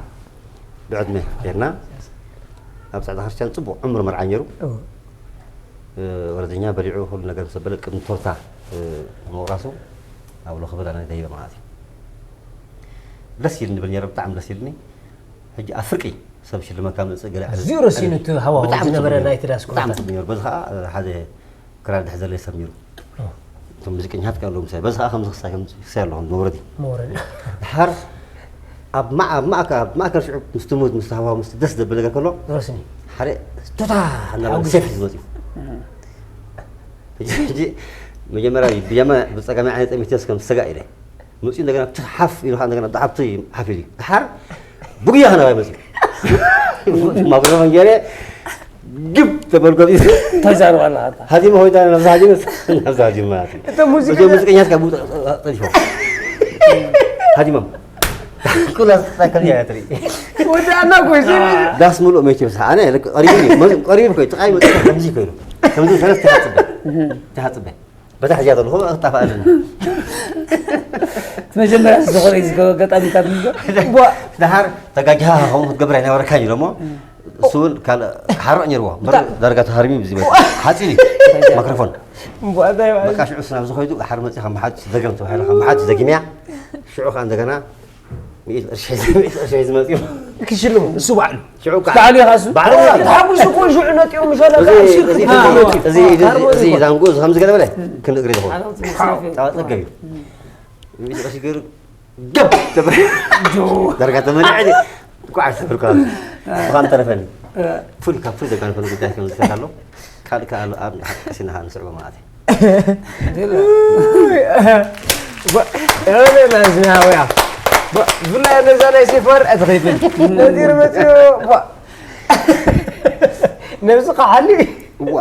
ብዕድመ ርና ኣብ ፃዕዳ ክርስቲያን ፅቡቅ ዕምር መርዓ ነሩ ወረደኛ በሊዑ ኩሉ ነገር ምስ በለ ቅድሚ ቶርታ ምቑራሱ ኣብ ሎክብል ኣነ ደይበ ማለት እዩ ደስ ኢልኒ ብል ነረ ብጣዕሚ ደስ ኢልኒ ሕጂ ኣብ ፍርቂ ሰብ ሽልመካ ምፅእ ገለ ኣዝዩ ረሲኑ እቲ ሃዋሁ ብጣዕሚ ዝነበረ ፅቡቅ ነይሩ። ናይቲ ዳስ ብጣዕሚ ኩነታት ፅቡቅ ነይሩ በዚ ከዓ ሓደ ክራር ድሕር ዘለ ሰብ ነይሩ እቶም ሙዚቀኛታት ከ ኣለዉ ምሳይ በዚ ከዓ ከምዚ ክሳይ ከምዚ ክሳይ ኣለኹም መውረዲ መውረዲ ድሓር ኣብ ማ- ኣብ ማእከ- ኣብ ማእከል ሽዑ ምስ ትሙት ምስ ሃዋሁ ምስ ደስ ዘብል ነገር ከሎ ረስኒ ሓደ ቶታ እናበለ ሴፍ ዝመፅኡ ሕጂ ሕጂ መጀመርያ ብያማ ብፀጋሚ ዓይነት ጠሚቴስ ከም ዝሰጋእ ኢለ መፅኡ እንደገና እቲ ሓፍ ኢሉ ከዓ እንደገና ብዓብቲ ሓፍ ኢሉ ድሓር ብጉያ ከናባይ መፅኡ ማክሮፎን ገይረ ግብ ተበልጎ ተዛርባ ኣለካ ሃዚመ ኮይዳ ነብዚ ሃዚመ ነብዚ ሃዚመ ማለት እዩ እቶም ሙዚቀኛ እዞም ሙዚቀኛት ካብ ጠልፎ ሃዚሞም ኩላ ሳይክል እያ ትርኢ ወዳእና እኮ እዩ ዳስ ሙሉእ መይት ይበስሓ ኣነ ቀሪቡ እዩ መ- ቀሪቡ ኮይኑ ጥቃይ መ ከምዚ ኮይኑ ከምዚ ሰለስተ ሓፅበ ተሓፅበ በታ ሕዚያ ዘለኹ ክጣፋእልን እቲ መጀመርያ ዝኾነ እዩ ዝገበ ኣጋጣሚታት ንዶ ድሓር ተጋጅሃ ከምኡ ክትገብር ኣይነበረካን ኢሎሞ እሱ እውን ካልእ ሓርቕ ነይርዎ እምበር ዳርጋ ተሃርሚ ብዚ ሓፂን እዩ ማክሮፎን እምቧእታ ይበሃል በቃ ሽዑ ስናብ ዝኸይዱ ድሓር መፂ ካብ መሓጅ ደገም ተባሂሉ ካብ መሓጅ ደጊምያ ሽዑ ከዓ እንደገና ሚእቲ ቅርሺ ሒዘ- ሚእቲ ቅርሺ ሒዙ መፂኡ ክሽልሙ እሱ ባዕሉ ሽዑ ከዓ ባዕሉ ኢኻ እሱ ባዕሉ ተሓጉሱ እኮ ሽዑ ነጢኡ ምሸለ እዚ- እዚ- እዚ- እዚ እዚ- እዚ ዛንጉ እዚ ከምዚ ገለ በለ ክንእግሪ ዝኸውን ፃዋ ፀገብ እዩ ሚእቲ ቅርሺ ገይሩ ገብ ተበ ዳርጋ ተመልዐ ቋዕ ሰብርካ ብኻም ተረፈኒ ፉል ካብ ፉል ዘጋንፈኒ ጉዳይ ከም ዝፈት ኣሎ ካልእ ከኣ ኣብ ቀሲና ንስዕቦ ማለት እዩ ናዝናውያ ብፍላይ ነዛ ናይ ሴፍ ወርቀት ኸይብል ነዚር መፅዮ ነብስኻ ሓሊ እዋ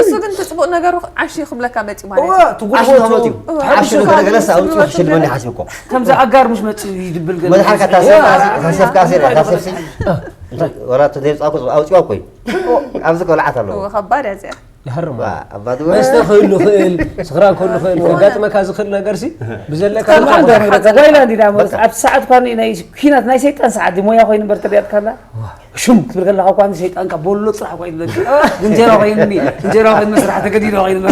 እሱ ግን ትጽቡቕ ነገሩ ዓሽ ክብለካ መጺኡ ማለት እዋ እዩ። ትጉርቦ ተመት እዩ። እዋ። ዓሽ ነገር ገለስ ኣውጽኡ ክሽልመኒ ሓሲብኮ። ከምዚ ኣጋር ምሽ መጽኡ ይድብል ገለ። መድሓር ካታሰፍካ ሴር ካሰፍሲ ወራ ተዘይጻኩ ኣውጽዋ ኮይ ኣብዚ ከልዓት ኣለዎ። እዋ ከባድ ያዚያ። ይሃርም ኣባዲ መስተ ክህሉ ክእል ስኽራን ክህሉ ክእል ከጋጥመካ ዝኽእል ነገር ሲ ብዘለካ ጓይላ እንዲ ዳ ማለት ኣብቲ ሰዓት እኳ ናይ ኪናት ናይ ሰይጣን ሰዓት ሞያ ኮይኑ በር ተሪኣትካላ ሽም ክትብል ከለካ እኳ ሰይጣንካ ቦሎ ጥራሕ እኳ ይብለካ እንጀራ ኮይኑኒ እንጀራ ኮይኑ መስራሕ ተገዲዶ ኮይኑ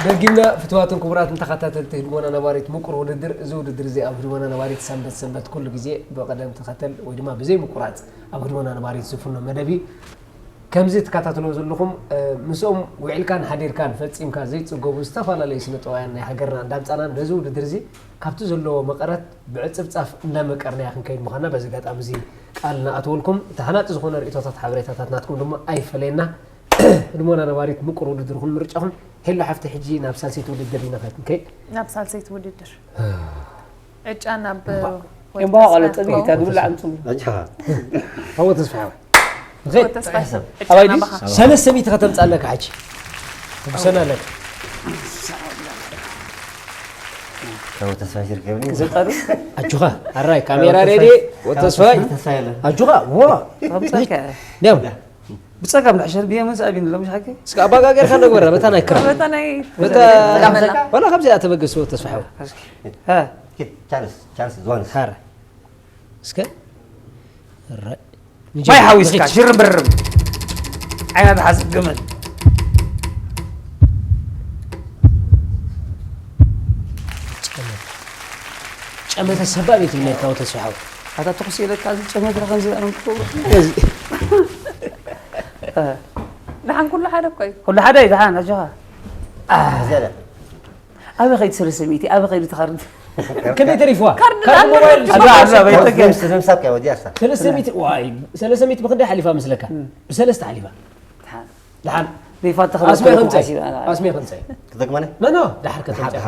ደጊምና ፍትዋትን ክቡራትን ተኸታተልቲ ህድሞና ነባሪት ምቁር ውድድር፣ እዚ ውድድር እዚ ኣብ ህድሞና ነባሪት ሰንበት ሰንበት ኩሉ ግዜ ብቐደም ተኸተል ወይ ድማ ብዘይ ምቁራፅ ኣብ ህድሞና ነባሪት ዝፍኖ መደብ እዩ። ከምዚ ትከታተልዎ ዘለኹም ምስኦም ውዒልካን ሓዲርካን ፈፂምካ ዘይፅገቡ ዝተፈላለዩ ስነ ጥበባውያን ናይ ሃገርና እንዳምፃና ነዚ ውድድር እዚ ካብቲ ዘለዎ መቐረት ብዕፅፍፃፍ እንዳመቀርናያ ክንከይድ ምዃንና በዚ ኣጋጣሚ እዚ ቃል ንኣትወልኩም። እቲ ሃናፂ ዝኾነ ርእቶታት ሓበሬታታት ናትኩም ድማ ኣይፈለየና። ህድሞና ነባሪት ምቁር ውድድርኹም ምርጫኹም። ሄሎ ሓፍቲ ሕጂ ናብ ሳልሰይቲ ውድድር ኢና ክንከይድ። ናብ ሳልሰይቲ ውድድር ዕጫ ናብ ኤምባ ቃለ ጸቢታ ግብላ ኣምጽም። ኣጃ ታቦ ተስፋ ሓወይ ንኸይድ ተስፋ ሰብ ኣባይ ድዩ ሰለስተ ሚእቲ ከተምጻ ኣለካ ሕጂ ትጉሰና ኣለካ ታቦ ተስፋ ሽርከብኒ ዘጠሩ ኣጆኻ ኣራይ ካሜራ ሬዲ ወተስፋይ ተስፋ የለን ኣጆኻ ዋ ተምጻካ ዲያም ብጸጋም ንዕሸር ብየመን ሰኣቢን ሎም ሻቂ እስከ ኣባጋገርካ ነግበራ በታ ናይ ክራ በታ ናይ በታ ዋላ ካብዚኣ ተበገስዎ ተስፋ ሓወይ ቻርልስ ቻርልስ ዝዋንስ ሓራ እስከ ማይ ሓዊስካ ሽርብርም ዓይና ዝሓዝእ ገመል ጨመተ ሰባብ እዩ ትብለካ ተስፋ ሓወይ ኣታ ትኹስ ኢለካ እዚ ጨመት ረኸን ዝኣረም ክትገብሮ ደሓን ኩሉ ሓደ እኮ እዩ ኩሉ ሓደ እዩ ደሓን ኣጆኻ ኣበ ኸይድ ሰለስተ ሚእቲ ኣበ ኸይድ ተኸርድ ክንደይ ተሪፍዋ ካርድ ሞባይል ሰለስተ ሚእቲ ዋይ ሰለስተ ሚእቲ ብክንደይ ሓሊፋ መስለካ ብሰለስተ ሓሊፋ ደሓን ዘይፋተኸ ኣስሜ ከምፀይ ኣስሜ ከምፀይ ክትደግመነ ኖ ኖ ዳሓር ከተምፀይ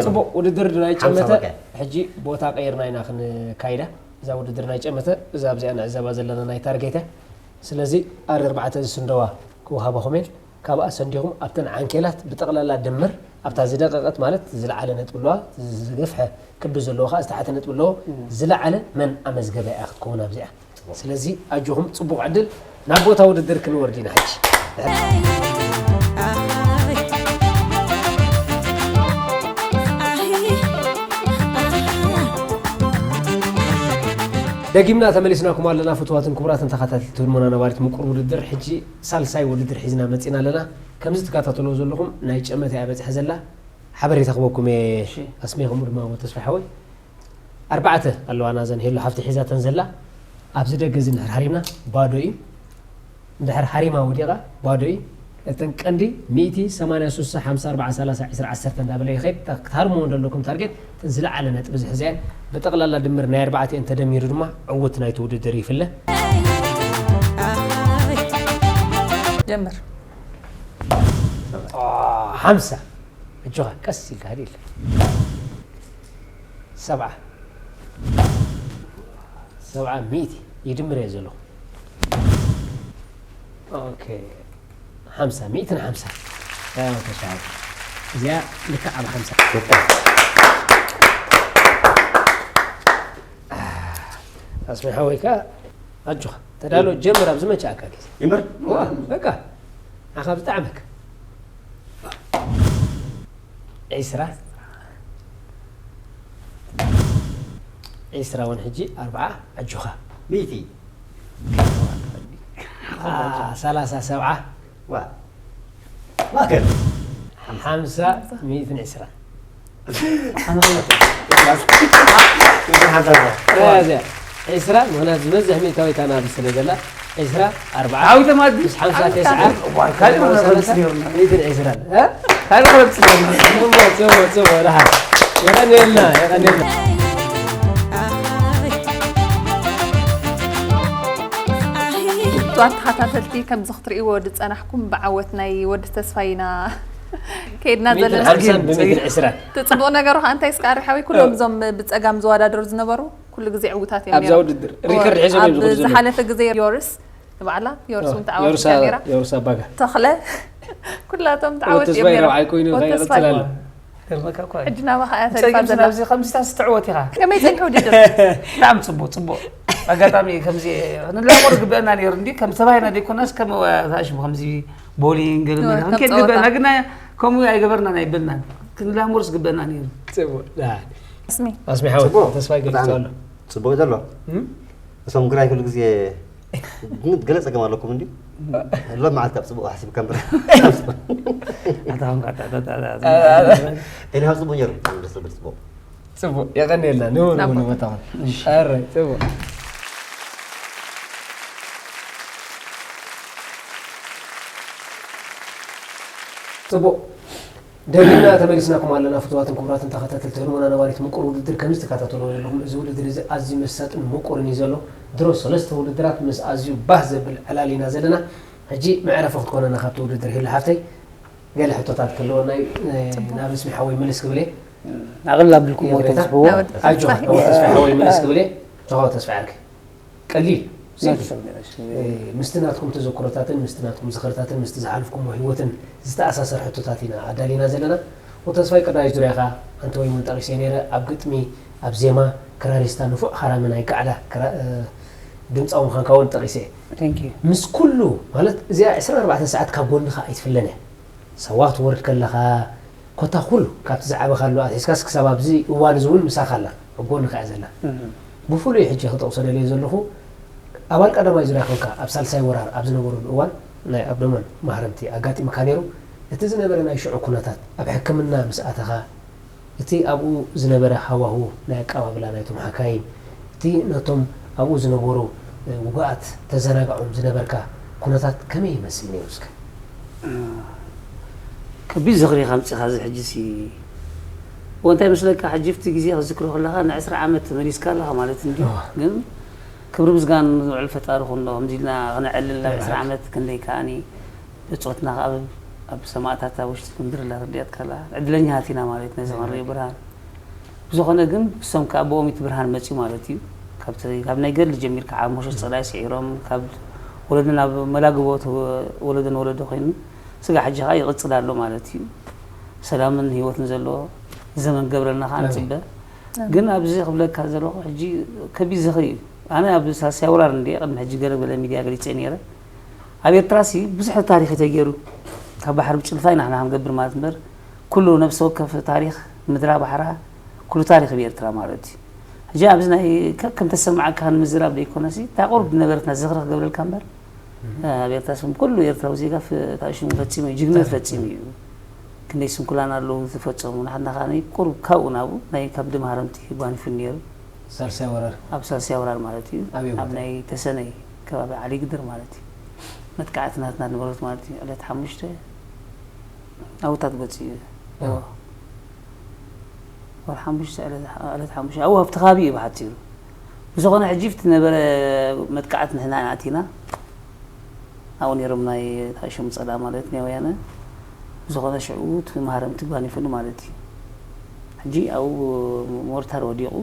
ፅቡቅ ውድድር ናይ ጨመተ ሕጂ ቦታ ቀይርና ኢና ክንካይዳ እዛ ውድድር ናይ ጨመተ እዛ ኣብዚኣ ንዕዘባ ዘለና ናይ ታርጌተ ስለዚ ኣር ኣርባዕተ ዝስንደዋ ክወሃበኹም እየን ካብኣ ሰንዲኹም ኣብተን ዓንኬላት ብጠቕላላ ድምር ኣብታ ዝደቐቐት ማለት ዝለዓለ ነጥቢ ኣለዋ ዝገፍሐ ክቢ ዘለዎ ከዓ ዝተሓተ ነጥቢ ኣለዎ ዝለዓለ መን ኣመዝገበ እያ ክትከውን ኣብዚኣ ስለዚ ኣጆኹም ፅቡቕ ዕድል ናብ ቦታ ውድድር ክንወርድ ኢና ሕጂ ደጊምና ተመሊስናኩም ኣለና ፍትዋትን ክቡራትን ተኸታተልቲ ህድሞና ነባሪት ምቁር ውድድር ሕጂ ሳልሳይ ውድድር ሒዝና መፂና ኣለና ከምዚ ትከታተልዎ ዘለኹም ናይ ጨመተ እያ በፅሐ ዘላ ሓበሬታ ክበኩም እየ ኣስሜኹም ድማ ተስፋ ሓወይ ኣርባዕተ ኣለዋ ናዘን ሄሎ ሓፍቲ ሒዛተን ዘላ ኣብዚ ደገ እዚ እንድሕር ሃሪምና ባዶ እዩ እንድሕር ሃሪማ ወዲቓ ባዶ እዩ እተን ቀንዲ ሚእቲ ሰማንያ ሱሳ ሓምሳ ኣርባዓ ሰላሳ ዕስራ ዓሰርተ እንዳበለ ይኸይድ ክትሃርምዎ እንደለኩም ታርጌት እተን ዝለዓለ ነጥቢ ዝሕዘ እየን ብጠቕላላ ድምር ናይ ኣርባዕቲአን ተደሚሩ ድማ ዕውት ናይቲ ውድድር ይፍለ ጀምር ሓምሳ እጆኻ ቀስ ኢልካ ሃዲል ሰብዓ ሰብዓ ሚእቲ ይድምር እየ ዘለኹ ሓምሳ ሚእትን ሓምሳ እዚኣ ልክዕ ኣብ ሓምሳ ኣስሚ ሓወይ ከዓ ኣጆኻ ተዳሎ ጀምር ኣብ ዝመቸኣካ ግዜ ይምበር በቃ ኣኻ ብጣዕመካ ዒስራ ዒስራ እውን ሕጂ ኣርብዓ ኣጆኻ ሚእቲ ሰላሳ ሰብዓ ማእከል ሓምሳ ሚእትን ዕስራ ዒስራ ምክንያት ዝበዝሕ ሚእታዊት ኣናብስ ስለ ዘላ ዒስራ ኣርብዓ ዓዊተ ማዲ ምስ ሓምሳ ተስዓ እዋን ካልእ መረብ ጽዮን ሚእትን ዕስራን ካልእ መረብ ጽዮን ጽቡቅ ጽቡቅ ደሓን የቀንየልና የቀንየልና ክቡራት ተኸታተልቲ ከምዚ ክትርእይዎ ዝጸናሕኩም ብዓወት ናይ ወዲ ተስፋ ኢና ከይድና ዘለና ሓምሳን ብሚእትን ዕስራን እቲ ጽቡቕ ነገሩ ከዓ እንታይ ስቃሪ ሓዊ ኩሎም እዞም ብጸጋም ዝወዳደሩ ዝነበሩ ኩሉ ግዜ ዕውታት እዮም ኣብዛ ነይሮም። ውድድር ሪከርድ ሒዞም እዮም ኣብ ዝውድድሩ ዘለዉ። ዝሓለፈ ግዜ ዮርስ ንባዕላ ዮርስ እውን ተዓወት የሩሳ እያ ነይራ። የሩሳ ኣባጋ ተኽለ ኩላቶም ተዓወት እዮም ተስፋይ ነይሮም። ረብዓይ ኮይኑ ወተስፋይ ከይቕጽል ኣሎ። ገርመካ እኮ እዩ። ሕጂ ናባኻ እያ ተሪፋ ጸገም ዘላ። ናብዚ ከምዚታት ትዕወት ኢኻ። ከመይ ጸኒሑ ውድድር? ብጣዕሚ ጽቡቕ ጽቡቕ። ኣጋጣሚ ከምዚ ንላቆር ግበአና ነይሩ እንዲ ከም ሰባይና ደይኮናስ ከም ታሽሙ ከምዚ ቦሊንግ ገለ ኖ፣ መለ ከም ክንከይድ ጸወታ። ግበአና ግና ከምኡ ኣይገበርናን ኣይበልናን። ክንላሞርስ ግበአና ነይሩ። ጽቡቕ። ዳ- እስሚ ኣስሚ ሓወት ጽቡቕ። ተስፋይ ገሊጽ ብጣዕሚ ኣሎ። ጽቡቕ ዘሎ። እም? እቶም ግራይ ኩሉ ግዜ ግን ገለ ጸገም ኣለኩም እንዲ ሎም መዓልቲ ኣብ ጽቡቕ ሓሲብካ እምበር ኣታ ኾንካ ጣ- ጣ- ጣ- ጣ- እኔ ኣብ ጽቡቕ ነይሩ ብጣዕሚ ደስ ዝብል ጽቡቕ ጽቡቕ የቐንየልና ንቡር ናቦ። ንቦታኹም ኣረ ጽቡቕ ጽቡቕ ደጊምና ተመሊስናኩም ኣለና። ፍቱዋትን ክቡራትን ተኸታተልቲ ህልሞና ነባሪት ምቁር ውድድር ከም ዝተከታተልዎ ዘለኹም እዚ ውድድር እዚ ኣዝዩ መሳጥን ምቁርን እዩ ዘሎ። ድሮ ሰለስተ ውድድራት ምስ ኣዝዩ ባህ ዘብል ዕላል ኢና ዘለና። ሕጂ መዕረፊ ክትኮነና ካብቲ ውድድር ሄሉ ሓፍተይ ገለ ሕቶታት ክህልወና እዩ። ናብ እስሚ ሓወይ ምልስ ክብል እየ። ኣቕልል ኣቢልኩሞ ይቕሬታ። ተብዝሕዎ ናወድ ኣጆኻ ተስፋ ናወድ ተስፋ ሓወይ ምልስ ክብል እየ። ጆኻ ተስፋ ዓርከይ ቀሊል ሲምፕል። ነሱ ምስቲ ናትኩም ተዘክሮታትን ምስቲ ናትኩም ዝኽርታትን ምስቲ ዝሓልፍኩሞ ህይወትን ዝተኣሳሰር ሕቶታት ኢና ኣዳሊና ዘለና። ወተስፋይ ቀዳማይ ዙርያኻ ኣንተ ወይ እውን ጠቒሰ ነይረ ኣብ ግጥሚ ኣብ ዜማ ክራሪስታ ንፉዕ ሃራሚ ናይ ጋዕላ ክራ- እ፣ ድምፃዊ ምዃንካ እውን ጠቒሰ Thank you። ምስ ኩሉ ማለት እዚኣ ዕስራን ኣርባዕተን ሰዓት ካብ ጎንኻ ኣይትፍለን እያ። ሳዋ ክትወርድ ከለኻ ኮታ ኩሉ ካብቲ ዝዓበኻሉ ኣትሒዝካስ ክሳብ ኣብዚ እዋን እዚ እውን ምሳኻ ኣላ ኣብ ጎንኻ እያ ዘላ። ብፍሉይ ሕጂ ክጠቕሶ ደልየ ዘለኹ ኣባል ቀዳማይ ዙርያ ኮንካ ኣብ ሳልሳይ ወራር ኣብ ዝነበረሉ እዋን ናይ ኣብዶመን ማህረምቲ ኣጋጢምካ ነይሩ። እቲ ዝነበረ ናይ ሽዑ ኩነታት ኣብ ሕክምና ምስ ኣተኻ እቲ ኣብኡ ዝነበረ ሃዋሁ ናይ ኣቀባብላ ናይቶም ሓካይም እቲ ነቶም ኣብኡ ዝነበሩ ውጉኣት ተዘናግዖም ዝነበርካ ኩነታት ከመይ ይመስል ነይሩ እስከ? ከቢድ ዝኽሪ ከምፂኻ እዚ ሕጂ ሲ እዎ እንታይ መስለካ ሕጂ ፍቲ ግዜ ክዝክሮ ከለኻ ንዕስራ ዓመት ተመሊስካ ኣለኻ ማለት እንዲ ግን ክብሪ ምስጋን ንውዕል ፈጣሪ ኩኖ ከምዚ ኢልና ክነዕልል ናብ ዕስራ ዓመት ክንደይ ከኣኒ ብፆትና ኣብ ኣብ ሰማእታት ኣብ ውሽጢ ክንድርላ ርድያት ከላ ዕድለኛታት ኢና ማለት ነዚ ክንርኢ ብርሃን ብዝኾነ ግን እሶም ከዓ ብኦም እቲ ብርሃን መፅዩ ማለት እዩ ካብ ናይ ገድሊ ጀሚርካ ዓብ መሸት ፀላይ ስዒሮም ካብ ወለዶ ናብ መላግቦ ወለዶ ንወለዶ ኮይኑ ስጋ ሕጂ ከዓ ይቕፅል ኣሎ ማለት እዩ ሰላምን ህይወትን ዘለዎ ዘመን ገብረልና ከዓ ንፅበ ግን ኣብዚ ክብለካ ዘለኹ ሕጂ ከቢድ ዝኽሪ እዩ ኣነ ኣብ ሳልሳይ ወራር እንደ ቅድሚ ሕጂ ገለ በለ ሚድያ ገሊፀ ነይረ ኣብ ኤርትራ ሲ ብዙሕ ታሪኽ ተገይሩ ካብ ባሕሪ ብጭልፋ ኢና ንሕና ክንገብር ማለት እምበር ኩሉ ነብሰ ወከፍ ታሪኽ ምድራ ባሕራ ኩሉ ታሪኽ ብኤርትራ ማለት እዩ ሕጂ ኣብዚ ናይ ከከም ተሰማዓካ ንምዝራብ ዘይኮነሲ እታ ቁሩብ ዝነበረትና ዝኽሪ ክገብረልካ እምበር ኣብ ኤርትራ ስም ኩሉ ኤርትራዊ ዜጋ ተኣሽሙ ፈጺሙ እዩ ጅግነት ፈጺሙ እዩ ክንደይ ስንኩላን ኣለዉ ዝፈጸሙ ንሓና ከዓ ናይ ቁሩብ ካብኡ ናብኡ ናይ ካብ ድማሃረምቲ ጓኒፉ ነይሩ ሳልሳይ ወራር ኣብ ሳልሳይ ወራር ማለት እዩ ኣበይ ቦታ? ኣብ ናይ ተሰነይ ከባቢ ዓሊግድር ማለት እዩ መጥቃዕቲ ናትና ነበረት ማለት እዩ ዕለት ሓሙሽተ ኣብታት ገፂ እዩ ወር ሓሙሽተ ዕለት ሓሙሽተ ኣብኡ ኣብቲ ከባቢ እዩ ብሓፂሩ ብዝኾነ ሕጂ ብቲ ነበረ መጥቃዕት ንሕና ኣቲና ኣብኡ ነይሮም ናይ ታሽም ፀላ ማለት ናይ ወያነ ብዝኾነ ሽዑ እቲ መሃረምቲ ጓኒፉሉ ማለት እዩ ሕጂ ኣብኡ ሞርታር ወዲቑ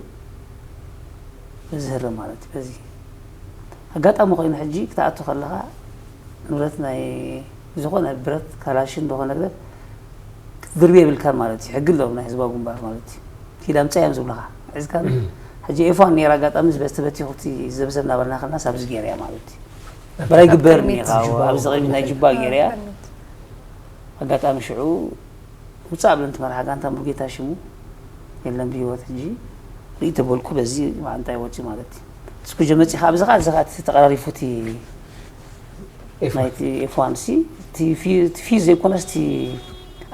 በዚ ህረ ማለት እዩ በዚ ኣጋጣሚ ኮይኑ ሕጂ ክትኣቱ ከለኻ ንብረት ናይ ዝኾነ ብረት ካላሽን ዝኾነ ነገር ክትድርቢ የብልካን ማለት እዩ ሕጊ ኣለዎም ናይ ህዝባዊ ግንባር ማለት እዩ ኪድ ኣምፃ እዮም ዝብልኻ ሒዝካ ሕጂ ኤፋን ነይራ ኣጋጣሚ ዝበስቲ በቲ ኩቲ ዘብሰብ እናበልና ከለና ሳብዚ ገይረያ ማለት እዩ በላይ ግበር እኒኻ ኣብዚ ቅድሚ ናይ ጅባ ገይረያ ኣጋጣሚ ሽዑ ውፃእ ብለን ትመርሓ ጋንታ ሙሉጌታ ሽሙ የለን ብህይወት ሕጂ ርኢ ተበልኩ በዚ ማዓንጣ ይወፂ ማለት እዩ እስኩ ጀመፂ ካብ ዝኻ ዝኻ ተቀራሪፉ እቲ ናይቲ ኤፍዋን ሲ እቲ ፊ ዘይኮነስ እቲ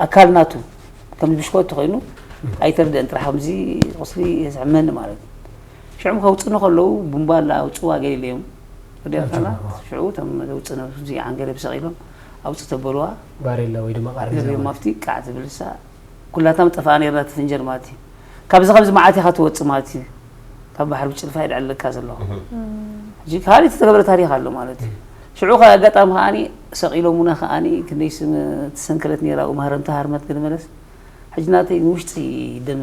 ኣካል ናቱ ከም ብሽኮት ተኮይኑ ኣይተርድአን ጥራሕ ከምዚ ቁስሊ የስዕመኒ ማለት እዩ ሽዑም ከውፅኑ ከለዉ ቡምባ ላ ኣውፅዋ ገሊለ እዮም ረዲኣትና ሽዑ ቶም ዘውፅነ እዚ ዓንገለ ብሰቂሎም ኣውፅ ተበልዋ ባሬላ ወይ ድማ ቃሪ ገቢኦም ኣብቲ ቃዕ ትብል ሳ ኩላትና ምጠፋኣ ነርና ትፍንጀር ማለት እዩ ካብዚ ከምዚ መዓት ኢኻ ትወፅእ ማለት እዩ ካብ ባሕሪ ብጭልፋ ይድዕለካ ዘለኹ ሕጂ ካልእ ዝተገበረ ታሪክ ኣሎ ማለት እዩ ሽዑ ካብ ኣጋጣሚ ከዓኒ ሰቒሎሙና ከዓኒ ክንደይ ስም ትሰንከለት ነይራ ኣብኡ ማህረምቲ ሃርመት ገለ መለስ። ሕጂ ናተይ ንውሽጢ ደም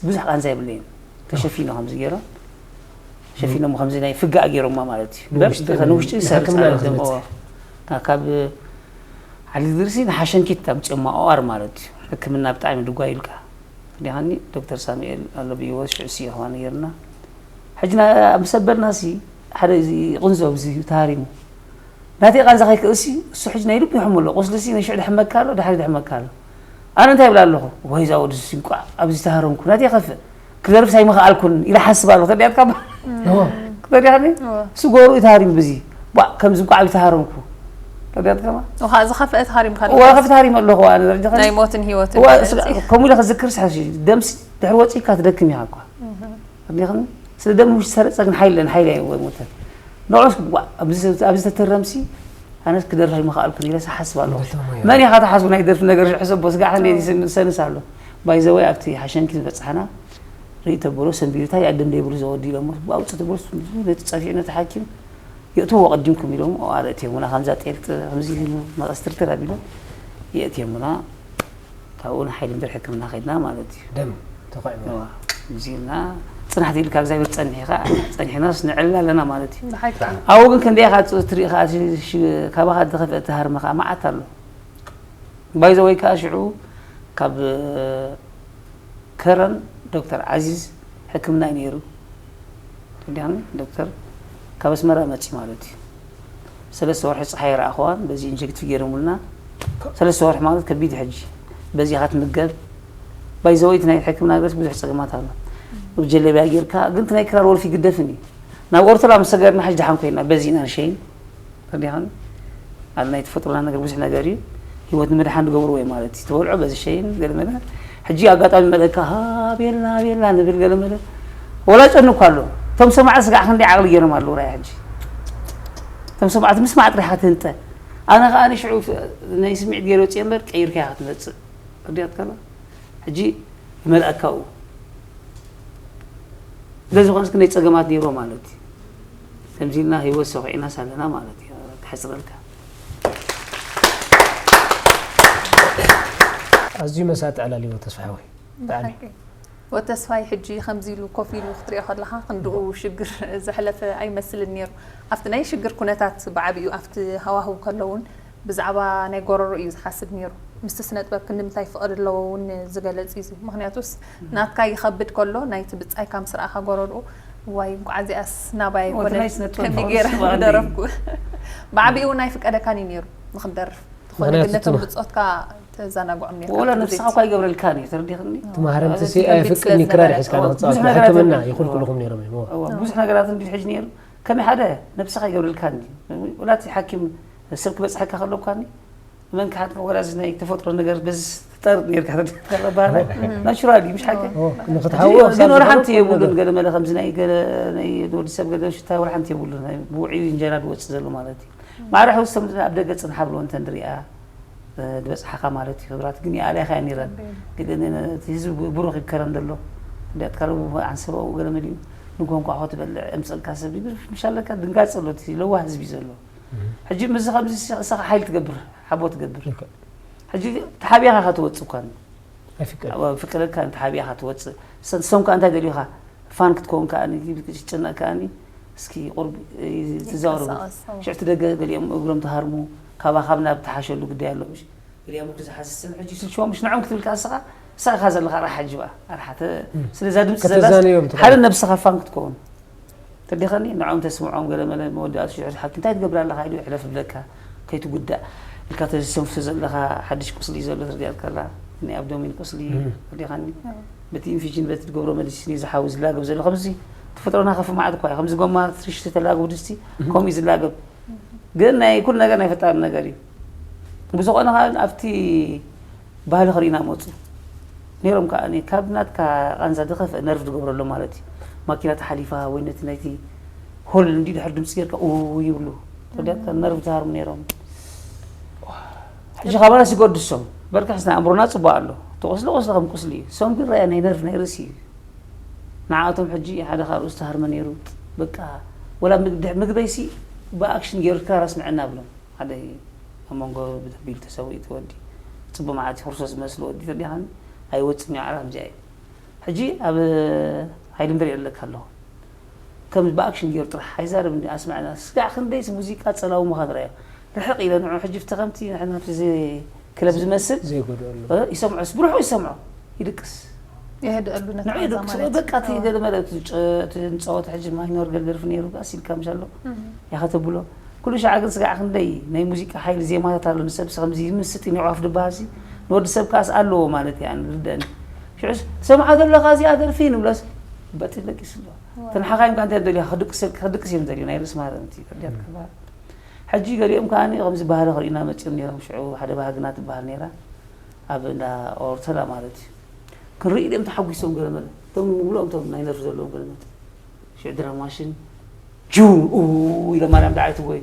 ብዙሕ ቃንዛ የብለይን። ተሸፊኖ ከምዚ ገይሮም ሸፊኖም ከምዚ ናይ ፍጋእ ገይሮማ ማለት እዩ። ንውሽጢ ንውሽጢ ሰርጻ ደም ካብ ዓሊ ድርሲ ንሓሸንኪት ኣምፅኦማ ኦኣር ማለት እዩ። ሕክምና ብጣዕሚ ድጓ ኢልካ ዲኻኒ ዶክተር ሳሙኤል ኣሎ ብይወት ሽዑ ሲ ይኸዋን ነይርና። ሕጂ ምስ ኣበርና ሲ ሓደ እዚ ቕንዞ እዚ ተሃሪሙ ናተይ ቓንዛ ከይክእልሲ እሱ ሕጂ ናይ ልቡ ይሕሙ ኣሎ። ቁስሊ ሲ ንሽዑ ድሕመካ ኣሎ ድሓሪ ድሕመካ ኣሎ። ኣነ እንታይ ይብል ኣለኹ? ወይ እዛ ወዲ ሲ እንቋዕ ኣብዚ ተሃረምኩ ናተይ ከፍእ ክደርፍስ ኣይምኽኣልኩን ኢለ ሓስብ ኣለኹ። ተዲኣትካ ተዲኣትካ ስጎሩ ተሃሪም ብዚ ባ ከምዚ እንቋዕ ኣብዚ ተሃረምኩ። ተዲኣትካ ዝኸፍአ ተሃሪምካ ወላ ከፍት ሃሪም ኣለኹ። ኣነ ደረጃ ናይ ሞትን ህይወትን ከምኡ ኢለ ክዝክር ስሓሽ ደምሲ ድሕሪ ወፂካ ትደክም ኢኻ እኳ ኣዲኽኒ ስለ ደም ውሽጢ ሰረፀ ግን ሓይለን ሓይለ ወይ ሞተ ንዑስ ኣብዚ ተተረምሲ ኣነስ ክደርፍ ኣይምኽኣልኩን ኢለ ሓስብ ኣለኹ። መን ኢኻ ትሓስቡ ናይ ደርፊ ነገር ሕሰቦ ስጋዕ ክንደይ ሰንስ ኣሎ። ባይዘወይ ኣብቲ ሓሸንኪ ዝበፅሓና ርኢ ተበሎ ሰንቢርታ ይኣደም ደይብሉ ዘወዲ ኢሎሞ ኣውፅእ ተበሎ ነቲ ፀፊዑ ነቲ ሓኪም የእትዎ ቀዲምኩም ኢሎም ኣረእትዮሙና ከምዛ ጤልጥ ከምዚ መቐስትርትር ኣቢሎም የእትዮሙና። ካብኡ ንሓይሊ ምድር ሕክምና ከድና ማለት እዩ። ደም ተኳዒ እዚና ፅናሕቲ ኢልካ እግዚኣብሔር ፀኒሕካ ፀኒሕናስ ንዕልል ኣለና ማለት እዩ። ኣብኡ ግን ክንደይ ኢኻ ትርኢ ካባኻ ዝኸፍአ ተሃርመ ከዓ መዓት ኣሎ። ባይዘወይ ከዓ ሽዑ ካብ ከረን ዶክተር ዓዚዝ ሕክምና እዩ ነይሩ። እንዲያም ዶክተር ካብ ኣስመራ መፂ ማለት እዩ። ሰለስተ ወርሒ ፀሓይ ረኣኽዋን በዚ ኢንጀክቲቭ ገይሮሙልና። ሰለስተ ወርሒ ማለት ከቢድ ሕጂ በዚ ኢኻ ትምገብ። ባይዘወይ እቲ ናይ ሕክምና ግረስ ብዙሕ ፀገማት ኣሎ። ጀለቢያ ጌርካ ግን እቲ ናይ ክራር ወልፊ ግደፍን እዩ። ናብ ኦርቶላ ምስ ሰገርና ሕጂ ደሓን ኮይና በዚ ኢና ንሸይን። ተዲኻን ኣብ ናይ ተፈጥሮና ነገር ብዙሕ ነገር እዩ። ህይወት ንምድሓን ዝገብርዎ እዩ ማለት እዩ። ትበልዖ በዚ ሸይን ገለ መለ ሕጂ ኣጋጣሚ መለካ ሃቤላ ሃቤላ ንብል ገለ መለ ወላ ጨኑ እኳ ኣሎ። እቶም ሰማዕቲ ስጋዕ ክንደይ ዓቕሊ ገይሮም ኣለዉ ራይ ሕጂ እቶም ሰማዕቲ ምስማዕ ጥራሕ ክትህንጠ ኣነ ከዓ ንሽዑ ናይ ስምዒት ገይረ ወፅየ እምበር ቀይርካ ክትመፅእ ርድያት ከላ ሕጂ ይመልኣካ ኡ ስለዚ ዝኾነስ ክንደይ ፀገማት ነይሮ ማለት እዩ። ከምዚ ኢልና ህይወት ሰኺዕናስ ኣለና ማለት እዩ። ክሕፅረልካ ኣዝዩ መሳጢ ዕላል እዩ ተስፋ ሓወይ። ብጣዕሚ። ብሓቂ። ወተስፋይ ሕጂ ከምዚ ኢሉ ኮፍ ኢሉ ክትሪኦ ከለኻ ክንድኡ ሽግር ዘሕለፈ ኣይመስልን ነይሩ። ኣብቲ ናይ ሽግር ኩነታት ብዓብኡ ኣብቲ ሃዋህው ከሎ እውን ብዛዕባ ናይ ጎረሮ እዩ ዝሓስብ ነይሩ። ምስቲ ስነ ጥበብ ክንዲ ምንታይ ፍቕሪ ኣለዎ እውን ዝገለጽ እዩ። ምኽንያቱስ ናትካ ይኸብድ ከሎ ናይቲ ብጻይካ ምስ ረኣኻ ጎረርኡ ዋይ እንቋዕ እዚኣስ ናባይ ኣይኮነን ከመይ ገይረ ምደረፍኩ። ብዓቢኡ እውን ኣይፍቀደካን እዩ ነይሩ ንኽትደርፍ። ዝኾነ ግን ነቶም ብጾትካ ተዘናግዖም ነርካ። ወላ ነብስኻ እኳ ይገብረልካን እዩ ተረዲኽኒ። እቲ ማህረምቲ ሲ ኣይፍቅድን እዩ ክራር ሒዝካ ንኽትጻወት ብሕክምና ይኹልኩልኹም ነይሮም እዮም። ብዙሕ ነገራት እንዲ ሕጂ ነይሩ ከመይ ሓደ ነብስኻ ይገብረልካን እዩ። ወላ እቲ ሓኪም ሰብ ክበጽሐካ ከሎ እኳ መን ክሓጥካ ወላ እዚ ናይ ተፈጥሮ ነገር በዚ ትጠርጥ ነርካ ተባህለ ናቹራሊ ምሽ ሓቂ ንክትሓወ ግን ወላ ሓንቲ የብሉን። ገለ መለ ከምዚ ናይ ገለ ናይ ወዲ ሰብ ገለ ሽታ ወላ ሓንቲ የብሉን። ናይ ብውዒ እንጀራ ዝወፅእ ዘሎ ማለት እዩ። ማዕረ ሕውስቶም ኣብ ደገ ፅንሓ ብሎ እንተ ንሪኣ ዝበፅሓኻ ማለት እዩ። ክብራት ግን ይኣልያኻ እየን ነይረን። ግን እቲ ህዝቢ ብሩኽ ይከረን ዘሎ እንዲያት ካልኡ ኣንሰበኡ ገለ መሊኡ ንጎንቋ ኾ ትበልዕ እምፀልካ ሰብ ምሽ ኣለካ ድንጋፅ ኣሎ። እቲ ለዋህ ህዝቢ ዘሎ ሕጂ ምዚ ከምዚ እሰኻ ሓይል ትገብር ሓቦ ትገብር። ሕጂ ተሓቢኻ ኸትወፅእ እኳ ፍቅረካ እንተ ሓቢእኻ ትወፅእ ሰንሶም ከዓ እንታይ ደልዩኻ ፋን ክትከውን ከዓ ክትጨነቅ ከዓ እስኪ ቁርብ ትዛወሩ ሽዕቲ ደገ ገሊኦም እግሮም ተሃርሙ ካባኻ ናብ ተሓሸሉ ግዳይ ኣሎ ገሊኦም ክዝሓስስን ሕጂ ስልችዎም ምሽ ንዖም ክትብል ከዓ ንስኻ ንስኻ ዘለኻ ራሕ ሕጂ በኣ ኣርሓተ ስለዛ ድምፂ ዘላ ሓደ ነብስኻ ፋን ክትከውን ተዲኸኒ ንዖም ተስምዖም ገለ መለ መወዳእቱ ሽዑ ሓኪም እንታይ ትገብር ኣለኻ ኢሉ ይሕለፍ ብለካ ከይትጉዳእ ኢልካ ተሰንፍቶ ዘለኻ ሓድሽ ቁስሊ እዩ ዘሎ ትርዲኣት ከላ ናይ ኣብዶሚን ቁስሊ ተዲኸኒ በቲ ኢንፊጅን በቲ ትገብሮ መዲሲን እዩ ዝሓዊ ዝላገብ ዘሎ ከምዚ ተፈጥሮና ከፍ መዓት እኳ እዩ ከምዚ ጎማ ትሽቲ ተላገቡ ድስቲ ከምኡ እዩ ዝላገብ ግን ናይ ኩሉ ነገር ናይ ፈጣሪ ነገር እዩ ብዝኾነ ኣብቲ ባህሊ ክርኢና መፁ ነይሮም ከዓ ካብ ናትካ ቃንዛ ዝኸፍአ ነርቭ ዝገብረሎም ማለት እዩ ማኪና ተሓሊፋ ወይ ነቲ ናይቲ ሆል እንዲ ድሕር ድምፂ ጌርካ ኡ ይብሉ ተዲያትካ ነርቭ ዝሃርሙ ነይሮም ሕጂ ካባና ሲጎድሶም በርካስ ናይ ኣእምሮና ፅቡቅ ኣሎ ተቆስሊ ቆስሊ ከም ቁስሊ እዩ ሶም ግን ረያ ናይ ነርቭ ናይ ርእሲ እዩ ንዓኣቶም ሕጂ ሓደ ካብ ርእሱ ተሃርመ ነይሩ በቃ ወላ ምግበይሲ ብኣክሽን ጌርካ ራስ ምዐና ብሎም ሓደ ኣብ መንጎ ብደቢል ተሰዊኡ እቲ ወዲ። ጽቡቕ መዓልቲ ክርስቶስ ዝመስል ወዲ ተርዲኻኒ ኣይወጽን እዩ። ዓራ ከምዚኣ እዩ። ሕጂ ኣብ ሃይለ ምድሪ ኣለካ ኣለኹ። ከም ብኣክሽን ገይሩ ጥራሕ ኣይዛረብ እንዲ ኣስማዕና። ስጋዕ ክንደይስ ሙዚቃ ጸላዊ ምዃን ርኣዮ። ርሕቕ ኢለ ንዑ ሕጂ ፍተ ከምቲ ንሕና ናብቲ እዚ ክለብ ዝመስል ዘይጎድኦ ኣሎ። እ፣ ይሰምዖ፣ ብርሑ ይሰምዖ፣ ይድቅስ። የህድአሉ ነቲ ንዑ ሓዛ ይድቅስ። ማለት በቃ እቲ እዩ። ገለ መለ እቲ ጨ-፣ እቲ ንጻወት ሕጂ ማይኖር ገለ ደርፊ ነይሩ፣ ቀስ ኢልካ ምሻሎ እም። ኢኻ ተብሎ። ኩሉ ሻዕ ግን ስጋዕ ክንደይ ናይ ሙዚቃ ሓይሊ ዜማታት ኣሎ፣ ንሰብሲ ከምዚ ይምስጥ እዩ፣ ንዕዋፍ ድበሃልሲ ንወዲ ሰብ ከኣስ ኣለዎ ማለት እያ፣ ንርደአኒ። ሽዑስ፣ "ሰምዓ ዘለኻ እዚኣ ደርፊ?" ንብሎስ፣ በጢ ደቂስ ኣሎ። ዋው። እተን ሓኻይም ከኣ እንታይ ደልያ? ክድቅስ፣ ክድቅስ እዮም ደልዩ፣ ናይ ርእሲ ማረምቲ፣ ፍርድያት እም። ክበሃል። ሕጂ ገሊኦም ከኣ ከምዚ ባህሊ ክርእዩና መጺኦም ነይሮም። ሽዑ ሓደ ባህግና ትበሃል ነይራ፣ ኣብ እንዳ ኦርተላ ማለት እዩ። ክንርኢ ኢሎም ተሓጒሶም ገለ መለ። እቶም ሙሉኦም እቶም ናይ ነርፊ ዘለዎም ገለ መለ። ሽዑ ድራም ማሽን፣ ጁ፣ ኡ፣ ኢለ ማርያም ደዓይት ወይ።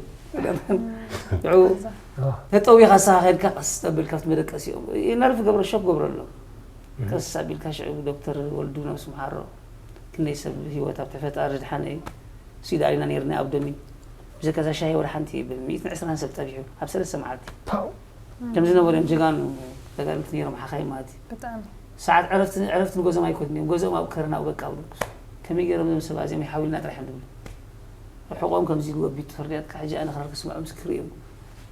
ሽዑ፣ ተጠዊኻ ንስኻ ከይድካ ቀስ ተቢልካ ኣብቲ መደቀሲኦም። ነርፊ ገብረ ሾክ ገብረሎም። እም። ቀስ ኣቢልካ ሽዑ ዶክተር ወልዱ ነብሱ መሓሮ። ክንደይ ሰብ ህይወት ኣብቲ ፈጣሪ ድሓነ እዩ። እሱ ኢሉ ኣሊና ነይርና ኣብ ዶሚ። ብዘይካ እዛ ሻሂ ወላ ሓንቲ የብል። ሚእትን ዕስራን ሰብ ጠቢሑ ኣብ ሰለስተ መዓልቲ። ፓው። ከም ዝነበሩ እዮም ጀጋኑ ተጋደልቲ ነይሮም ሓኻይም ማለት እዩ። ብጣዕሚ። ሰዓት ዕረፍቲ፣ ዕረፍቲ ንገዝኦም ኣይኮኑን እዮም። ገዝኦም ኣብ ከረን ኣብ በቃ ኣብ ድቁስ። ከመይ ገይሮም እዞም ሰባት እዚኦም ይሓውዩልና ጥራሕ እዮም ዝብሉ። ርሑቖም ከምዚ ኢሉ ወቢቱ ፍርድያት፣ ካብ ሕጂ ኣነ ክራር ክስምዖም ምስክር እዮም።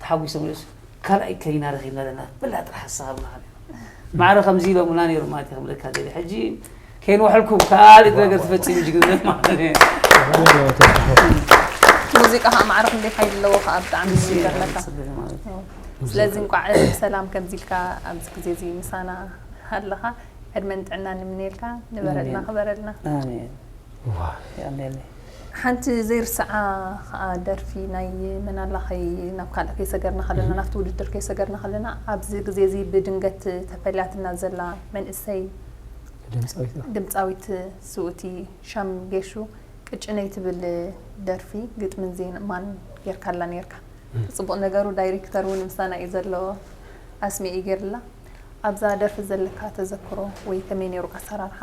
ተሓጒሶም ኢሎስ፣ ካልኣይ ከኒና ረኺብና ኣለና። ብላ ጥራሕ ሓሳብና ማለት እዩ። ማዕረ ከምዚ ኢሎምና ነይሮም ማለት እዩ፣ ክብለካ ደልየ። ሕጂ ከይንውሕልኩም ካልእ ነገር ትፈጽሙ ጅግንነት ማለት እዩ። ሙዚቃ ከዓ ማዕረ ክንደይ ሓይሊ ኣለዎ ከዓ ብጣዕሚ እዩ ዝገርመካ። ጽቡቕ ማለት እዩ። ስለዚ እንኳዕ ብሰላም ከምዚ ኢልካ ኣብዚ ግዜ እዚ ምሳና ኣለኻ። ዕድመን ጥዕናን ንምነየልካ። ንበረልና፣ ኣሜን። ክበረልና። ኣሜን። ዋው። የቐንየለይ። ሓንቲ ዘይርስዓ ከዓ ደርፊ ናይ መን ኣላኸይ ናብ ካልእ ከይሰገርና ከለና፣ እም። ናብቲ ውድድር ከይሰገርና ከለና፣ ኣብዚ ግዜ እዚ ብድንገት ተፈልያትና ዘላ መንእሰይ ድምፃዊት ዶ? ድምፃዊት ስውእቲ ሻም ጌሹ ቅጭነይ ትብል ደርፊ ግጥምን ዜማን ጌርካላ ኔርካ። እም። ጽቡቕ ነገሩ ዳይሬክተር እውን ምሳና እዩ ዘሎ፣ ኣስሜ እዩ ጌርላ። ኣብዛ ደርፊ ዘለካ ተዘክሮ ወይ ከመይ ነይሩ ኣሰራርሓ?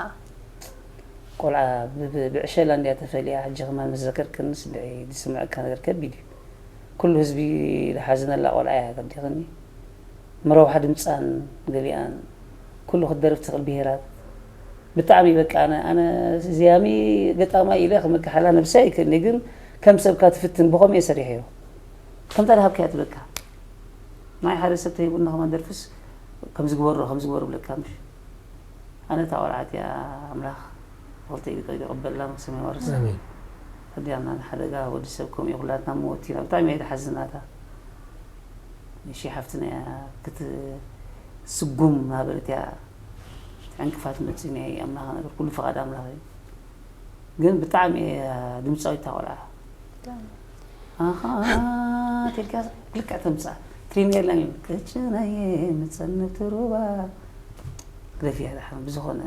ቆልዓ ብ-፣ ብ-፣ ብዕሸላ እንድያ ተፈልያ፣ ሕጂ ከማን ምስ ዘከርክንስ እንድዒ ዝስምዐካ ነገር ከቢድ እዩ። ኩሉ ህዝቢ ዝሓዝነላ ቆልዓ እያ ተርዲኽኒ። መረብሓ ድምጻን ገሊኣን ኩሉ ክትደርፍ ትኽእል ብሄራት። ብጣዕሚ በቃ ኣነ፣ ኣነ ዚያሚ ገጣማይ ኢለ ክምክሓላ ነብሰይ ኣይክእልኒ፣ ግን ከም ሰብካ ትፍትን ብኸምኡ እየ ሰሪሐዮ። ከምታ ድሃብካያ ትብለካ። ናይ ሓደ ሰብ ተሂቡና ከማን ደርፍስ ከም ዝግበሮ፣ ከም ዝግበሮ ብለካ ምሽ። ኣነ እታ ቆልዓ እቲኣ ኣምላኽ ብኽልተ ኢዱ ይቕበላ፣ ሰማይ ይወርሳ። ኣሜን። ኣዲያና ንሓደጋ ወዲ ሰብ ከምኡ እዩ፣ ኩላትና መወቲና። ብጣዕሚ እየ ድሓዝን ኣታ። ንሺ ሓፍትና እያ ክትስጉም እናበለት እያ ዕንቅፋት መፂኡ፣ ናይ ኣምላኽ ነገር ኩሉ ፍቓድ ኣምላኽ እዩ። ግን ብጣዕሚ እየ ድምፃዊት እታ ቆልዓ። ኣኻ፣ ቴልካ ልክዕ ተምፅኣ። ትሪኒ የለን እዩ። ቅጭነየ ምፀንብቲ ሩባ። ግደፍያ ደሓን ብዝኾነ።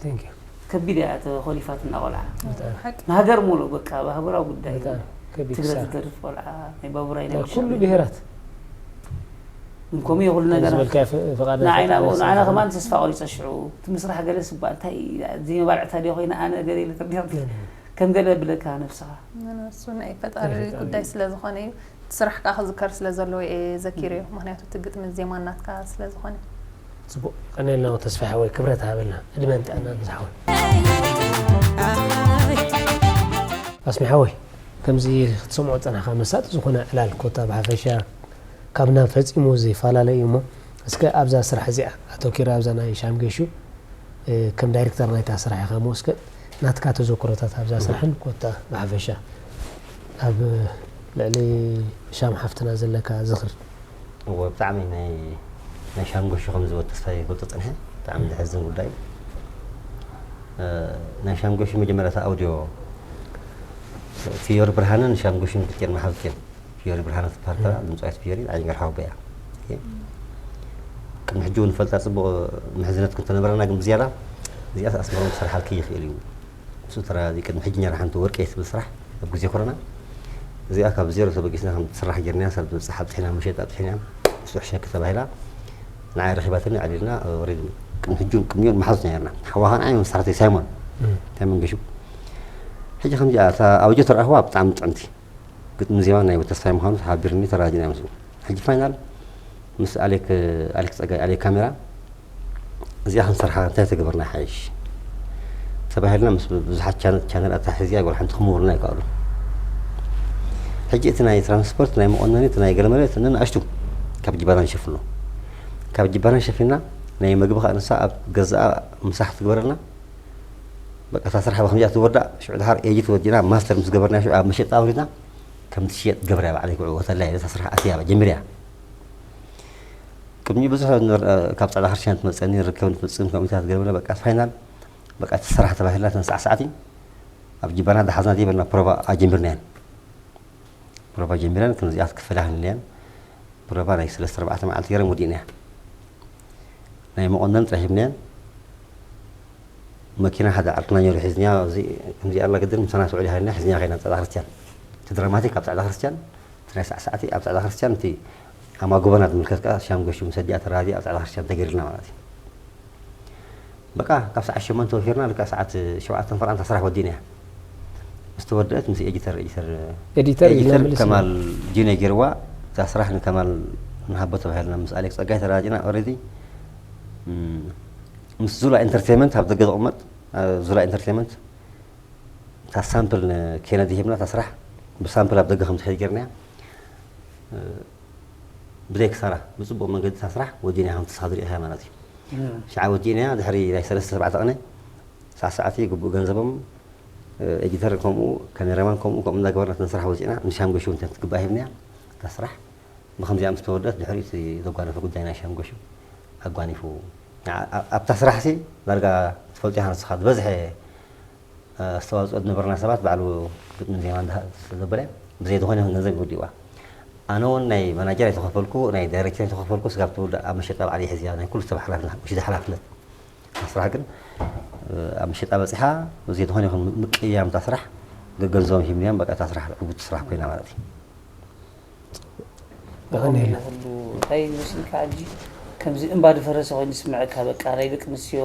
Thank you። ከቢድ እያ ተኾሊፋትና ቆልዓ። ብጣዕሚ። ሓቂ። ንሃገር ሙሉእ በቃ፣ ብሃገራዊ ጉዳይ። ብጣዕሚ ከቢድ ትግረ ክሳራ። ትደርፍ ቆልዓ፣ ናይ ባቡራይ ናይ ናይ ኩሉ ሻዕብያ። ብሄራት። እንኮም ይኹሉ ከም ነገር ዝበልካዮ ፍ-፣ ፍቓድ ንዓይና፣ ፈጣሪ ንዓና ስለ ከማን ተስፋ ቆሪፀ ሽዑ። እቲ ምስራሕ ገለ ስባ እንታይ እዩ? ዘይመባልዕታ ድዮ ኮይና ኣነ ገለ ኢለ ተርዲያ። ገለ። ከም ገለ ብለካ ነብስኻ። ንሱ ናይ ፈጣሪ ናይ ፈጣሪ። ጉዳይ ስለ ዝኾነ እዩ። እቲ ስራሕ ከዓ ክዝከር ስለ ዘለዎ እየ ዘኪረዮ። ምኽንያቱ እቲ ግጥሚ ዜማ ናትካ ስለ ዝኾነ። ጽቡቕ፣ የቐንየልና ተስፋ ሓወይ፣ ክብረት ሃበልና፣ ዕድመን ጥዕናን ዝሓወይ። ኣስሚ ሓወይ፣ ከምዚ ክትሰምዖ ዝጸናሕካ መሳጢ ዝኾነ ዕላል ኮታ ብሓፈሻ ካብ ናብ ፈጺሙ ዝፈላለ እዩ እሞ፣ እስከ ኣብዛ ስራሕ እዚኣ ኣተኪራ ኣብዛ ናይ ሻም ገሹ፣ እ፣ ከም ዳይሬክተር ናይታ ስራሕ ኢኻ እሞ፣ እስከ ናትካ ተዘክሮታት ኣብዛ ስራሕን ኮታ ብሓፈሻ ኣብ ልዕሊ ሻም ሓፍትና ዘለካ ዝኽሪ። እወ፣ ብጣዕሚ ናይ፣ ናይ ሻም ገሹ ከም ዝወት ተስፋ ይገልጾ ጸንሐ። ብጣዕሚ ዘሕዝን ጉዳይ። እ፣ ናይ ሻም ገሹ መጀመርያ እታ ኣውድዮ ፊዮሪ ብርሃንን ሻም ገሹን ክልቲኤን መሓዙት እየን። ፊዮሪ ብርሃነ ትበሃል ተራ፣ ድምፃዊት ፊዮሪ፣ ዓይኒ ገርሓ ወበያ። ኦኬ። ቅድሚ ሕጂ እውን ንፈልጣ ጽቡቕ ምሕዝነት ክንተነበረና፣ ግን ብዝያዳ እዚኣስ ኣስመሮም ክሰርሓልኪ ይኽእል እዩ። ንሱ ተራ እዚ ቅድሚ ሕጂ ነራ ሓንቲ ወርቂ እየ ትብል ስራሕ ኣብ ግዜ ኮሮና፣ እዚኣ ካብ ዜሮ ተበጊስና ከም ትስራሕ ጌርና፣ ሰብ ትበጽሕ ኣብጽሒና፣ መሸጣ ኣብጽሒና፣ ንሱ ሕሸኪ ተባሂላ፣ ንዓይ ረኺባትኒ፣ ኣዕሊልና፣ ኦሬዲ ቅድሚ ሕጂ እውን ቅድሚኡ መሓዙት ኢና ኔርና። ሓዋኻ ንዓይ መሳርሕተይ ሳይሞን፣ እም። ሳይሞን ገሹ። ሕጂ ከምዚኣ፣ እታ ኣውጆ ተረኣኽዋ ብጣዕሚ ጥዕምቲ። ግጥሚ ዜማ ናይ ተስፋይ ምዃኑ ተሓቢርኒ ተራዲና ምስኡ። ሕጂ ፋይናል ምስ ኣሌክ ኣሌክ ጸጋይ ኣሌክ ካሜራ እዚኣ ክንሰርሓ እንታይ ተገበርና ይሓይሽ ተባሂልና ምስ ብዙሓት ቻነላት ኣታሒዝያ ጓል ሓንቲ ክምውልና ይከኣሉ። ሕጂ እቲ ናይ ትራንስፖርት ናይ መቆነኒ እቲ ናይ ገለመለ እቲ ንኣሽቱ ካብ ጅባና ንሸፍኖ ካብ ጅባና ሸፊና ናይ መግቢ ከዓ ንሳ ኣብ ገዛኣ ምሳሕ ትግበረልና። በቃ እታ ስራሕ ብከምዚኣ ትወዳእ ሽዑ ድሓር ኤዲት ወዲና ማስተር ምስ ገበርና ሽዑ ኣብ መሸጣ ኣውሪድና ከም ትሽየጥ ገብርያ ባዕለይ ክዕወተላ እየ እታ ስራሕ ኣትያ ጀምርያ። ቅድሚ ብዙሕ ካብ ጻዕዳ ክርስቲያን ትመፀኒ ርከብ ትመፅን ከምኡታት ገርብለ በቃ ፋይናል በቃ እቲ ስራሕ ተባሂልና ተንሳዕ ሰዓቲ ኣብ ጅባና ደሓዝና ዘይበልና ፕሮቫ ኣጀምርናያን ፕሮቫ ጀሚረን ከምዚኣ ክትክፈላ ክንለያን ፕሮቫ ናይ ሰለስተ ኣርባዕተ መዓልቲ ገይረን ወዲእናያ። ናይ መቆነን ጥራሕ ሂብናያን መኪና ሓደ ዓርክና ነይሩ ሒዝንያ እዚ ከምዚ ኣላ ግድን ምሳና ትውዕል ሃልና ሒዝንያ ከይና ጻዕዳ ክርስቲያን እቲ ድራማቲክ ኣብ ጻዕዳ ክርስቲያን እቲ ናይ ሳዕ ሰዓቲ ኣብ ጻዕዳ ክርስቲያን እቲ ኣማጎበና ዝምልከት ከዓ ሻምጎሹ ምስ ኣዲኣ ተራዲ ኣብ ጻዕዳ ክርስቲያን ተገይርልና ማለት እዩ። በቃ ካብ ሰዓት ሸሞንተ ወፊርና ልካ ሰዓት ሸውዓተን ፈርቓን እታ ስራሕ ወዲእና እያ። ምስ ተወደአት ምስ ኤዲተር ኤዲተር ኤዲተር ኤዲተር ዝመልስ ከማል ጂኖ ገይርዋ እታ ስራሕ ንከማል ንሃቦ ተባሂልና ምስ ኣሌክስ ጸጋይ ተራዲና ኦሬዲ ምስ ዙላ ኢንተርቴንመንት ኣብ ደገ ዝቕመጥ ዙላ ኢንተርቴንመንት እታ ሳምፕል ንኬነዲ ሂብና እታ ስራሕ ብሳምፕል ኣብ ደገ ከም ትኸይድ ጌርናያ። ብዘይ ክሳራ ብፅቡቕ መንገዲ እታ ስራሕ ወዲእና ከም ትስኻ ዝሪኢኻ ማለት እዩ። ሽዓ ወዲእናያ ድሕሪ ናይ ሰለስተ ኣርባዕተ ቅነ ሳዕ ሰዓቲ ግቡእ ገንዘቦም ኤዲተር ከምኡ ካሜራማን ከምኡ ከምኡ እንዳገበርና እተን ስራሕ ወፂእና ንሻም ገሹ እንተ ትግባእ ሂብናያ እታ ስራሕ ብከምዚኣ ምስ ተወደት ድሕሪ እቲ ዘጓነፈ ጉዳይ ናይ ሻም ገሹ ኣጓኒፉ ኣብታ ስራሕ ሲ ዳርጋ ትፈልጦ ኢኻ ንስኻ ዝበዝሐ ኣስተዋፅኦ ዝነበረና ሰባት ባዕሉ ግጥምን ዜማን ዝሃ- ስለዘበለ ብዘይ ዝኾነ ይኹን ገንዘብ ይወዲእዋ። ኣነ እውን ናይ ማናጀር ኣይተኸፈልኩ ናይ ዳይሬክተር ኣይተኸፈልኩ ስጋብ ትውዳእ ኣብ መሸጣ ባዕሉ ይሕዝያ ናይ ኩሉ ሰብ ሓላፍነት ውሽጢ ሓላፍነት። ስራሕ ግን ኣብ መሸጣ በፂሓ ብዘይ ዝኾነ ይኹን ምቅያም እታ ስራሕ ገገንዘቦም ሂብንዮም በቃ እታ ስራሕ ዕውቲ ስራሕ ኮይና ማለት እዩ። የቐንየልና። ኩሉ እንታይ ይመስልካ ሕጂ ከምዚ እምባ ዝፈረሰ ኮይኑ ዝስምዐካ በቃ ናይ ደቂ ኣንስትዮ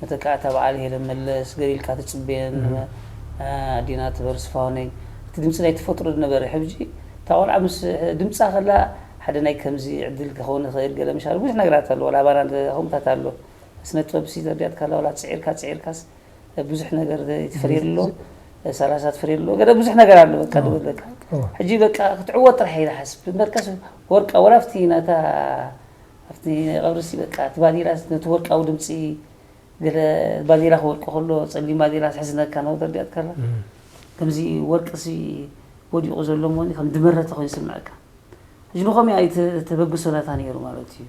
መተካእታ በዓል ሄለን መለስ ገለ ኢልካ ትፅበየን ኣዴና ትበርስፋ ሆነይ እቲ ድምፂ ናይ ተፈጥሮ ዝነበረ ሕጂ እታ ቆልዓ ምስ ድምፃ ከላ ሓደ ናይ ከምዚ ዕድል ክኸውን ይኽእል ገለ ምሻል ብዙሕ ነገራት ኣሎ ወላ ኣባና ከምታት ኣሎ ስነ ጥበብ ሲ ተርዲያት ካላ ወላ ፅዒርካ ፅዒርካስ ብዙሕ ነገር ትፈርየሉ ኣሎ፣ ሰላሳ ትፈርየሉ ኣሎ፣ ገለ ብዙሕ ነገር ኣሎ በቃ ድብል በቃ ሕጂ በቃ ክትዕወት ጥራሕ ኢለ ሓስብ እምበርካስ ወርቃ ወላ ኣብቲ ናታ ኣብቲ ናይ ቀብርሲ በቃ እቲ ባዴላ ነቲ ወርቃዊ ድምፂ ገለ ባዴላ ክወድቁ ከሎ ፀሊም ባዴላ ትሕዝነካ ነው ተርዲያት ካላ ከምዚ ወርቅሲ ወዲቑ ዘሎ እሞ ከም ድመረተ ኮይኑ ይስምዐካ ሕጂ ንኸምኡ ኣይተበግሶ ናታ ነይሩ ማለት እዩ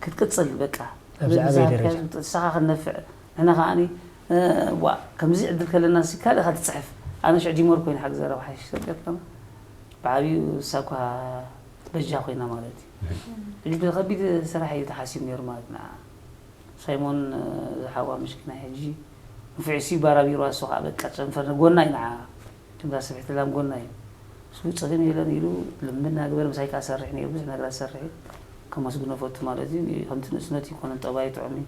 ክትቅፅል በቃ ኣብዚ ዓበይ ደረጃ ንስኻ ክንነፍዕ ንሕና ከዓኒ ዋ ከምዚ ዕድል ከለና ሲ ካልእ ኢኻ ትፅሕፍ ኣነ ሽዕ ዲሞር ኮይነ ሓግዘ ረብሓ ይሰገድ ከማ ብዓብዩ እሳ እኳ በጃ ኮይና ማለት እዩ ሕጂ ከቢድ ስራሕ እዩ ተሓሲብ ነይሩ ማለት ንዓ ሳይሞን ዝሓዋ ምሽኪና ሕጂ ንፍዕሲ ባራቢሮ ኣሱ ከዓ በቃ ጨንፈር ንጎና እዩ ንዓ ጅምላ ስብሕቲ ላም ጎና እዩ እሱ ፀገም የለን ኢሉ ልምና ግበር ምሳይ ከዓ ሰርሕ ነይሩ ብዙሕ ነገራት ሰርሕ እዩ ከመስግኖ ፈቱ ማለት እዩ ከምቲ ንእስነት ይኮነን ጠባይ ጥዑም እዩ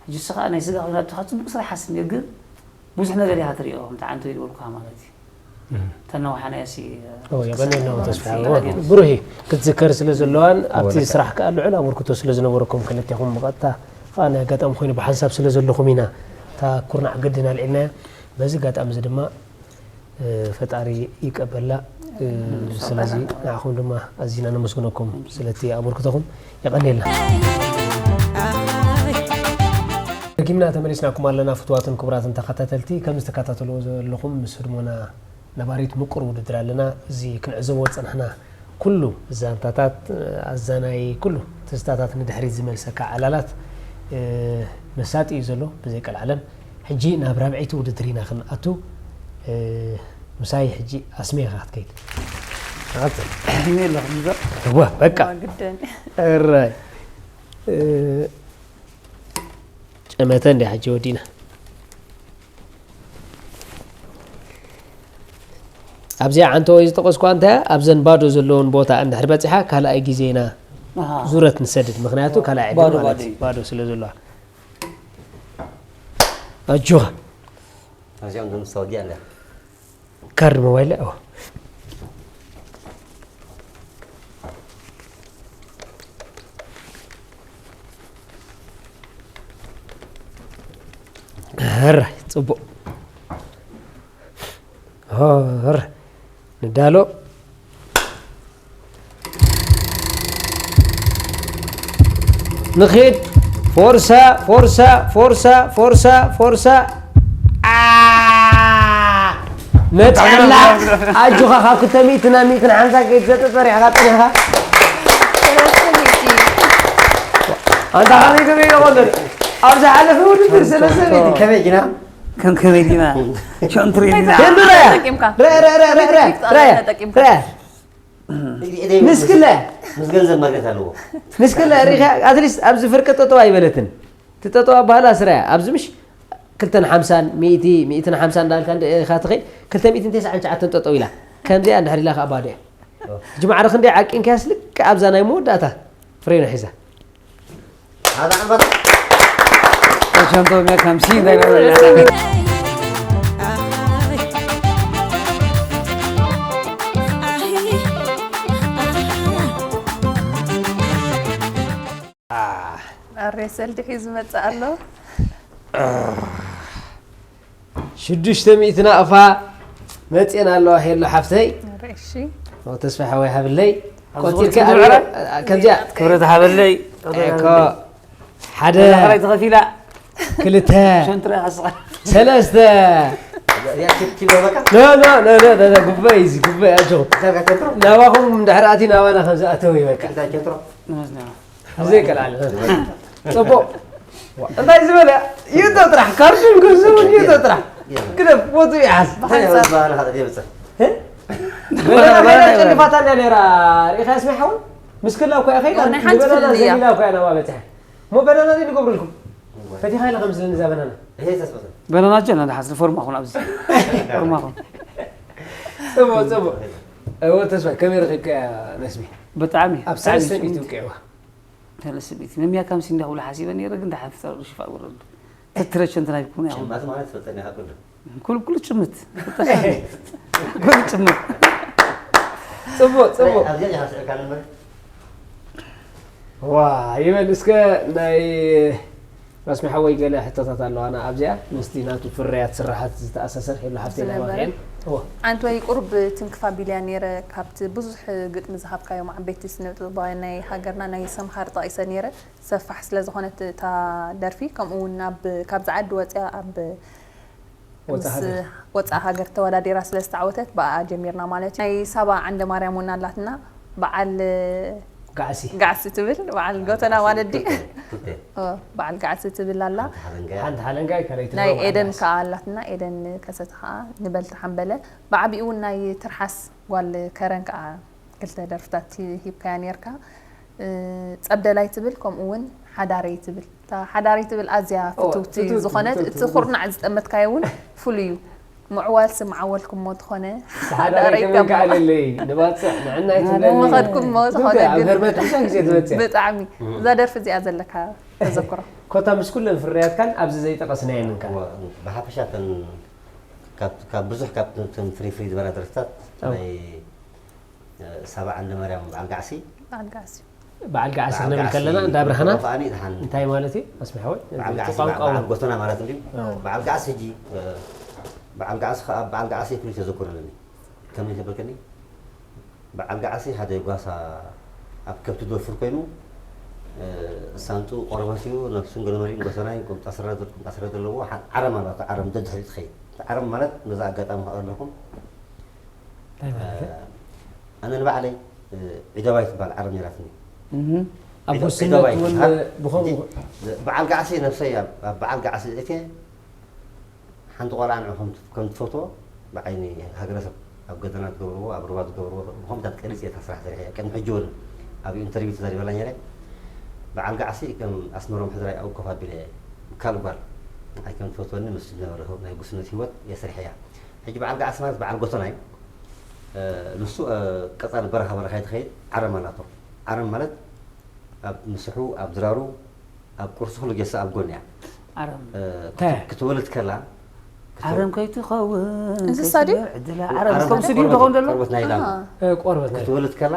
ሕጂ እሱ ከዓ ናይ ስጋ ኮይና ኣብትኻ ፅቡቅ ስራሕ ሓስብ ነይሩ ግን ብዙሕ ነገር ኢኻ ትሪኦ ከምቲ ዓንቶ ይልበልኩኻ ማለት እዩ ተነዋሓና ያሲ የቐንየልና ተስፋ ብሩሂ ክትዝከር ስለ ዘለዋን ኣብቲ ስራሕ ከዓ ልዑል ኣበርክቶ ስለ ዝነበረኩም ክልቴኹም ብቐጥታ ከዓ ናይ ኣጋጣሚ ኮይኑ ብሓንሳብ ስለ ዘለኹም ኢና እታ ኩርናዕ ግድን ኣልዒልናያ በዚ ኣጋጣሚ እዚ ድማ ፈጣሪ ይቀበላ ስለዚ ንዓኹም ድማ ኣዚና ነመስግነኩም ስለቲ ኣበርክቶኹም የቐንየልና ደጊምና ተመሊስናኩም ኣለና ፍትዋትን ክቡራትን ተኸታተልቲ ከም ዝተከታተልዎ ዘለኹም ምስ ህድሞና ነባሪት ምቁር ውድድር ኣለና እዚ ክንዕዘቦ ዝፀናሕና ኩሉ ዛንታታት ኣዛናይ ኩሉ ትዝታታት ንድሕሪት ዝመልሰካ ዓላላት መሳጢ እዩ ዘሎ ብዘይ ቀልዓለም ሕጂ ናብ ራብዐይቲ ውድድር ኢና ክንኣቱ ምሳይ ሕጂ ኣስሜ ኢኻ ክትከይድ ኣለኹም እዋ በቃ ራይ ጨመተ እንዲ ሕጂ ወዲና ኣብዚኣ ዓንተወይ ዝጠቐስኳ እንታይ ኣብዘን ባዶ ዘለውን ቦታ እንድሕር በፂሓ ካልኣይ ግዜና ዙረት ንሰድድ ምክንያቱ ካልኣይ ዕድል ማለት እዩ ባዶ ስለ ዘለዋ ኣጆኻ እዚኦም ደምስተወዲያ እንዳ ካርድ ሞባይል ኣ ሕራይ ጽቡቕ። ሆር ንዳሎ። ንኺድ። ፎርሳ፣ ፎርሳ፣ ፎርሳ፣ ፎርሳ፣ ፎርሳ። ኣ! መጽኣላ። ኣጆኻ፣ ካብ ክልተ ሚእቲ ናብ ሚእትን ሓምሳን ከይትሰጥጥ ፈሪሕኻ ጸኒሕኻ። ኣንታ ከመይ ገበይ ይኾን? ኣብ ዝሓለፈ ውድድር ሰለስተ ሚእቲ። ከመይ ጌና? ከም ከመይ ዲና? ሸንትሪ ዲና? ተጠቂምካ። ረ፣ ረ፣ ረ፣ ረ፣ ረ፣ ረ፣ ተጠቂምካ። ረ። ንስክለ። ምስ ገንዘብ ማግኘት ኣለዎ። ንስክለ ሪኻ፣ ኣትሊስት ኣብዚ ፍርቂ ጠጠው ኣይበለትን። እቲ ጠጠው ኣባህላ ስራያ። ኣብዚ ምሽ ክልተን ሓምሳን፣ ሚእቲ፣ ሚእትን ሓምሳን እንዳልካ እንደ ኢኻ ትኸይድ፣ ክልተ ሚእትን ተስዓን ትሽዓተን ጠጠው ኢላ። ከምዚኣ እንድሕር ኢላ ከኣ ባዶ እያ። ሕጂ ማዕረ ክንደይ ዓቂንካያስ ልክዕ ኣብዛ ናይ መወዳእታ ፍሬና ሒዛ። هذا عبط. ሸንቶ ሚያ ከምሲ እንዳይበለ። ኣሬ ሰልዲ ሒዙ መጽእ ኣሎ። ሽዱሽተ ሚእቲ ናቕፋ መጽኤን ኣለዋ ሄሎ ሓፍተይ። ኣሬ እሺ። ኦ፣ ተስፋ ሓወይ ሃብለይ። ኣብዚ ቆጺርካ ቁጽሪ ኣረ-፣ ዝብዕራ? ከምዚኣ። ክብረት ሃበለይ። ኤኮ። ሓደ። እዛ ኸላይ ተኸፊላ። ክልተ። ሸንትራ ኣስኻ። ሰለስተ። እዚኣ ኪድ-፣ ኪድ በቃ? ኖ፣ ኖ፣ ኖ፣ ኖ፣ ኖ፣ ኖ፣ ጉባኤ እዩ እዚ፣ ጉባኤ ኣጆኹም። እዛ ጋር ኬንትሮ? ናባኹም እንድሕር ኣትዩ ናባና ከም ዝኣተው እዩ በቃ። እዛ ኬንትሮ? ንመዝና። ብዘይ ቀልዓለ። ጽቡቕ። እንታይ ዝበለ? ይእቶ ጥራሕ፣ ካርቱን ክህዝውን ይእቶ ጥራሕ። ግደፍ፣ ቦቱ ይሓዝ። እንታይ እዩ ዝበሃል? ሓደ ይብጽሕ። እ? በናና በናና በናና ጨንፋታ እንድያ ነይራ። ርኢኻ ስሚዕ ሓውን? ምስ ክላ እኮ እያ ከይዳ። ናይ ሓንቲ ንበናና ፍልልይ እያ። ዘሊላ እኮ እያ ናብኣ በጺሐ። እሞ በናና ድዩ ንገብረልኩም? ፈቲኻ ኢለ ከም ዝለኒ እዛ በናና። ይሄ ተስፋ። በናና ጀና ንሓስሪ ፎርማ ኹን ኣብዚ። ፎርማ ኹን። ጽቡቕ፣ ጽቡቕ። እወ፣ ተስፋ፣ ከመይ ረኺብካያ ነስቢ? ብጣዕሚ፣ ኣብ ብጣዕሚ ሰለስተ ሚእቲ ጽምት። ውቅዕዋ። ሰለስተ ሚእቲ። መምያ ካምሲ እንዳኹሉ ሓሲበ ነይረ፣ ግን ደሓን ፍጠር ሽፋ ወረዱ። ተትረቸ እንትና ይኩን ያው። ጭማት ማለት ፈጠነ ያቁሉ። ኩሉ፣ ኩሉ ጭምት። ኩሉ ጭምት። ጽቡቕ፣ ጽቡቕ። ኣብዚኣ ኢኻ ስዕርካ ነበር? ዋ፣ ይበል እስከ ናይ መስሚ ሓወይ ገለ ሕቶታት ኣለዋና ኣብዚኣ፣ ምስቲ ናቱ ፍርያት ስራሓት ዝተኣሳሰር ሄሎ ሓፍተይ ናይ ዝነበረ። ዋክኤን። እወ። ኣንተ ወይ ቁሩብ ትንክፍ ኣቢልያ ነይረ፣ ካብቲ ብዙሕ ግጥሚ ዝሃብካዮም ዓበይቲ ስነ ጥበባውያን ናይ ሃገርና ናይ ሰምሃር ጠቒሰ ነይረ። ሰፋሕ ስለ ዝኾነት እታ ደርፊ፣ ከምኡ እውን ኣብ፣ ካብዚ ዓዲ ወፂኣ ኣብ ወፃእ ምስ ሃገር። ወፃእ ሃገር ተወዳዲራ ስለ ዝተዓወተት ብኣኣ ጀሚርና ማለት እዩ። ናይ ሳባ ዓንደ ማርያም እውን ኣላትና፣ በዓል ጋዕሲ። ጋዕሲ ትብል፣ በዓል ጎተና ማለት ድዩ? ክልተ፣ ክልተ። ኦ፣ በዓል ጋዕሲ ትብል ኣላ። ሓንቲ ሓለንጋይ። ሓንቲ ሓለንጋይ፣ ካልኣይቲ ናይ ድማ በዓል ኤደን ጋዕሲ። ከኣ ኣላትና፣ ኤደን ከሰተ ከኣ ንበል ተሓምበለ። ብዓቢኡ እውን ናይ ትርሓስ ጓል ከረን ከኣ ክልተ ደርፍታት ሂ-፣ ሂብካያ ነይርካ። እ፣ ጸብደላይ ትብል፣ ከምኡ እውን ሓዳረይ ትብል። እታ ሓዳረይ ትብል ኣዝያ ኦ፣ ፍትውቲ ፍትውቲ፣ ዝኾነት፣ ፍትውቲ፣ እቲ ፍትውቲ። ኩርናዕ ዝጠመትካዮ እውን ፍሉይ እዩ። ምዕዋል ስም ዓወልኩሞ እንተኾነ፣ ሓዳረይ ሓዳረይ ከመይ ከም ከኣለለይ፣ ንባጽዕ፣ ንዕናይ ኣነ ትብለኒ። ምኸድኩሞ ፍትውቲ፣ ዝኾነ ኣብ ግን ህርመት ብዙሕ ግዜ ትመጽእ። ብጣዕሚ። እም። እዛ ደርፊ እዚኣ ዘለካ ተዘክሮ። ኮታ ምስ ኩለን ፍርያትካን ኣብዚ ዘይጠቐስናየን እንካ። እወ፣ ብሓፈሻ እተን ካብ፣ ካብ ብዙሕ ካብ እተን ፍሪ ፍሪ ዝበላ ደርፍታት ኣዎ። ናይ ሳባ ዓንደ ማርያም በዓል ጋዕሲ። በዓል ጋዕሲ። በዓል ጋዕሲ በዓል ክንብል ጋዕሲ ከለና እንዳ ኣብርሃና ተዋፋኣኒ ድሓን እንታይ ማለት እዩ? ኣስሚሕ ሓወይ? በዓል እቲ ጋዕሲ ቋንቋ በዓል እውን። ጎተና ማለት እንድዩ። ኣዎ። በዓል ጋዕሲ ሕጂ፣ እ፣ በዓል ጋዕሲ ከኣ፣ በዓል ጋዕሲ ፍሉይ ተዘክሮ ኣለኒ። ከመይ ተበልከኒ? በዓል ጋዕሲ ሓደ ጓሳ ኣብ ከብቲ ዝወፍር ኮይኑ፣ እ፣ ሳንጡ ቆርበት እዩ፣ ነብሱን ገለመሊኡን ጎተናይ ቁምጣ ስረ፣ ቁምጣ ስረ ዘለዎ፣ ሓ-፣ ዓረም ኣሎ፣ እቲ ዓረም ደድሕሪኡ ትኸይድ። እቲ ዓረም ማለት ነዛ ኣጋጣሚ ከቕርበልኩም። እንታይ ማለት እዩ? ኣነ ንባዕለይ፣ እ፣ ዒደባይ ትበሃል ዓረብ ነይራትኒ። እህ። ኣብ ዒደ-፣ ጉስነት ዒደባይ እውን ትበሃል። ብኸምኡ ሕጂ፣ በዓል ጋዕሲ ነብሰይ ኣብ፣ ኣብ በዓል ጋዕሲ እትየ ሓንቲ ቆልዓ ንዑ ከም፣ ከም ትፈትዎ ብዓይኒ ሃገረሰብ ኣብ ገደና ትገብርዎ፣ ኣብ ሩባ ትገብርዎ፣ ብኸምኡታት ቀሪጸ እየ እታ ስራሕ ሰሪሐያ። ቅድሚ ሕጂ እውን ኣብ ኢንተርቪው ተዛሪበላ ነይረ። በዓል ጋዕሲ ከም ኣስመሮም ሕድራይ ኣብኡ ኮፍ ኣቢለ እየ። ካልእ ጓል ንዓይ ከም ትፈትወኒ ምስ ዝነበረ ናይ ጉስነት ህይወት እየ ሰሪሐያ። ሕጂ በዓል ጋዕሲ ማለት በዓል ጎተና እዩ። እ፣ ንሱ፣ እ፣ ቀጻሊ በረኻ በረኻ እዩ ትኸይድ፣ ዓረም ኣላቶ። ዓረም ማለት ኣብ ምስሑ፣ ኣብ ድራሩ፣ ኣብ ቁርሲ ኩሉ ጌሳ ኣብ ጎን እያ። ዓረም። እ፣ እንታይ? ክት-፣ ክትወልድ ከላ፣ ክትወ-፣ ዓረም ከይትኸውን፣ እንስሳ ድዩ? ከይትገር ዕድላ፣ ዓረም ዓረም ከምዚ ድዩ ቆርበት፣ ዝኸውን ዘሎ? ቆርበት ናይ ላም። ኣሃ። እ፣ ቆርበት ናይ ክትወልድ ከላ፣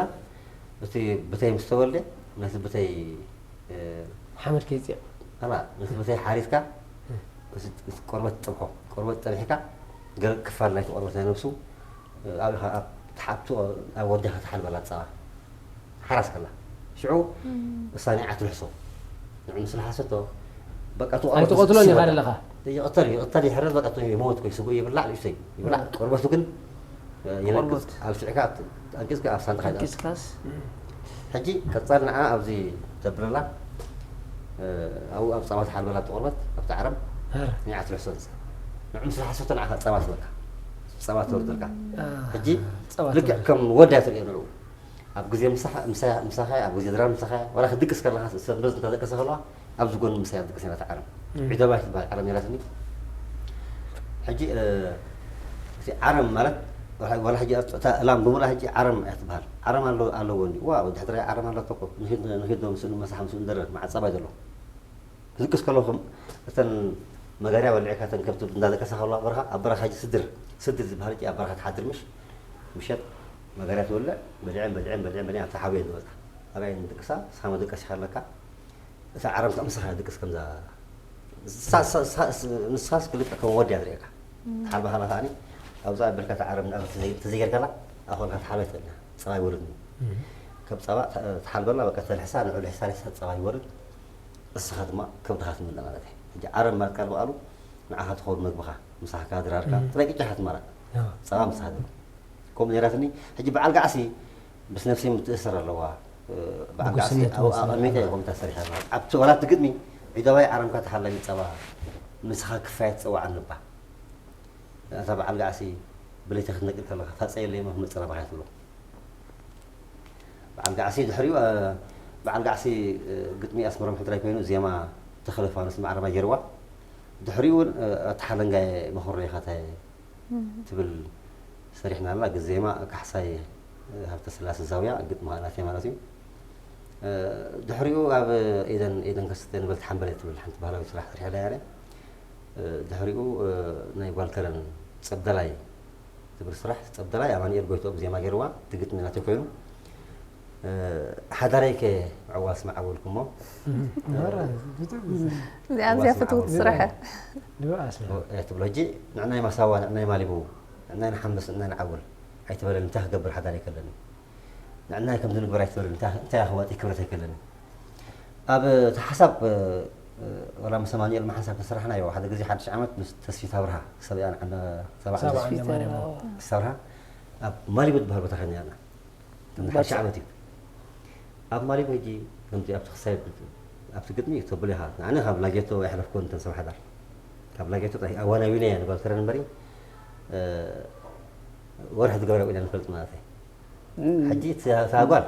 እቲ ብተይ ምስ ተወልደ፣ ነቲ ብተይ፣ እ፣ ሓመድ ከይጽዕ። ኣላ፣ ነቲ ብተይ ሓሪትካ፣ እ። ቆርበት ትጠብሖ። ቆርበት ጠቢሕካ ገለ ክፋል ናይቲ ቆርበት ናይ ነብሱ ኣብኻ ኣብ ተሓብቶ ኣብ ወዲኻ ትሓልበላ ጸባ ሓራስ ከላ ሽዑ እሳ ንዓ ትልሕሶ ንዕ ምስ ልሓሰቶ በቃ እቲ ቆርበት ኣይትቐትሎን ኢኻ ዘለኻ። ይቕተል ይቕተል ይሕረድ በቃ እቲ ሞት ኮይ ስጉ ይብላዕ ንእሽተይ ይብላዕ ቆርበቱ ግን የነቅጽ ኣልፊዕካ ኣንቂጽካ ኣብ ሳንጣኻ ይኣቱ። ኣንቂጽካስ ሕጂ ቀጻል ንዓ ኣብዚ ተብለላ ኣብኡ ኣብ ጸባ ትሓልበላ ብቆርበት ኣብቲ ዓረም ኧረ። ንዓ ትልሕሶ ንሳ ንዕ ምስ ልሓሰቶ ንዓኻ ጸባ ትበካ ጸባ ትወርደልካ ሕጂ ጸባ ልክዕ ትበካ። ከም ወዳ ትርእዮ ንዕኡ ኣብ ግዜ ምሳኻ ምሳኻ ኣብ ግዜ ድራር ምሳኻ ዋላ ክትድቅስ ከለኻ ሰብ በዝ እንተደቀሰ ከለዋ ኣብዚ ጎኒ ምሳይ ኣብ ድቅስ ኢና ዓረም ዒደባይ ትበሃል ዓረም ነራትኒ ሕጂ እቲ ዓረም ማለት ዋላ ሕጂ እታ እላም ብምላ ሕጂ ዓረም እያ ትበሃል ዓረም ኣለዎ እንዲ ዋ ወዲ ሕድራይ ዓረም ኣለቶ ንኺድ ዶ ምስኡ ንመሳሕ ምስኡ ንደረር መዓጸባይ ዘሎ ክዝቅስ ከለኹም እተን መጋርያ በሊዕካ እተን ከብቲ እንዳደቀሳ ከለዋ በረኻ ኣብ በረኻ ሕጂ ስድር ስድር ዝበሃል ሕጂ ኣብ በረኻ ትሓድር ምሽ ምሸት መጋርያ ትበልዕ በሊዐን በሊዐን በሊዐን በሊዐን ኣብታ ሓውየን ዝበፅሓ ኣበይ ንድቅሳ ንስኻ መደቀሲ ኣለካ እታ ዓረም ከዓ ምሳኻ ድቅስ ከምዛ ንስኻስ ክልተ ከም ወድያ ትርእካ ሓልባ ሃላ ከዓኒ ኣብዛ ኣበልካ እታ ዓረም ተዘይገርካላ ኣኾልካ ተሓልባ ትበልና ፀባ ይወርድ ካብ ፀባ ተሓልበላ በቃ ተልሕሳ ንዑ ልሕሳ ልሕሳ ፀባ ይወርድ እስኻ ድማ ከብድኻ ትምልእ ማለት እዩ። ሕጂ ዓረብ ማለት ቃል ብቓሉ ንዓኻ ትኸውን መግብኻ፣ ምሳሕካ፣ ድራርካ፣ ጥራይ ቅጫ ኢኻ ትማላእ። ጸባ ምሳሕ ትብል። ከምኡ ነይራትኒ። ሕጂ በዓል ጋዕሲ ምስ ነፍሲ ምትእስር ኣለዋ። በዓል ጋዕሲ ንጉስነት ኣብ መሰል ኣቐሚጠ እያ። እያ ከምታ ሰሪሓ ኣለዋ። ኣብቲ ወላ እቲ ግጥሚ ዒዳባይ ዓረምካ ተሓላሚ ጸባ ምሳኻ ክፋየት ጸዋዕ ኣንባ። እታ በዓል ጋዕሲ ብለይቲ ክትነቅል ከለኻ ታጸየለይ እሞ ክመጽእ ናባኻ እያ ትብሎ። በዓል ጋዕሲ ድሕሪኡ በዓል ጋዕሲ ግጥሚ ኣስመሮም ሕድራይ ኮይኑ ዜማ ተኽለ ፋኑስ ማዕረማ ጌርዋ ድሕሪኡ እውን ኣተሓለንጋየ መኸሮ ኢኻ እንታይ ትብል ሰሪሕና ኣላ ግን ዜማ ካሕሳይ ሃብተ ስላሴ ዛውያ ግጥሚ ናተይ ማለት እዩ ድሕሪኡ ኣብ ኤደን ኤደን ከስተ ንበልቲ ሓንበለ ትብል ሓንቲ ባህላዊ ስራሕ ሰሪሕና ያለ ድሕሪኡ ናይ ጓልከረን ጸብደላይ ትብል ስራሕ ጸብደላይ ኣማኑኤል ጎይትኦም ዜማ ገይርዋ እቲ ግጥሚ ናተይ ኮይኑ ሓዳረይ ከ ምዕዋስ መዓወልኩሞ እዚኣ እዚኣ ፍትውቲ ስራሕ ትብሎ ሕጂ ንዕናይ ማሳዋ ንዕናይ ማሊቡ ንዕናይ ንሓምስ ንዕናይ ንዓውል ኣይትበለኒ እንታይ ክገብር ሓዳረይ ከለኒ ንዕናይ ከምዚ ንግበር ኣይትበለኒ እንታይ ክዋጢ ክብረት ኣይከለኒ ኣብ እቲ ሓሳብ ወላ ምስ ኣማኑኤል መሓንሳብ ተሰራሕናዮ ሓደ ግዜ ሓድሽ ዓመት ምስ ተስፊት ኣብርሃ ሰብኣያ ንዓንደ ሰብዓ ሰብዓ ዓንደ ማርያም። ተስፊት ኣብርሃ ኣብ ማሊቡ ዝበሃል ቦታ ከይና ኢና ሓድሽ ዓመት እዩ ኣብ ማሊቡ ሕጂ ከምዚ ኣብቲ ክሳይ ኣብቲ ግጥሚ ተብሎ ኢኻ ኣነ ካብ ላጌቶ ኣይሕለፍኮን እተን ሰብ ሓዳር ካብ ላጌቶ ኣዋናዊና እያ ንባል ክረን እምበሪ ወርሒ ዝገበረ ኢና ንፈልጥ ማለት እዩ ሕጂ እታ ጓል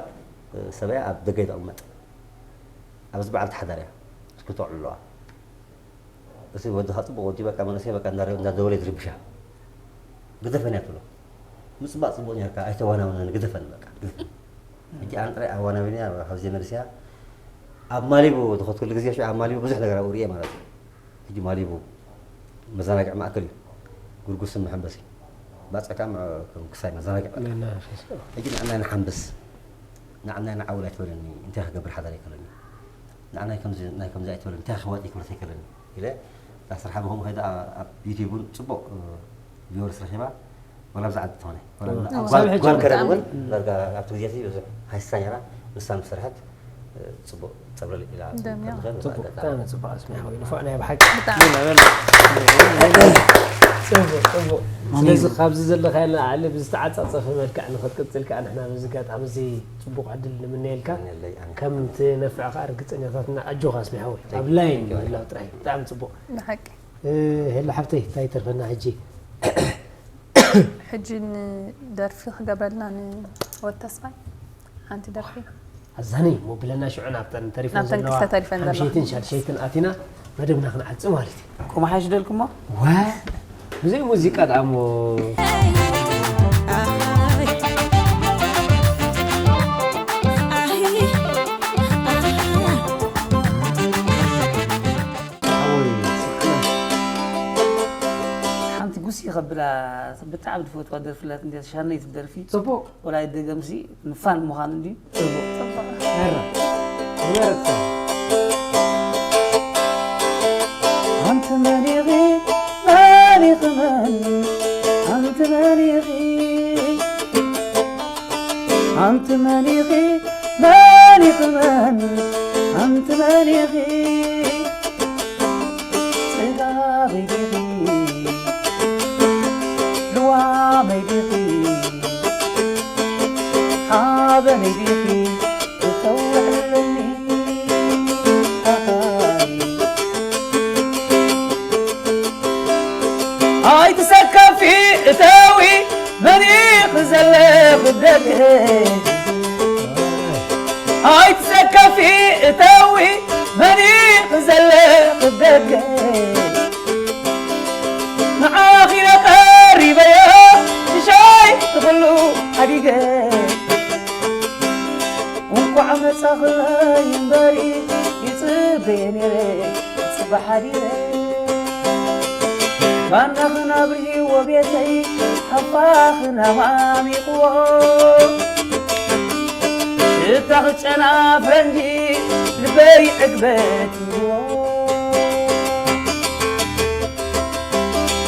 ሰበያ ኣብ ደገ ይተቕመጥ ኣብዚ በዓል ተሓዳር እያ እስክተውዕል ኣለዋ እቲ ወድኻ ፅቡቅ ወዲ በቃ መንእሰይ በቃ እንዳደወለ ዝርብሻ ግደፈን እያ ትብሎ ምፅባቅ ፅቡቅ ኔርካ ኣይተዋናውነን ግደፈን በቃ ግደፈን ሕጂ ኣነ ጥራይ ኣዋናዊን እያ ካብዚ መልስ እያ ኣብ ማሊቡ ዝኸትኩሉ ግዜ ኣብ ማሊቡ ብዙሕ ነገር ኣብኡ ርየ ማለት እዩ ሕጂ ማሊቡ መዘናግዒ ማእከል እዩ። ጉርጉስን መሐንበሲ ባጽዕካ ከም ክሳይ መዘናግዒ በቃ። ሕጂ ንዕናይ ንሓንብስ ንዕናይ ንዓውል ኣይትበለኒ እንታይ ክገብር ሓዳር ኣይከለኒ ንዕናይ ከምዚ ናይ ከምዚ ኣይትበለኒ እንታይ ክዋጥ ይክብረት ኣይከለኒ ኢለ እታ ስርሓ ብከምኡ ከይዳ ኣብ ዩቲብ እውን ፅቡቅ ቪወርስ ረኪባ ወላ ብዛዕባ ተኾነ ጓል ከረን እውን ዳርጋ ኣብቲ ግዜ ብዙሕ ሃይሳ ነራ ንሳ ምስ ሰርሐት ፅቡቅ ፀብለል ኢላ ደምያ። ከምትኸን ጽቡቅ ኣጋጣሚ። ብጣዕሚ ጽቡቅ ኣስሚዕካ ወይ ንፉዕ ናይ ብሓቂ ብጣዕሚ። ጽቡቅ ጽቡቅ ስለዚ ካብዚ ዘለካዮ ንላዕሊ ብዝተዓጻጸፈ መልክዕ ንክትቅጽል ከዓ ንሕና በዚ ኣጋጣሚ እዚ ጽቡቅ ዕድል ንምነየልካ የቀንየለይ ኣነ። ከም ትነፍዕ ከዓ ርግጸኛታት እና ኣጆካ ኣስሚዕካ ወይ ኣብ ላይን ምህላው ጥራይ ብጣዕሚ ጽቡቅ ብሓቂ ሄላ ሓፍተይ እንታይ ይተርፈና ሕጂ ሕጂ ንደርፊ ክገብረልና ንወድ ተስፋይ ሓንቲ ደርፊ ኣዛኒ ሞብለና ሽዑ ናብተን ተሪፈን ናብተን ዘለዋ ክልተ ተሪፈን ዘለዋ። ሓምሸይትን ሻድሸይትን ኣቲና መደብና ክንዓጽ ማለት እዩ ከምሓሽ ደልኩሞ ዋ ብዘይ ሙዚቃ ጣዕሞ ሓንቲ ጉሲ ከብላ ብጣዕሚ ትፈትዋ ደርፍላት እንዲያ ሻነይ ትደርፊ ጽቡቅ ወላይ ደገምሲ ንፋን ምዃኑ እንዲ ጽቡቅ ሄራ ዝበረታ ኣንቲ መሊኺ መን ኢኺ? ጽጋበይ ዲኺ? ልዋመይ ዲኺ? ሓበነይ ዲኺ? እተውዕለኒ ኣኻይ። ኣይትሰከፊ እተዊ መን ኢኺ ዘለኺ ደገ? ኣይትሰከፊ እተዊ መን ኢኺ ዘለኺ ደገ? ንዓኺ ኢለ ቀሪበዮ ሽሻይ ትኽሉ ሓዲገ። እንኳዕ መጻኽለይ እምበሪ ይጽበየ ነይረ፣ ይጽበ ሓዲረ። ባናኽን ኣብርሂዎ ቤተይ፣ ሃፋኽን ኣማሚቕዎ። ሽታኽ ጨና ፈንጂ ልበይ ዕግበት ይብዎ።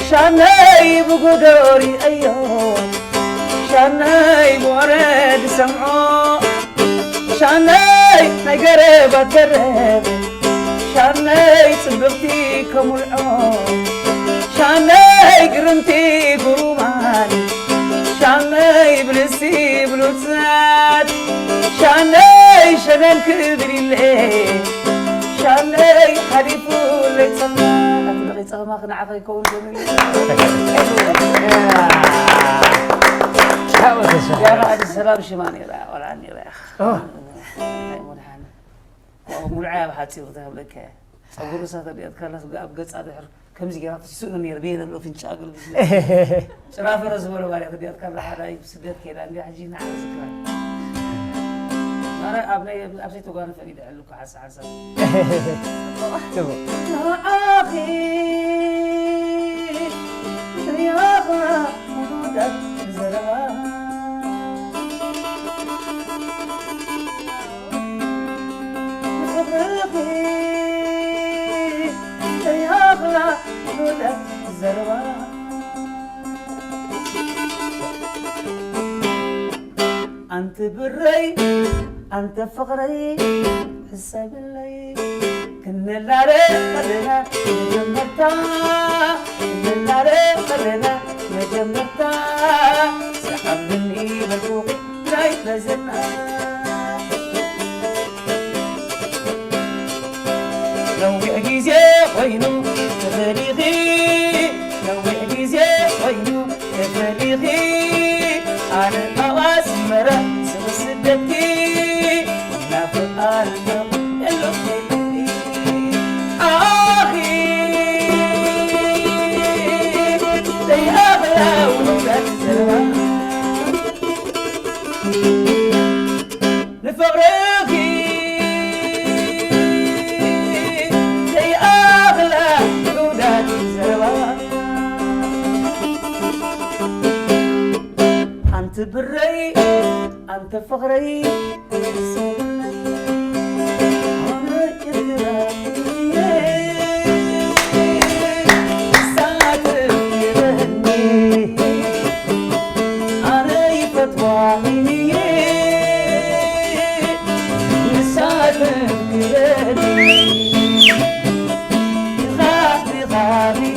ሻነይ ብጉዶ ሪአዮ፣ ሻነይ ብወረ ዝሰምዖ፣ ሻነይ ናይ ገረባት ገረብ፣ ሻነይ ጽብቕቲ ከሙልዖ፣ ሻነይ ግርምቲ ጉሩማት፣ ሻነይ ብልሲ ብሉጻት፣ ሻነይ ሸነን ክብሪለ፣ ሻነይ ሓሊፉ ለይጸልማት። ኣቲ ደቒ ጸልማኽ ንዓኸ ይከውን ኮይኑ እዩ። ሻወተ ሸፋ። ያባ ኣዲ ሰላም ሽማ ነይራ፣ ቆልዓ ነይራ። ኦ። ናይ መድሓኒ። ሙሉዓይ ኣብ ሓፂሩ ተብለካ እያ። ፀጉሩ እሳ ተሪኣት ካላስ ኣብ ገፃ ድሕር ከምዚ ገይራ ትስእኑ ነይሩ፣ ቤለ ኣሎ ፍንጫ ኣገልግል። ጭራ ፈረስ ዝበሎ ባርያ ተሪኣት ካላ ሓዳይ ስደት ከይዳ እንዲ ሕጂ ንዓረስ ክራይ። ኣረ ኣብ ናይ ኣብ ዘይተጓነፈ ሊደ ዕሉ እኮ ሓንሳ ሓንሳ። ጽቡቕ። ንዓኺ ያኽላ ውሉዳት ዘረባ። ንፍቕርኺ ያኽላ ውሉዳት ዘረባ። ኣንቲ ብረይ፣ ኣንተ ፍቕረይ፣ ሕሰብለይ። ክንላለ ከለና መጀመርታ፣ ክንላለ ከለና መጀመርታ፣ ሰሓብኒ በልኩኺ ናይ መዘና። ነዊሕ ግዜ ኮይኑ ተፈሊኺ፣ ነዊሕ ግዜ ኮይኑ ተፈሊኺ፣ ኣነ ኣብ ኣስመራ ስቕ ስደትኪ ናፍቕ ኣለኹ እልኺ። ኣኺ ዘይኣኽላ ውዳት ዘረባ ንፍቕርኺ ዘይኣኽላ ውዳት ዘረባ። ኣንቲ ብረይ፣ ኣንተ ፍቕረይ፣ ኣነ ጭርግራ እየ፣ ንሳ ትብለኒ። ኣነ ይፈትዋ እየ፣ ንሳ ትንክረኒ። ኢኻ፣ ኢኻ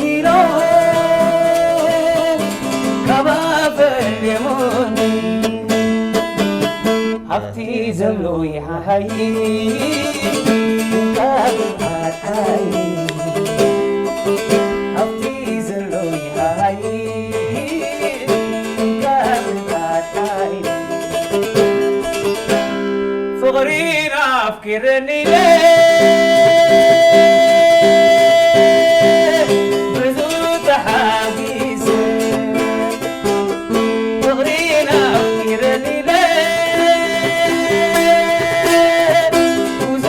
ኢሎም ካብ ኣፈ ሌሞኒ። ሃብቲ ዘሎ ይሃሃይ፣ ካብ ኣታይ። ሃብቲ ዘሎ ይሃሃይ፣ ካብ ኣታይ። ፍቕሪ ናፍቂረኒ ኢለ ብዙ ተሓጊሰ። ፍቕሪ ናፍቂረኒ ኢለ ብዙ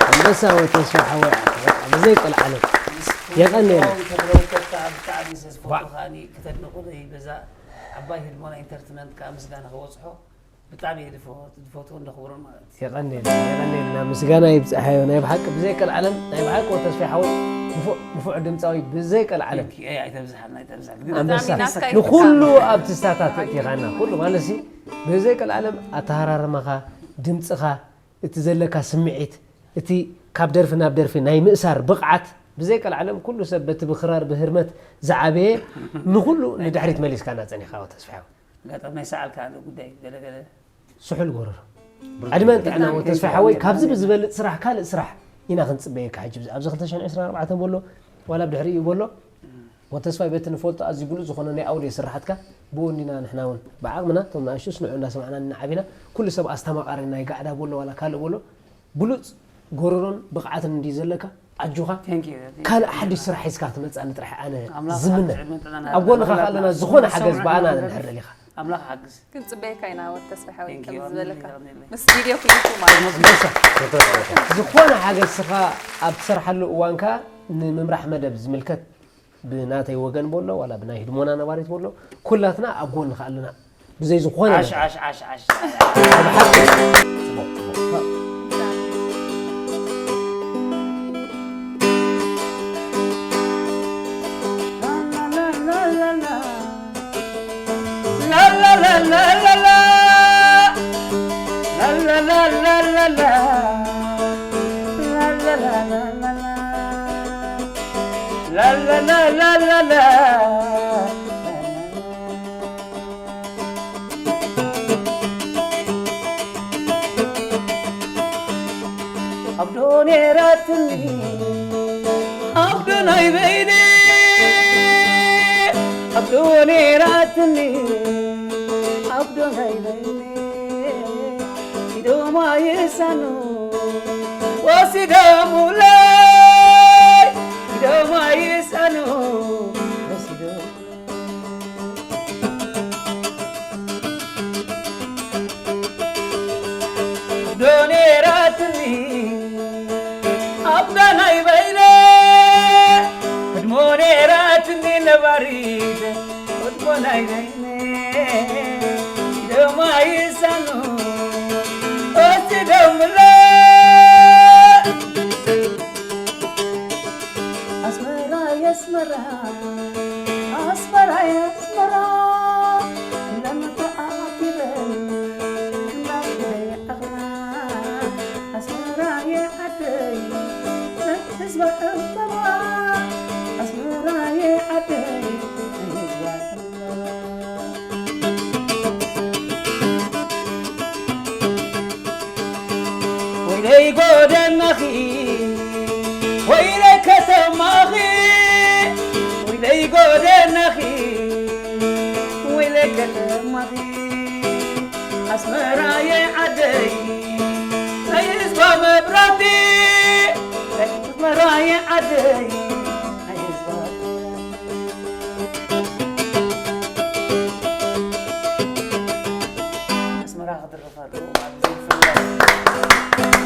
ኣንበሳ ወተስፋ ሓወይ፣ ብዘይ ቀልዓለም። የቐንየልና። ተብለውተካ ብጣዕሚ ስለ ዝፈቱ ባ- ከኣኒ ክተድንቑ በዛ ዓባይ ህድሞና ኢንተርትመንት ከዓ ምስጋና ክበፅሖ ብጣዕሚ እየ ዝፈ- ዝፈትዎ እንደኽብሮን ማለት እዩ። የቐንየልና፣ የቐንየልና። ምስጋና ይብፅሓዮ። ናይ ብሓቂ ብዘይ ቀልዓለም፣ ናይ ብሓቂ ወተስፋ ሓወይ ንፉዕ፣ ንፉዕ ድምፃዊ ብዘይ ቀልዓለም። Thank you። ኣይ፣ ኣይተብዝሓልና፣ ኣይተብዝሓልና። ኣንበሳ፣ ብጣዕሚ ናፍቃ ንኹሉ ይብዛሓልና። ኣብቲ ስታታት እቲኻና፣ ኩሉ ማለት ሲ ብዘይ ቀልዓለም ኣተሃራርማኻ፣ ድምፅኻ፣ እቲ ዘለካ ስምዒት፣ እቲ ካብ ደርፊ ናብ ደርፊ ናይ ምእሳር ብቕዓት፣ ብዘይ ቀልዓለም ኩሉ ሰብ በቲ ብኽራር ብህርመት ዝዓበየ ንኹሉ ንድሕሪት መሊስካና ጸኒኻ ተስፋ ሓወይ። ኣጋጣሚ ናይ ሰዓል ከኣ ጉዳይ ገለ ገለ። ስሑል ጎረሮ። ዕድመን ጥዕና ተስፋ ሓወይ፣ ካብዚ ብዝበልጽ ስራሕ ካልእ ስራሕ ኢና ክንጽበየካ። ሕጂ ኣብዚ ክልተ ሽሕን ዕስራን ኣርባዕተን በሎ ዋላ ብድሕሪኡ በሎ። ወተስፋይ በቲ ንፈልጦ ኣዝዩ ብሉጽ ዝኾነ ናይ ኣውድዮ ስራሓትካ ብወኒና ንሕና እውን ብዓቕምና እቶም ንኣሽቱ ስንዑ እንዳሰማዕና ንዓቢና ኩሉ ሰብ ኣስተማቓሪ ናይ ጋዕዳ በሎ ዋላ ካልእ በሎ ብሉጽ ጎረሮን ብቕዓትን እንድዩ ዘለካ ኣጆኻ። Thank you። ካልእ ሓድሽ ስራሕ ሒዝካ ክትመጽኣኒ ጥራሕ ኣነ ኣምላኽ ዝምነ። ዕድመን ጥዕናን ኣብ ጎንኻ ይሃብካ። ኣለና፣ ዝኾነ ሓገዝ ብኣና ንሰምዑ እንድሕር ደሊኻ። ኣምላኽ ሓግዝ። ክንጽበየካ ኢና ወድ ተስፋ ሓወይ፣ Thank you። ከምዚ ዝበለካ። ኣሜን። ምስ ቪድዮ ክሊፑ ማለት እዩ። ኣንበሳ። ዝኾነ ሓገዝ ስኻ ኣብ ትሰርሓሉ እዋንካ ንምምራሕ መደብ ዝምልከት ብናተይ ወገን በሎ ዋላ ብናይ ህድሞና ነባሪት በሎ ኩላትና ኣብ ጎንኻ ኣለና። ብዘይ ዝኾነ ዓሽ፣ ነገር። ዓሽ፣ ዓሽ፣ ዓሽ። ብሓቂ። ጽቡቕ፣ ጽቡቕ። ኣብዶ ነይራትኒ፣ ኣብዶ ናይ በይነ፣ ኣብዶ ነይራትኒ፣ ኣብዶ ናይ በይነ። ኢዶማ ይሳኑ ወሲዶሙለይ፣ ኢዶማ ይሳኑ ወሲዶሙ ዶኔራትኒ ኣብ ጋናይ በይነ፣ ህድሞ ኔራትኒ ነባሪት፣ ህድሞ ናይ በይነ፣ ኢዶማ ይሳኑ፣ ወስዶምለ። ኣስመራየ ኣስመራ፣ ኣስመራየ ኣስመራ፣ ለምተኣኪበን ክንዳይ ዓቕና። ኣስመራየ ዓደይ፣ ህዝባ ዕምበባ፣ ኣስመራየ ዓደይ፣ ህዝባ ዕምበባ። ወይለይ ጎደናኺ፣ ወይለይ ከተማኺ፣ ወይለይ ጎደናኺ፣ ወይለይ ከተማኺ። ኣስመራየ ዓደይ፣ ናይ ህዝባ መብራህቲ፣ ኣስመራየ ዓደይ፣ ናይ ህዝባ ኣስመራ ክድርፋ ኣለዎ ማለት ዘይፍለጥ።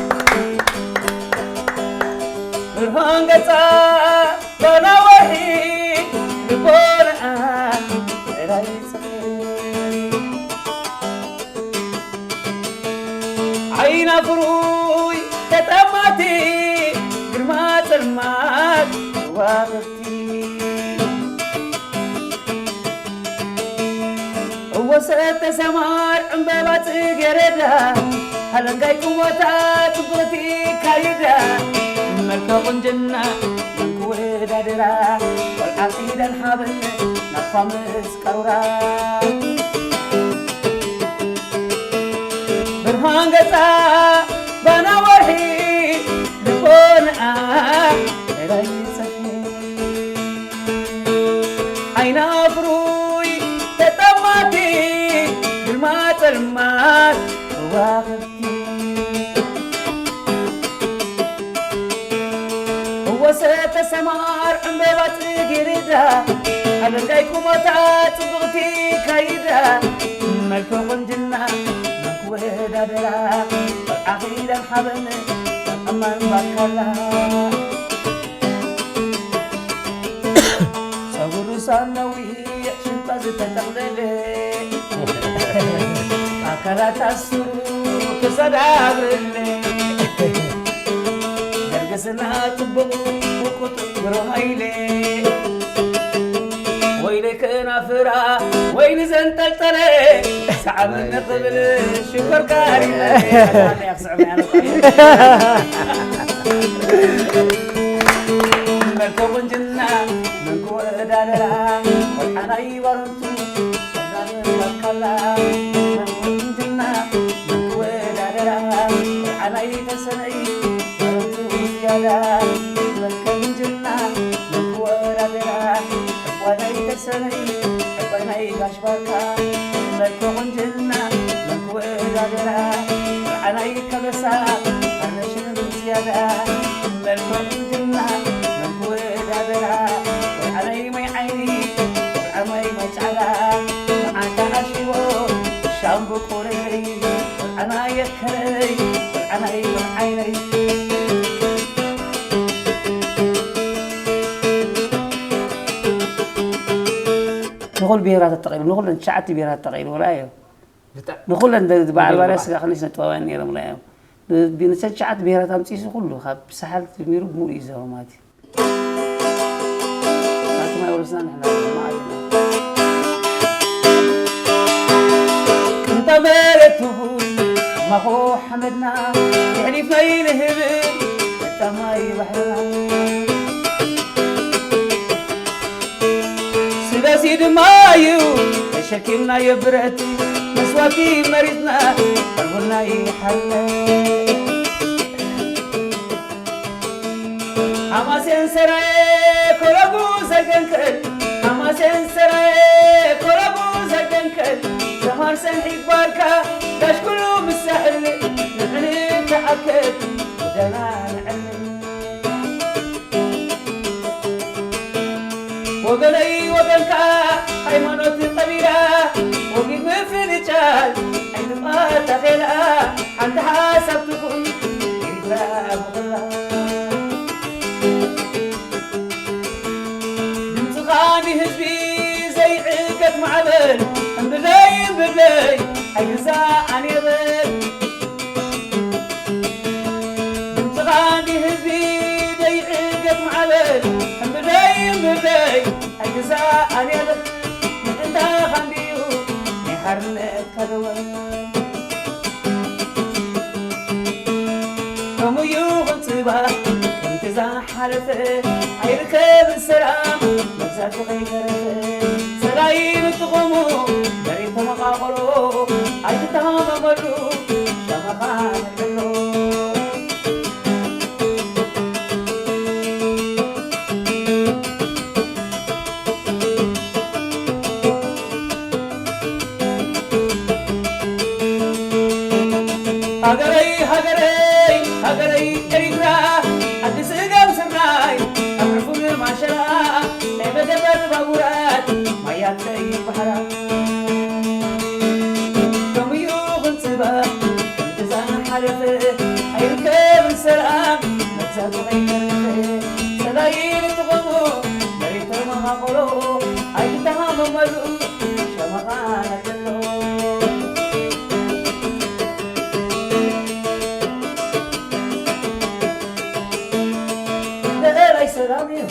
ብርሃን ገጻ ባና ወርሒ ልቦንኣ ራይ ጽፍሪ። ዓይና ፍሩይ ተጠማቲ ግርማ ጸልማት ከዋኽብቲ። እወ ሰተ ሰማር ዕምበባ ጽጌረዳ፣ ሃለንጋይ ቁመታ ጽብቕቲ ካይዳ፣ መልካ ቁንጅና መን ክወዳደራ፣ ቆልዓ ፊደል ሓበን ናፋ ምስ ቀሩራ። ብርሃን ገጻ ባና ወርሒ ልቦንኣ ራይ ጽፍሪ። ዓይና ፍሩይ ተጠማቲ ግርማ ጸልማት ከዋኽብቲ። እወ ሰተ ሰማር ዕምበባ ኣደንጋይ ቁመታ ጽብቕቲ ካይዳ፣ መልክዕ ቁንጅና መክወዳደራ፣ ኣኺለን ሓበን ኣማን ባካላ። ጸጉሩ ሳናዊ ሽንጣ ዝተጠቕለለ፣ ኣካላት ኣስሩ ክሳድ ኣብርለ፣ ደርገስና ጽቡቕ ውቁጥ ግሮም ኣይለ፣ ወይለ ከናፍራ ወይኒ ዘንጠልጠለ፣ ሰዓብ ንኽብል ሽኮር ካሪመ። ኣላህ ያኽስዕም ያለ። መልክዕ ቁንጅና መንክወዳደራ፣ ቆልዓ ናይ ባረንቱ ሰላም ካላ። መንክወዳደራ፣ ቆልዓ ናይ ተሰነይ ባረንቱ ዝያዳ። መንክወዳደራ፣ ዕቋ ናይ ተሰነይ፣ ዕቋ ናይ ጋሽ ባርካ። መልክዕ ቁንጅና መንክወዳደራ፣ ቆልዓ ናይ ከበሳ ኣርነሽን ዝያዳ። መልክዕ ቁንጅና መንክወዳደራ፣ ቆልዓ ናይ ማይ ዓይኒ፣ ቆልዓ ማይ ማይ ጻዕዳ። መዓንታ ኣሽቦ ሻምብቆ ለይለይ፣ ቆልዓ ናይ የከለይ፣ ቆልዓ ናይ ማይ ዓይነይ። ንኹሉ ብሄራት ኣጠቒሉ፣ ንኹለን ትሽዓተ ብሄራት ኣጠቒሉ ርኣዮ። ብጣዕሚ ንኹለን ደ-፣ በዓል ባርያ ይገርም። ስጋ ክንዲ ስነ ጥበባውያን ነይሮም ርኣዮም። ብ-፣ ብ-፣ ነተን ትሽዓተ ብሄራት ኣምጺኡሲ ኩሉ ካብ ሳሕል ጀሚሩ ብምሉእ እዩ ዝዛረብ ማለት እዩ። ናቶም ኣይወረስና ንሕና ድማ ኣለና። ቅንጣ መሬት ትኹን ማኾ ሓመድና የሕሊፍና ይንህብን ቅንጣ ማይ ባሕርና። ስለዚ ድማ እዩ ተሸኪምናዮ ብረት መስዋእቲ መሪጽና ቀርቡና ይሓለ። ሓማሴን ሰራየ ኮረቡ ዘገንከል፣ ሓማሴን ሰራየ ኮረቡ ዘገንከል፣ ሰማር ሰንሒት ባርካ ጋሽ ኩሉ ምሳሕል፣ ንዕሊ ተኣከብ ደና ንዕሊ። ወገነይ ወገንካ ሃይማኖት ቀቢላ፣ ወጊድ ምፍንጫል ኣይንፋታ ኼላ፣ ሓንቲ ሓሳብ ትኹን ኤርትራ ብኹላ። ድምፅኻ ንህዝቢ ዘይዕገት ማዕበል፣ እምብለይ እምብለይ ኣይግዛእን የበል። ድምፅኻ ንህዝቢ ዘይዕገት ማዕበል፣ እምብለይ እምብለይ ኣይግዛእን የበል። ምእንታኻ እንድዩ ናይ ሓርነትካ ደወል። ከምኡ ይኹን ጽባሕ ከምቲ ዝሓለፈ ኣይርከብን ሰላም መግዛእቲ ከይተረፈ። ሰላዪ ንጥቕሙ መሬት ተመቓቕሎ ኣይትተሃመመሉ ሻማኻ ነልዕሎ። ሃገረይ ሃገረይ ሃገረይ ኤሪትራ ዓዲ ስገም ስርናይ ኣብ ዕፉን ማሸላ ናይ መደበር ባቡራት ማያተይ ባሕራ። ሎሚ ይኹን ጽባሕ ከምቲ ዝሓለፈ ኣይርከብን ሰላም መግዛእቲ ከይተረፈ። ሰላዪ ንጥቕሙ መሬት ተመቓቕሎ ኣይትተሃመመሉ ሸመኻ ነቅሎ። ደላይ ሰላም እዩ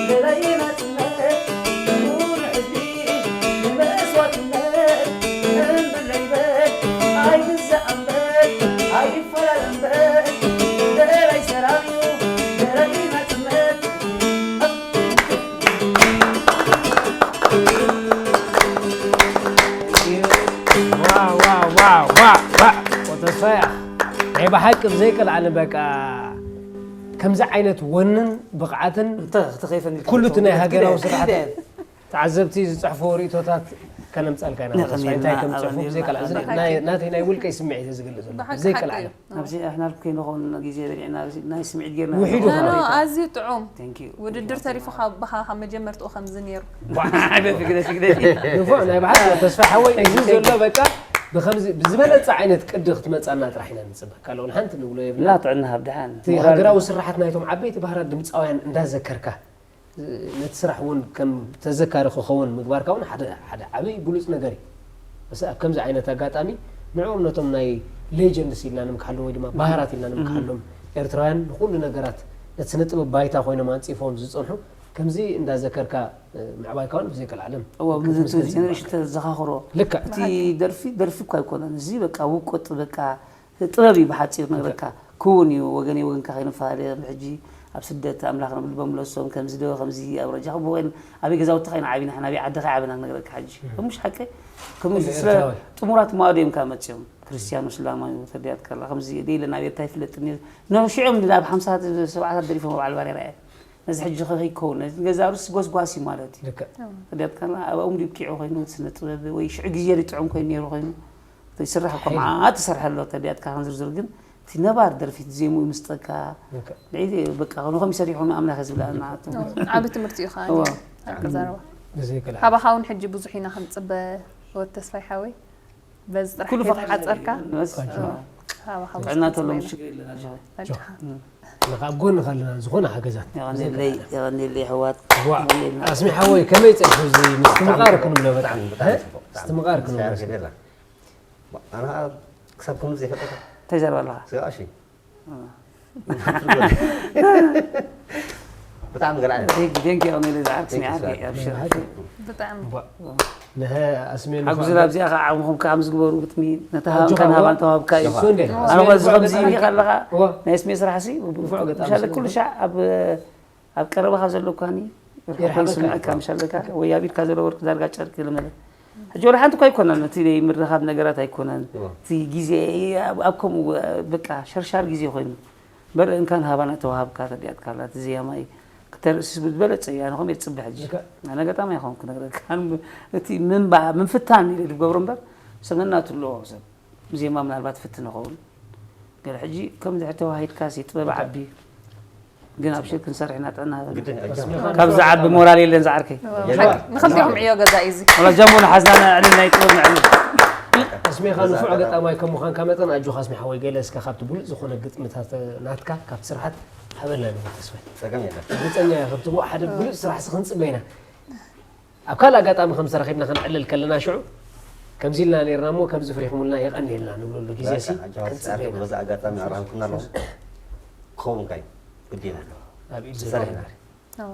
ደላይ ናጽነት፣ ንሙሉ ህዝቢ ንመስዋእትነት እምብለይ በል ኣይግዛእ እምበር ኣይፈላለ እምበር። ደላይ ሰላም እዩ ደላይ ናጽነት። ዋው፣ ዋው፣ ዋው፣ ዋው፣ ዋው። ተስፋያ፣ ናይ ብሓቂ ብዘይቀልዓኒ በቃ ከምዚ ዓይነት ወንን ብቕዓትን እንተ ክትኸይፈኒ ኩሉ እቲ ናይ ሃገራዊ ስራሕቲ ተዓዘብቲ ዝጽሕፍዎ ርእይቶታት ከነምጻልካ ኢና። እንታይ ከም ጽሑፍ ዘይቀልዓ፣ ናተይ ናይ ውልቀይ ስምዒት ዝገልጽ ዘሎ ዘይቀልዓ። ኣብዚ ኣሕናልኩ ከይንኸውን ግዜ በሊዕና ናይ ስምዒት ጌርና ውሒዱ ኣዝዩ ጥዑም ውድድር ተሪፉ ካብ መጀመርትኡ ከምዚ ነይሩ። ንፉዕ ናይ ብሓቂ ተስፋ ሓወይ፣ እዚ ዘሎ በቃ ብዝበለፀ ዓይነት ቅዲ ክትመፃና ጥራሕ ኢና ንፅበ። ካልኦ ሓንቲ ንብሎ የብልና። ጥዕና ሃብ ደሓን። ሃገራዊ ስራሓት ናይቶም ዓበይቲ ባህራት ድምፃውያን እንዳዘከርካ ነቲ ስራሕ እውን ከም ተዘካሪ ክኸውን ምግባርካ እውን ሓደ ሓደ ዓብይ ብሉፅ ነገር እዩ። እስ ኣብ ከምዚ ዓይነት ኣጋጣሚ ንዕኦም ነቶም ናይ ሌጀንድስ ኢልና ንምክሓሎም ወይ ድማ ባህራት ኢልና ንምክሓሎም ኤርትራውያን ንኩሉ ነገራት ነቲ ስነ ጥበብ ባይታ ኮይኖም ኣንፂፎም ዝፀንሑ ከምዚ እንዳዘከርካ ምዕባይካ እውን ብዘይቀልዓለም እዋ ምዝንቱ ክትምስገን ጀነሬሽን ይግባእ። ተዘኻኽሮ ልክዕ። እቲ ደርፊ ደርፊ እኳ ኣይኮነን እዚ በቃ ውቁጥ በቃ ጥበብ እዩ ብሓፂር ነግረካ ክውን እዩ ወገነይ ወገንካ ከይንፈላለ ከም ሕጂ ኣብ ስደት ኣምላኽ ንብል በምለሶም ከምዚ ዶ ከምዚ ኣብ ረጃ ክቡ ኮይን ኣበይ ገዛውቲ ከይን ዓቢና ሕና ኣበይ ዓዲ ከይ ዓበና ክነግረካ ሕጂ እሙሽ ሓቀ ከምዚ ስለ ኤርትራዊ። ጥሙራት ማዶ እዮም ካብ መፅኦም ክርስቲያኑ እስላማዊ ተዲያት ከላ ከምዚ ደይለ ናብ ኤርትራ ይፍለጥ ነሽዑም ናብ ሓምሳታት ሰብዓታት ደሪፎም ኣብ ዓልባርያ ርኣየ ነዚ ሕጂ ከ ከይከውን ነዚ ገዛ ሩስ ጎስጓስ እዩ ማለት እዩ ልክዕ። ተዲያት ከላ ኣብኦም ድዩ ብቂዑ ኮይኑ ስነ ጥበብ ወይ ሽዑ ግዜ ድጥዑም ኮይኑ ነይሩ ኮይኑ ይስራሕ እኮ መዓት ትሰርሐ ኣሎ ተዲያትካ ክንዝርዝር ግን እቲ ነባር ደርፊት ዜምኡ ይምስጠካ ልክዕ። ንዒ በቃ ንኸም ይሰሪሑ ኣምላኽ ዝብላ ንዓቱ ዓቢ ትምህርቲ እዩ ከዓ እዋ። ሓቂ ዘረባ ብዘይቀልዓ ካባኻ እውን ሕጂ ብዙሕ ኢና ክንፅበ ወት ተስፋይ ሓወይ በዚ ጥራሕ ኩሉ ፈቃድ ከይተሓፀርካ ንበስ። ካባኻ ብዙሕ ጥዕና ተሎ ክንፅበ ኢና። ሽግር የለን ኣጆኻ ኣጆኻ። ንኻ ኣብ ጎንኻ ኣለና ዝኾነ ሓገዛት የቐንየለይ የቐንየለይ ኣሕዋት ዋ ኣስሚ ሓወይ ከመይ ፀኒሑ እዚ ምስትምቓር ክንብሎ በጣም ምስትምቓር ክንብሎ ኣነ ከዓ ክሳብ ከምዚ ዘይፈጠረ እንታይ ዘርባ ኣለኻ ስጋሽ ብጣዕሚ ገርዓ ዴንክ ዴንክ የቐንየለይ ዝዓርክ ስሚዓርክ ኣብሽር ብጣዕሚ ንሀ ኣስሜን ኣብ ግዜ ኣብዚኣ ከዓ ዓቕምኹም ከዓ ምስ ግበሩ ግጥሚ ነታ ሃባን ከን ሃባን ተዋሃብካ እዩ ኣነ ኸዚ ከምዚ ኢኻ ኣለኻ ናይ ስሜ ስራሕ ሲ ምሻለ ኩሉ ሻዕ ኣብ ኣብ ቀረባኻ ዘሎ እኳኒ ስምዐካ ምሻለካ ወይ ኣብ ኢድካ ዘሎ ወርቂ ዳርጋ ጨርቂ ልመለ ሕጂ ወላ ሓንቲ እኳ ኣይኮነን እቲ ናይ ምርኻብ ነገራት ኣይኮነን እቲ ግዜ ኣብ ከምኡ በቃ ሸርሻር ግዜ ኮይኑ በርእ እንካን ሃባና ተዋሃብካ ተዲኣትካላ እቲ ዘያማይ ክተርእስስ ብዝበለጸ እዩ ኣነ ከምኡ እየ ዝጽበ ሕጂ ኣነ ገጣሚ ኣይኮንኩ ነግረካ እቲ ምንባ ምፍታን ኢለ ዝገብሮ እምበር ሰመናቱ ኣለዎ ሰብ ዜማ ምናልባት ፍትን ይኸውን ገለ ሕጂ ከምዚ ሕጂ ተዋሂድካ ሲ ጥበብ ዓቢ ግን ኣብ ሽር ክንሰርሕ ኢና ጥዕና ሃበና ካብ ዝዓቢ ሞራል የለን ዝዓርከይ ንክልቲኹም ዕዮ ገዛ እዩ እዚ ወላ ጀምቡ ንሓዝና ነዕልል ናይ ጥበብ ነዕልል ኣስሜኻ ንፉዕ ገጣማይ ከም ምዃንካ መጠን ኣጆኻ ኣስሜ ሓወይ ገለ እስከ ካብቲ ብሉፅ ዝኾነ ግጥምታት ናትካ ካብቲ ስርሓት ሃበና ንብል ተስፋይ ጸገም የለን ርግፀኛ እየ ከምቲ ሓደ ብሉፅ ስራሕ ስኽንፅበ ኢና ኣብ ካልእ ኣጋጣሚ ከም ዝተረኺብና ክንዕልል ከለና ሽዑ ከምዚ ኢልና ነይርና እሞ ከምዚ ፍሪኹምልና የቐንየልና ንብለሉ ግዜ ሲ ክንፅበ ኢና። በዚ ኣጋጣሚ ኣራኺብኩምና ኣለኹም ክኸውን ካዩ ግዴና ኣሎ። ኣብ ኢድ ዘሎ ዝሰርሕ ነገር። ኣዎ።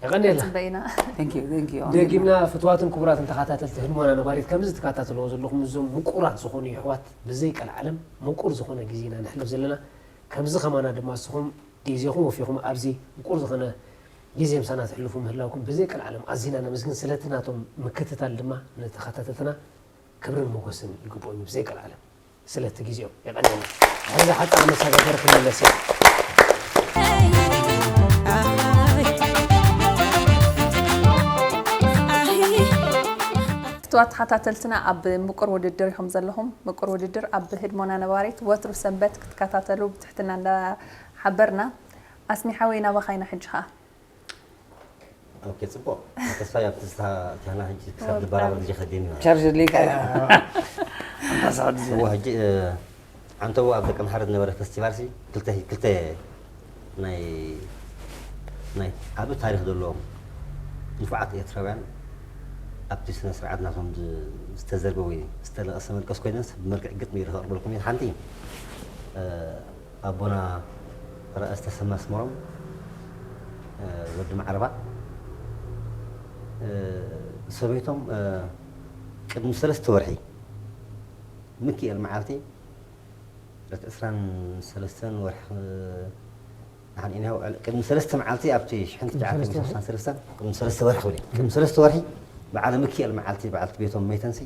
የቐንየልና። ክንፅበ ኢና። Thank you, thank you. ደጊምና ፍትዋትን ክቡራትን ተኸታተልቲ ህድሞና ነባሪት ከምዚ ትከታተልዎ ዘለኹም እዞም ምቁራት ዝኾኑ የሕዋት ብዘይ ቀልዓለም ምቁር ዝኾነ ግዜና ነሕልፍ ዘለና ከምዚ ከማና ድማ እስኹም ግዜኹም ወፊኹም ኣብዚ ምቁር ዝኾነ ግዜ ምሳና ተሕልፉ ምህላውኩም ብዘይ ቀልዓለም ኣዚና ነመስግን። ስለቲ ናቶም ምክትታል ድማ ንተኸታተልትና ክብርን ሞገስን ይግብኦም እዩ ብዘይ ቀልዓለም ስለቲ ግዜኦም። የቐንየልና። ድሕሪ እዛ ሓጻር መሰጋገሪ ክንምለስ ኢና። ፍትዋት ተኸታተልትና ኣብ ምቁር ውድድር ኢኹም ዘለኹም። ምቁር ውድድር ኣብ ህድሞና ነባሪት ወትሩ ሰንበት ክትከታተሉ ብትሕትና እንዳሓበርና ኣስሚ ሓወይ ናባኻ ኢና ሕጂ ኸኣ። ኦኬ ጽቡቕ ተስፋ ኣብ ትዝታ ቻና ሕጂ ክሳብ ንበራበር ግዜ ከዲም ኢና ቻርጅ ድሌካ ኣምባሳድ እዎ ሕጂ ዓንተቦ ኣብ ደቀምሓረ ዝነበረ ፈስቲቫል ሲ ክልተ ክልተ ናይ ናይ ዓቢ ታሪኽ ዘለዎም ንፉዓት ኤርትራውያን ኣብቲ ስነ ስርዓት ናቶም ዝተዘርበ ወይ ዝተለቐሰ መልቀስ ኮይነን ብመልክዕ ግጥሚ ኢለ ከቕርበልኩም እየ ሓንቲ ኣቦና ራእስ ተሰማ ኣስመሮም ወዲ ማዕረባ ሰበይቶም ቅድሚ ሰለስተ ወርሒ ምክኤል መዓልቲ ዕለት ዕስራን ሰለስተን ወርሒ ንሓን ኢና ቅድሚ ሰለስተ መዓልቲ ኣብቲ ሽሕን ትሽዓተን ሚእትን ሰለስተን ቅድሚ ሰለስተ ወርሒ ክብል ቅድሚ ሰለስተ ወርሒ በዓለ ምክኤል መዓልቲ በዓልቲ ቤቶም መይተንሲ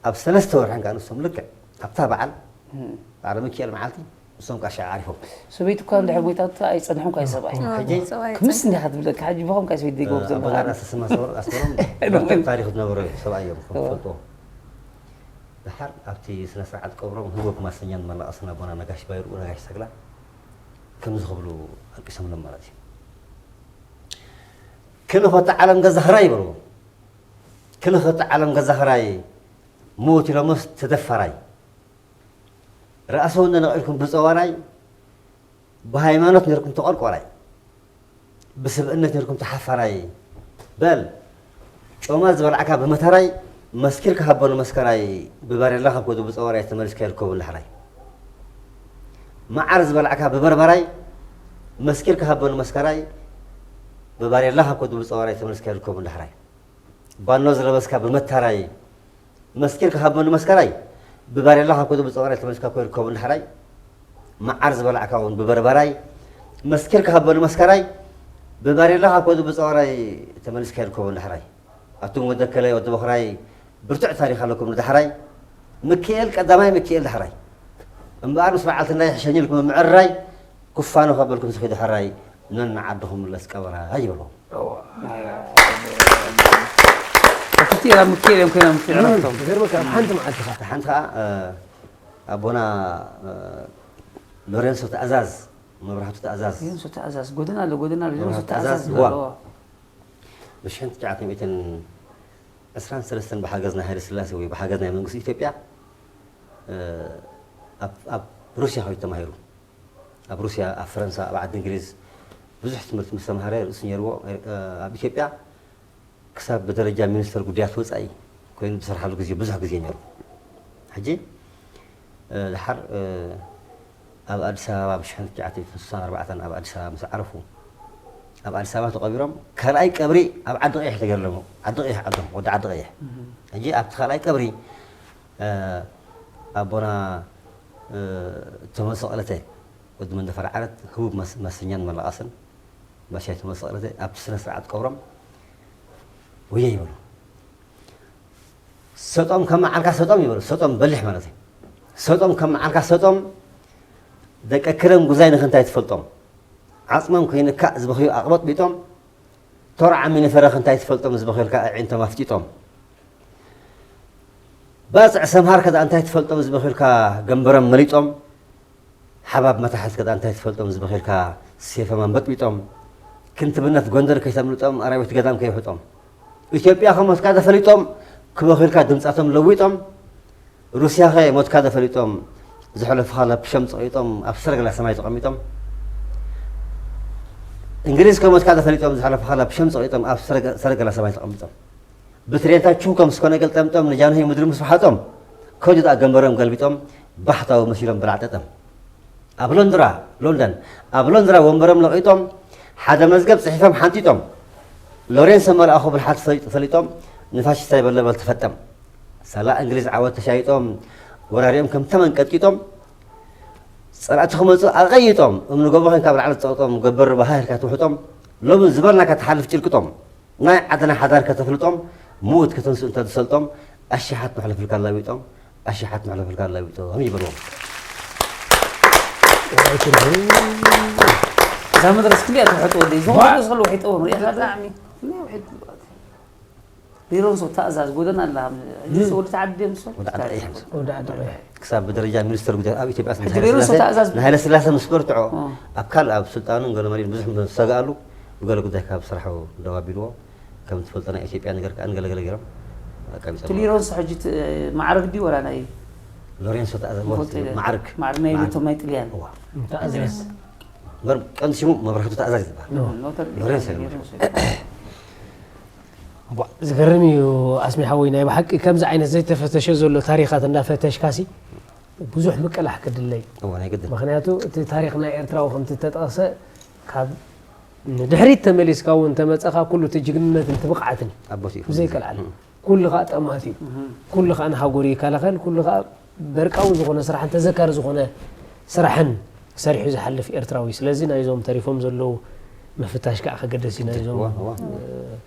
ኣብ ሰለስተ ወርሕን ከኣ ንሶም ልክዕ ኣብታ በዓል በዓለ ሚካኤል መዓልቲ እሶም ቃሻ ዓሪፎም ሰበይቲ እኳ እንድሕር ጎይታቶ ኣይፀንሖም እኳ ሰብኣይ እዎ፣ ሕጂ ሰብኣይ ክምስ ኣይጸንሖም። እንዲኻ ክትብለካ ሕጂ ብኸም ካስ ቤት ዘይገብር ኣቦና ዘለኻ ራእሲ ስማ ሰወር ኣስመሮም ብዙሕ ታሪክ ዝነበረ ሰብ እዮም ክፈልጥዎ። ድሓር ኣብቲ ስነ ስርዓት ቀብሮም ህቡብ ማሰኛን መላቐስን ኣቦና ነጋሽ ባይርኡ ነጋሽ ሰግላ ከምዚ ክብሉ ኣልቂሶምሎም ማለት እዩ። ክልኸተ ዓለም ገዛኽራይ ይበልዎ። ክልኸተ ዓለም ገዛኽራይ ምውት ኢሎምስ ተደፈራይ ራእሲ ወንደ ነቒልኩም ብፀዋራይ ብሃይማኖት ነርኩም ተቆርቆራይ ብስብእነት ነርኩም ተሓፋራይ በል ጮማ ዝበላዕካ ብመተራይ መስኪር ክሃቦ ንመስከራይ ብባሬላ ካብ ከዱ ብፀዋራይ ተመልስካ ይርከቡ እንዳሕራይ መዓር ዝበላዕካ ብበርበራይ መስኪር ክሃቦ ንመስከራይ ብባሬላ ካብ ከዱ ብፀዋራይ ተመልስካ ይርከቡ እንዳሕራይ ባኖ ዝለበስካ ብመታራይ መስኪር ክሃቦ ንመስከራይ ብባሬላ ካብ ከዱ ብፀዋራይ ተመልስካ እኮ ይርከቡ እንዳሕራይ መዓር ዝበላዕካ እውን ብበርበራይ መስኪር ክሃቦ ንመስከራይ ብባሬላ ካብ ከዱ ብፀዋራይ ተመልስካ ይርከቡ እንዳሕራይ ኣቱም ወደከላይ ወዲ በኽራይ ብርቱዕ ታሪክ ኣለኩም ንዳሕራይ ምክኤል ቀዳማይ ምክኤል ዳሕራይ እምበኣር ምስ በዓልትና ይሕሸኝ ኢልኩም ምዕራይ ኩፋኖ ከበልኩም ስኺዱ ሕራይ ነንዓድኹም ምለስ ቀበራይ ይብልዎም ክልቲኡ ኣብ ምክኤል እዮም ኮይኖም ክዕረፍቶም ዝገርመካ ኣብ ሓንቲ መዓልቲ ኻ ሓንቲ ከዓ ኣቦና ሎሬንሶ ተኣዛዝ መብራህቱ ተኣዛዝ ሎሬንሶ ተኣዛዝ ጎደና ኣሎ ጎደና ሎሬንሶ መብራህቱ ተኣዛዝ ተኣዛዝ ዋ ኣለዎ ብሽሕን ትሽዓተ ሚእትን ዕስራን ሰለስተን ብሓገዝ ናይ ሃይለ ስላሴ ወይ ብሓገዝ ናይ መንግስቲ ኢትዮጵያ ኣብ ሩስያ ኮይኑ ተማሂሩ ኣብ ሩስያ ኣብ ፈረንሳ ኣብ ዓዲ እንግሊዝ ብዙሕ ትምህርቲ ምስ ተማሃረ ርእሲ ነርዎ ኣብ ኢትዮጵያ ክሳብ ብደረጃ ሚኒስተር ጉዳያት ወፃኢ ኮይኑ ዝሰርሓሉ ግዜ ብዙሕ ግዜ ነሩ ሕጂ ድሓር ኣብ ኣዲስ ኣበባ ብሽሕን ትሽዓተ ሚእትን ስሳን ኣርባዕተን ኣብ ኣዲስ ኣበባ ምስ ዓረፉ ኣብ ኣዲስ ኣበባ ተቐቢሮም ካልኣይ ቀብሪ ኣብ ዓዲ ቀይሕ ተገርለሙ ዓዲ ቀይሕ ዓዶም ወዲ ዓዲ ቀይሕ ሕጂ ኣብቲ ካልኣይ ቀብሪ ኣቦና ተመሰቐለተ ወዲ መንደፈር ዓረት ህቡብ ማሰኛን መላቓስን ባሻይ ተመሰቐለተ ኣብቲ ስነ ስርዓት ቀብሮም ወየ ይበሉ ሰጦም ከም መዓልካ ሰጦም ይበሉ ሰጦም በሊሕ ማለት እዩ ሰጦም ከም መዓልካ ሰጦም ደቂ ክረም ጉዛይ ንኽንታይ ትፈልጦም ዓፅሞም ከይንካእ ዝበኽዩ ኣቕበጥቢጦም ቶር ዓሚ ንፈረኽ እንታይ ትፈልጦም ዝበኺልካ ኣዒንቶም ኣፍጢጦም ባፅዕ ሰምሃር ከዳ እንታይ ትፈልጦም ዝበኺልካ ገንበሮም መሊጦም ሓባብ መታሕት ከዳ እንታይ ትፈልጦም ዝበኺልካ ሴፎም ኣንበጥቢጦም ክንትብነት ጎንደር ከይተምልጦም ኣራዊት ገዳም ከይውሕጦም ኢትዮጵያ ከሞትካ ተፈሊጦም ክበኺልካ ድምፃቶም ለዊጦም ሩስያ ኸ ሞትካ ተፈሊጦም ዝሐለፉኻ ላፕሸም ፀቒጦም ኣብ ሰረገላ ሰማይ ተቐሚጦም እንግሊዝ ከሞትካ ተፈሊጦም ዝሐለፉኻ ላፕሸም ፀቒጦም ኣብ ሰረገላ ሰማይ ተቐሚጦም ብትሬንታችሁ ከም ስኮነ ገልጠምጦም ንጃንሆይ ምድሪ ምስ ወሓጦም ከጁ ደኣ ገንበሮም ገልቢጦም ባሕታዊ መሲሎም ብላዕጠጠም ኣብ ሎንድራ ሎንደን ኣብ ሎንድራ ወንበሮም ለቒጦም ሓደ መዝገብ ፅሒፎም ሓንጢጦም ሎሬንሶ መልኣኹ ብልሓት ፈሊጦም ንፋሽስታይ በለበል ተፈጠም ሳላ እንግሊዝ ዓወት ተሻይጦም ወራሪኦም ከም ተመን ቀጥቂጦም ፀላእቲ ክመፁ ኣቐይጦም እምኒ ጎቦ ኮይንካ ብላዕሊ ትፀቕጦም ገበር ባሃ ኢልካ ትውሕጦም ሎሚ ዝበልናካ ትሓልፍ ጭልቅጦም ናይ ዓድና ሓዳር ከተፍልጦም ምኡት ከተንስኡ እንተዝሰልጦም ኣሽሓት መሕለፍልካ ኣላዊጦም ኣሽሓት መሕለፍልካ ኣላዊጦም ይበልዎም እዛ መድረስ ክንዲኣ ትውሕጥ ወደይ ዝኾነ ዝኸሉ ውሒጥዎ ሪኢኻ ዶ? ብጣዕሚ ሊሮንሶ ተኣዛዝ ጎደና ኣላ ሕጂ ወዲ ተዓዲ እዮም ሰ ወዲ ዓዲ ቀይሕ ወዲ ዓዲ ቀይሕ ክሳብ ብደረጃ ሚኒስተር ጉዳያት ኣብ ኢትዮጵያ ሕጂ ሊሮንሶ ተኣዛዝ ንሃይለ ስላሴ ምስ በርትዖ ኣብ ካልእ ኣብ ስልጣኑን ገለመሌን ብዙሕ ምስ ሰግኣሉ ብገለ ጉዳይ ካብ ስራሑ ደው ኣቢልዎ ከም ትፈልጦ ናይ ኢትዮጵያ ነገር ከዓ ንገለገለ ገይሮም ኣቃቢፆም እቲ ሊሮንሶ ሕጂ እቲ ማዕረግ ድዩ ወላ ናይ ሎሬንሶ ተኣዛዝ ይፈልጦ ኢለ። ማዕርግ ማዕረግ ናይ ነቶም ናይ ጥልያን እዋ ተኣዛዝ እምበር ቀንዲ ሽሙ መብራህቱ ተኣዛዝ ዝበሃል ኖተር ሎሬንሶ እዩ። ሊሮንሶ እዋ፣ ዝገርም እዩ ኣስሚ ሓወይ ናይ ብሓቂ ከምዚ ዓይነት ዘይተፈተሸ ዘሎ ታሪኻት እንዳፈተሽካሲ ብዙሕ ምቅላሕ ክድለይ እዋ ናይ ግድን ምክንያቱ እቲ ታሪኽ ናይ ኤርትራዊ ከምቲ ተጠቕሰ ካብ ንድሕሪት ተመሊስካ እውን ተመፀኻ ኩሉ እቲ ጅግንነትን እቲ ብቕዓትን እዩ ኣቦት እዩ ብዘይከልዓል ኩሉ ከዓ ጠማት እዩ ኩሉ ከዓ ንሃገሩ ይከላኸል ኩሉ ከዓ በርቃዊ ዝኾነ ስራሕን ተዘካሪ ዝኾነ ስራሕን ሰሪሑ ዝሓልፍ ኤርትራዊ ስለዚ ናይዞም ተሪፎም ዘለዉ ምፍታሽ ከዓ ከገደስ እዩ ናይዞም እዋ፣ እዋ።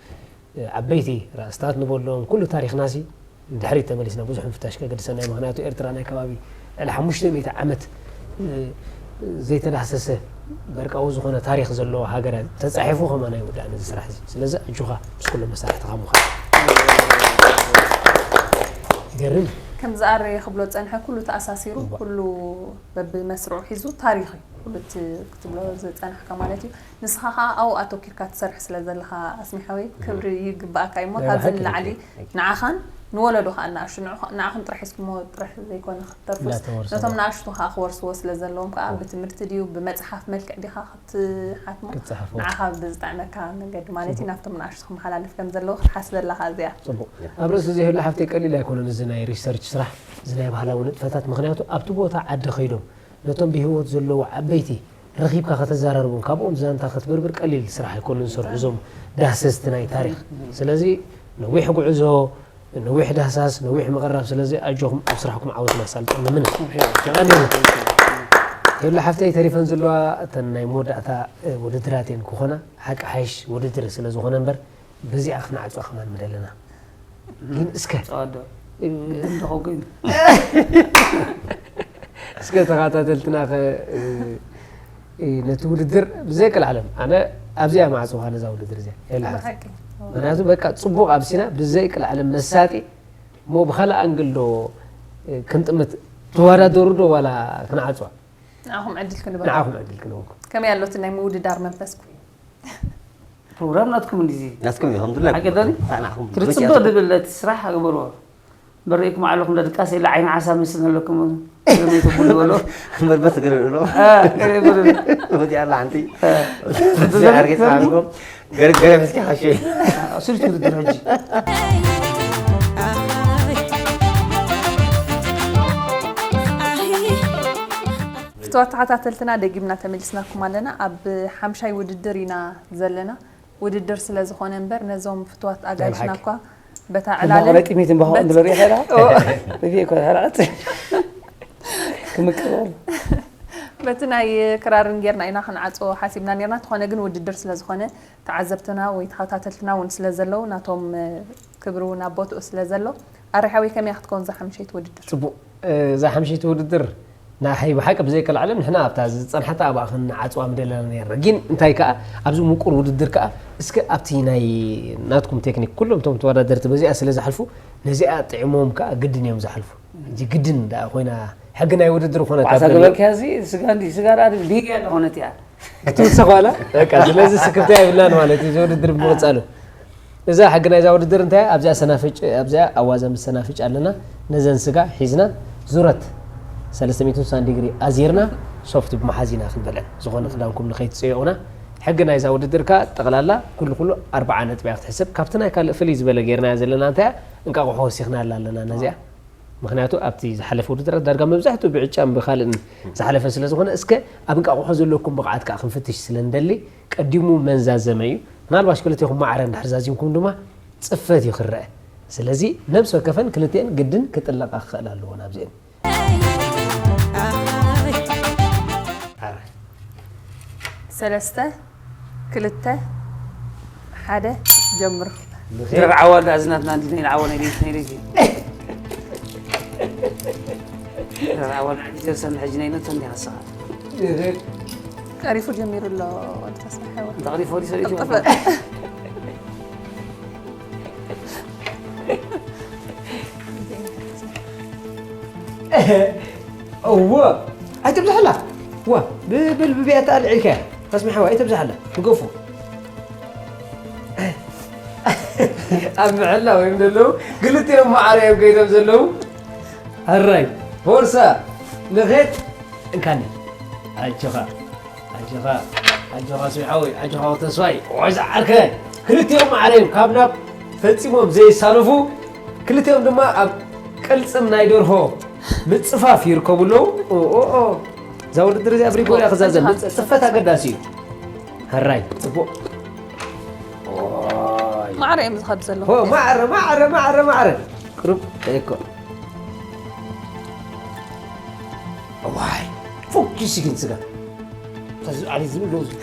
ዓበይቲ ራእስታት ንበሎም ኩሉ ታሪኽናሲ ንድሕሪት ተመሊስና ብዙሕ ምፍታሽ ከገድሰና እዩ ምክንያቱ ኤርትራ ናይ ከባቢ ልዕሊ ሓሙሽተ ሚእቲ ዓመት እ፣ ዘይተዳህሰሰ በርቃዊ ዝኾነ ታሪኽ ዘለዎ ሃገር ተጻሒፉ ከማን ኣይውዳእን እዚ ስራሕ እዚ። ስለዚ ኣጆኻ ምስ ኩሎም መሳርሕትኻ ምዃን ይገርም። ከምዚ ኣረ ክብሎ ዝጸንሐ ኩሉ ተኣሳሲሩ፣ እዋ። ኩሉ በብመስርዑ ሒዙ ታሪኽ እዩ። ኩሉ እቲ ክትብሎ ዝጸናሕካ ማለት እዩ። ንስኻ ከኣ ኣብኡ ኣተኪርካ ትሰርሕ ስለ ዘለኻ ኣስሚ ሓወይ፣ ክብሪ ይግባኣካ እዩ እሞ፣ ናይ ካብዚ ብሓቂ ንላዕሊ ንዓኻን ንወለዶ ከኣ ንኣሽቱ ንዕኹ-፣ ንዓኹም ጥራሕ ሒዝኩሞ ጥራሕ ዘይኮነ ክትተርፉስ፣ እንዳተወርሰ ነቶም ንኣሽቱ ከኣ ክወርስዎ ስለ ዘለዎም ከኣ ብትምህርቲ ድዩ ብመጽሓፍ መልክዕ ዲኻ ክትሓትሞ? ክትጽሕፎ። ንዓኻ ብዝጥዕመካ መገዲ ማለት እዩ፣ ናብቶም ንኣሽቱ ክመሓላልፍ ከም ዘለዎ ክትሓስበላ ከኣ እዚኣ። ጽቡቕ። ኣብ ርእሲ እዚ ህሉ ሓፍተይ ቀሊል ኣይኮነን እዚ ናይ ሪሰርች ስራሕ፣ እዚ ናይ ባህላዊ ንጥፈታት፣ ምኽንያቱ ኣብቲ ቦታ ዓዲ ከይዶም ነቶም ብህይወት ዘለዉ ዓበይቲ ረኺብካ ከተዘራርቦም፣ ካብኦም ዛንታ ክትብርብር ቀሊል ስራሕ ኣይኮነን ዝሰርሑ እዞም ዳህሰስቲ ናይ ታሪኽ። ስለዚ ነዊሕ ጉዕዞ፣ ነዊሕ ዳህሳስ፣ ነዊሕ ምቕራብ፣ ስለዚ ኣጆኹም ኣብ ስራሕኩም ዓወት ነሳልጦም። ምን ተቐኒሉ። ሄሉ ሓፍተይ ተሪፈን ዘለዋ እተን ናይ መወዳእታ፣ እ፣ ውድድራት እየን ክኾና። ሓቂ ሓይሽ ውድድር ስለ ዝኾነ እምበር በዚኣ ክንዓጾ ከማን ምደለና። ግን እስከ ጸዋዶ ግድን ደኸው ኮይኑ። እስከ ተኸታተልትና ከ፣ እ፣ እ፣ ነቲ ውድድር ብዘይ ቅልዓለም፣ ኣነ ኣብዚኣ ማዕጾኻ ነዛ ውድድር እዚኣ የላ። ብሓቂ። ምኽንያቱ በቃ ጽቡቕ ኣብሲና ብዘይ ቅልዓለም መሳጢ፣ እሞ ብኻልእ ኣንግል ዶ፣ እ፣ ክንጥምት፣ ትወዳደሩ ዶ ዋላ ክንዓጽዋ? ንዓኹም ዕድል ክንበኩም። ንዓኹም ዕድል ክንበኩም። ከመይ ኣሎ እቲ ናይ ምውድዳር መንፈስኩም? ፕሮግራም ናትኩም እንዲዚ። ናትኩም እዩ፣ ከምድላ ሓቂ ዳኒ? ንዓኹም ትርጽቦ መጃ- ድብል እቲ ስራሕ ኣግበርዎ። በርእኩም ኣለኩም ደድቃስ ኢለ ዓይኒ ዓሳ መስል ኣለኩም። ከመይ ትብሉ በሎ። እምበር በስ ገለ ብሎ። አ፣ ገለ ብሎ። ወዲ ኣላ ሓንቲ። አ፣ ዘይ ዓርጌት ተዘርጊ- ዓርጎም። ገረብ ገረብ እስኪ ሓሸ። አ፣ ስልት ውድድር ሕጂ። ፍትዋት ተኸታተልትና ደጊምና ተመሊስናኩም ኣለና። ኣብ ሓምሻይ ውድድር ኢና ዘለና። ውድድር ስለ ዝኾነ እምበር ነዞም ፍትዋት ኣጋይሽና እኳ በታ ዕላልን መቑረጢ ሚት እምባሆ በቲ እንድሎ ሪኢኻ ኢኻ? ኦ። ሪኤ እኮ፣ ሃርዓት። ክምቅር በሉ። በቲ ናይ ክራርን ጌርና ኢና ክንዓጽዎ ሓሲብና ኔርና። እንተኾነ ግን ውድድር ስለ ዝኾነ ተዓዘብትና ወይ ተኸታተልትና እውን ስለ ዘለዉ ናቶም፣ እ፣ ክብሪ እውን ኣብ ቦትኡ ስለ ዘሎ ኣረ ሓወይ ከመይ ክትከውን እዛ ሓምሸይቲ ውድድር? ጽቡቕ። እ፣ እዛ ሓምሸይቲ ውድድር ንዓይ ብሓቂ ብዘይ ከልዓለም ንሕና ኣብታ ዝጸንሓታ ኣብኣ ክንዓጽዋ ምደለና ኔርና። ግን እንታይ ከኣ ኣብዚ ምቁር ውድድር ከኣ እስከ ኣብቲ ናይ ናትኩም ቴክኒክ ኩሎም እቶም ተወዳደርቲ በዚኣ ስለ ዝሓልፉ ነዚኣ ጥዕሞም ከኣ ግድን እዮም ዝሓልፉ። እንጂ ግድን ደኣ ኮይና ሕጊ ናይ ውድድር ኮነ ዋዕሳ ካብ ገበርካያ እዚ ስጋ እንዲ ስጋ ደኣ ድብል ዲግ ያለ ኾነት እያ። ክትውሰኽ ዋላ? በቃ ስለዚ ስክፍታ የብልናን ማለት እዩ። እዚ ውድድር ብምቕጻሉ። እዛ ሕጊ ናይዛ ውድድር እንታይ እያ? ኣብዚኣ ሰናፍጭ፣ ኣብዚኣ ኣዋዘ ምስ ሰናፍጭ ኣለና። ነዘን ስጋ ሒዝና ዙረት ሰለስተ ሚእቲ ስሳን ዲግሪ ኣዚርና ሶፍት ብምሓዝ ኢና ክንበልዕ። ዝኾነ ክዳንኩም ንኸይትጽየቑና። ሕጊ ናይዛ ውድድር ከኣ ጠቕላላ ኩሉ ኩሉ ኣርብዓ ነጥቢ እያ ክትሕሰብ። ካብቲ ናይ ካልእ ፍልይ ዝበለ ጌርናያ ዘለና እንታይ እያ? እንቃቑሖ ወሲኽናላ ኣለና ነዚኣ። ምኽንያቱ ኣብቲ ዝሓለፈ ውድድራት ዳርጋ መብዛሕትኡ ብዕጫን ብኻልእን ዝሓለፈ ስለ ዝኾነ፣ እስከ ኣብ እንቃቑሖ ዘለኩም ብቕዓት ከኣ ክንፍትሽ ስለ ንደሊ፣ ቀዲሙ መን ዛዘመ እዩ። ምናልባሽ ክልቴኹም ማዕረ እንድሕር ዛዚምኩም ድማ ጽፈት እዩ ክረአ። ስለዚ ነብሲ ወከፈን ክልቴአን ግድን ክጥለቓ ክኽእላ ኣለወን ኣብዚአን። ሰለስተ፣ ክልተ፣ ሓደ፣ ጀምሩ። ድረር ዓዋል ኣዝናትና እንዲ ናይ ዓዋል ናይ ለይቲ ናይ ለይቲ። ድረር ዓዋል ናይ ለይቲ ተሰን ሕጂ ናይ ነቶ እንዲ ሓሳኻ። ቀሪፉ ጀሚሩ ኣሎ ወዲ ተስፋ ሓወ። እንተ ቀሪፉ ወዲ ሰሪቱ ቅልጥፈ። እወ፣ ኣይተብዝሓላ። ዋ፣ ብ-፣ ብል ብቢያታ ኣልዒልካያ። ተስሚ ሓዋ፣ ኣይተብዝሓላ። ንገፉ። ኣብ ምሕላ ወይም ዘለዉ፣ ክልቲኦም ማዕረ እዮም ከይዶም ዘለዉ። ኣራይ፣ ቦርሳ፣ ንኸድ፣ እንካኒ። ኣጆኻ። ኣጆኻ፣ ኣጆኻ ስሚ ሓወይ፣ ኣጆኻ ተስፋይ፣ ዋዛ ዓርከ፣ ክልቲኦም ማዕረ እዮም ካብ ናብ ፈጺሞም ዘይሳነፉ፣ ክልቲኦም ድማ ኣብ ቅልጽም ናይ ደርሆ ምጽፋፍ ይርከቡ ኣለዉ። ኦ፣ ኦ፣ ኦ። እዛ ውድድር እዚኣ ብሪጎርያ ክዛዘም፣ ኣጆኻ ጽፈት ኣገዳሲ እዩ። ሕራይ፣ ጽቡቕ። ኦይ። ማዕረ እዮም ዝኸዱ ዘለዉ። ሆ፣ ማዕረ፣ ማዕረ፣ ማዕረ፣ ማዕረ። ቅሩብ፣ እኮ። ዋይ፣ ፎኪስ ግን ስጋ። ተዝ-፣ ኣሊ ዝብሎ ዝ-፣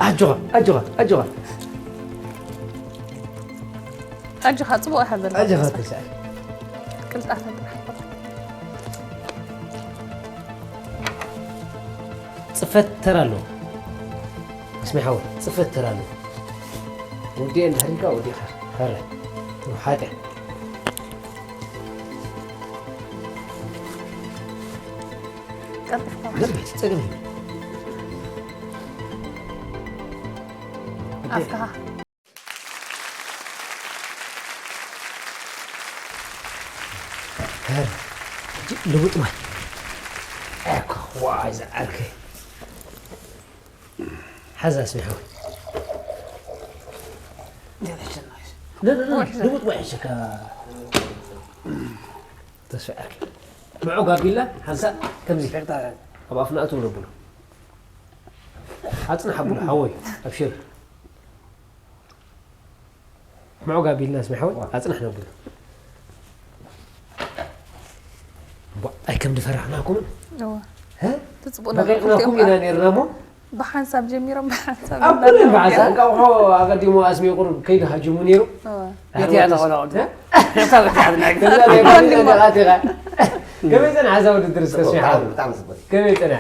ኣጆኻ፣ ኣጆኻ፣ ኣጆኻ። ኣጆኻ፣ ጽቡቕ ኢኻ ዘለኻ። ኣጆኻ፣ ተስፋ። ተስፋ። ቅልጣፈ ጥራሕ። ጽፈት ተራ ኣለዎ። ኣስሜ ሓወይ፣ ጽፈት ተራ ኣለዎ። ወዲኤ እንድሕር ኢልካ ወዲእኻ። ኸረ። ሓጢያ። ቀልጢፍካ። ጸገም የለን። ኣፍካኻ። ኸረ። ሕጂ ልውጥ ማይ። ኣኮ፣ ዋይ፣ ዝዓርከይ። ሓዛ ኣስሜ ሓወይ። ለ፣ ለ፣ ለ፣ ልውጥ ማይ ሕሸካ። ተስፋ ዓርኪ። ምዑ ጋቢላ ሓንሳእ ከምዚ ኣብ ኣፍና እትው ነብሎ። ኣጽናሕ ኣብሎ ሓወይ፣ ኣብሽር። ምዑ ጋቢልና ኣስሜ ሓወይ፣ ኣጽናሕ ነብሎ። ቧ፣ ኣይ ከም ድፈራሕናኩምን። እወ። ሀ? ትጽቡቕ ነገር በቂቕናኩም ክልቲኦም ኢና ነርና እሞ። ብሓንሳብ ጀሚሮም ብሓንሳብ ኣብ ኩሉ በዓል እንቃቑሖ ኣቐዲሙ ኣስሜ ቁሩብ ከይዱ ሃጅሙ ነይሩ። እወ። የት ያለ ቆልዑ? እ? የት ያለ ቆልዑ? ገዛ ናይ ባዕሉ ደቃት ኢኻ። ከመይ ጸንሓ እዛ ውድድር እስከ ኣስሜ ሓወይ? ብጣዕሚ ጽቡቅ። ከመይ ጸንሓ?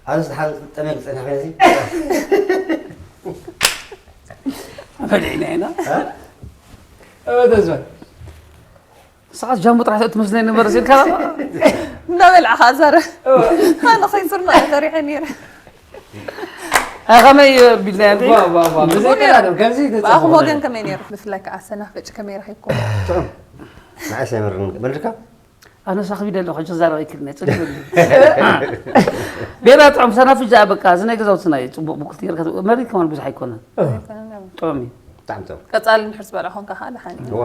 ኣብዚ ዝሓል ጠመግ ዝጸንሕ ኮይነሲ በሊዕና ኢና። እወ ተስፋ። ንስኻ ጃምቦ ጥራሕ ትመስለኒ ነበር ሲልካ እናበልዕኻ ዛረ ኣነ ከይስርና ተሪሐ ነይረ። ከመይ ቢልና ዋ፣ ዋ፣ ዋ፣ ብዘይ ቀዳድም ከምዚ ብኣኹም ተጻፈ ወገን ከመይ ነይሩ? ብፍላይ ከዓ ሰናፍጭ ከመይ ረኺብኩም? ጥዑም። ንዓይ ሰምርን መልካ ኣነ ሳኽቢ ደለኹ ሕጂ ክዛረብ ኣይክእልን እየ፣ ጸጊበሉ። ቤላ ጥዑም ሰናፍጭ በቃ፣ እዚ ናይ ገዛውትና እዩ፣ ጽቡቕ ብቁልቲ ጌርካ መሪር ከማን ብዙሕ ኣይኮነን። ጥዑም እዩ። ብጣዕሚ ጥዑም። ቀጻሊ ንድሕር ዝበልዖ ኮንካ ከዓ ደሓን እዩ። እዋ፣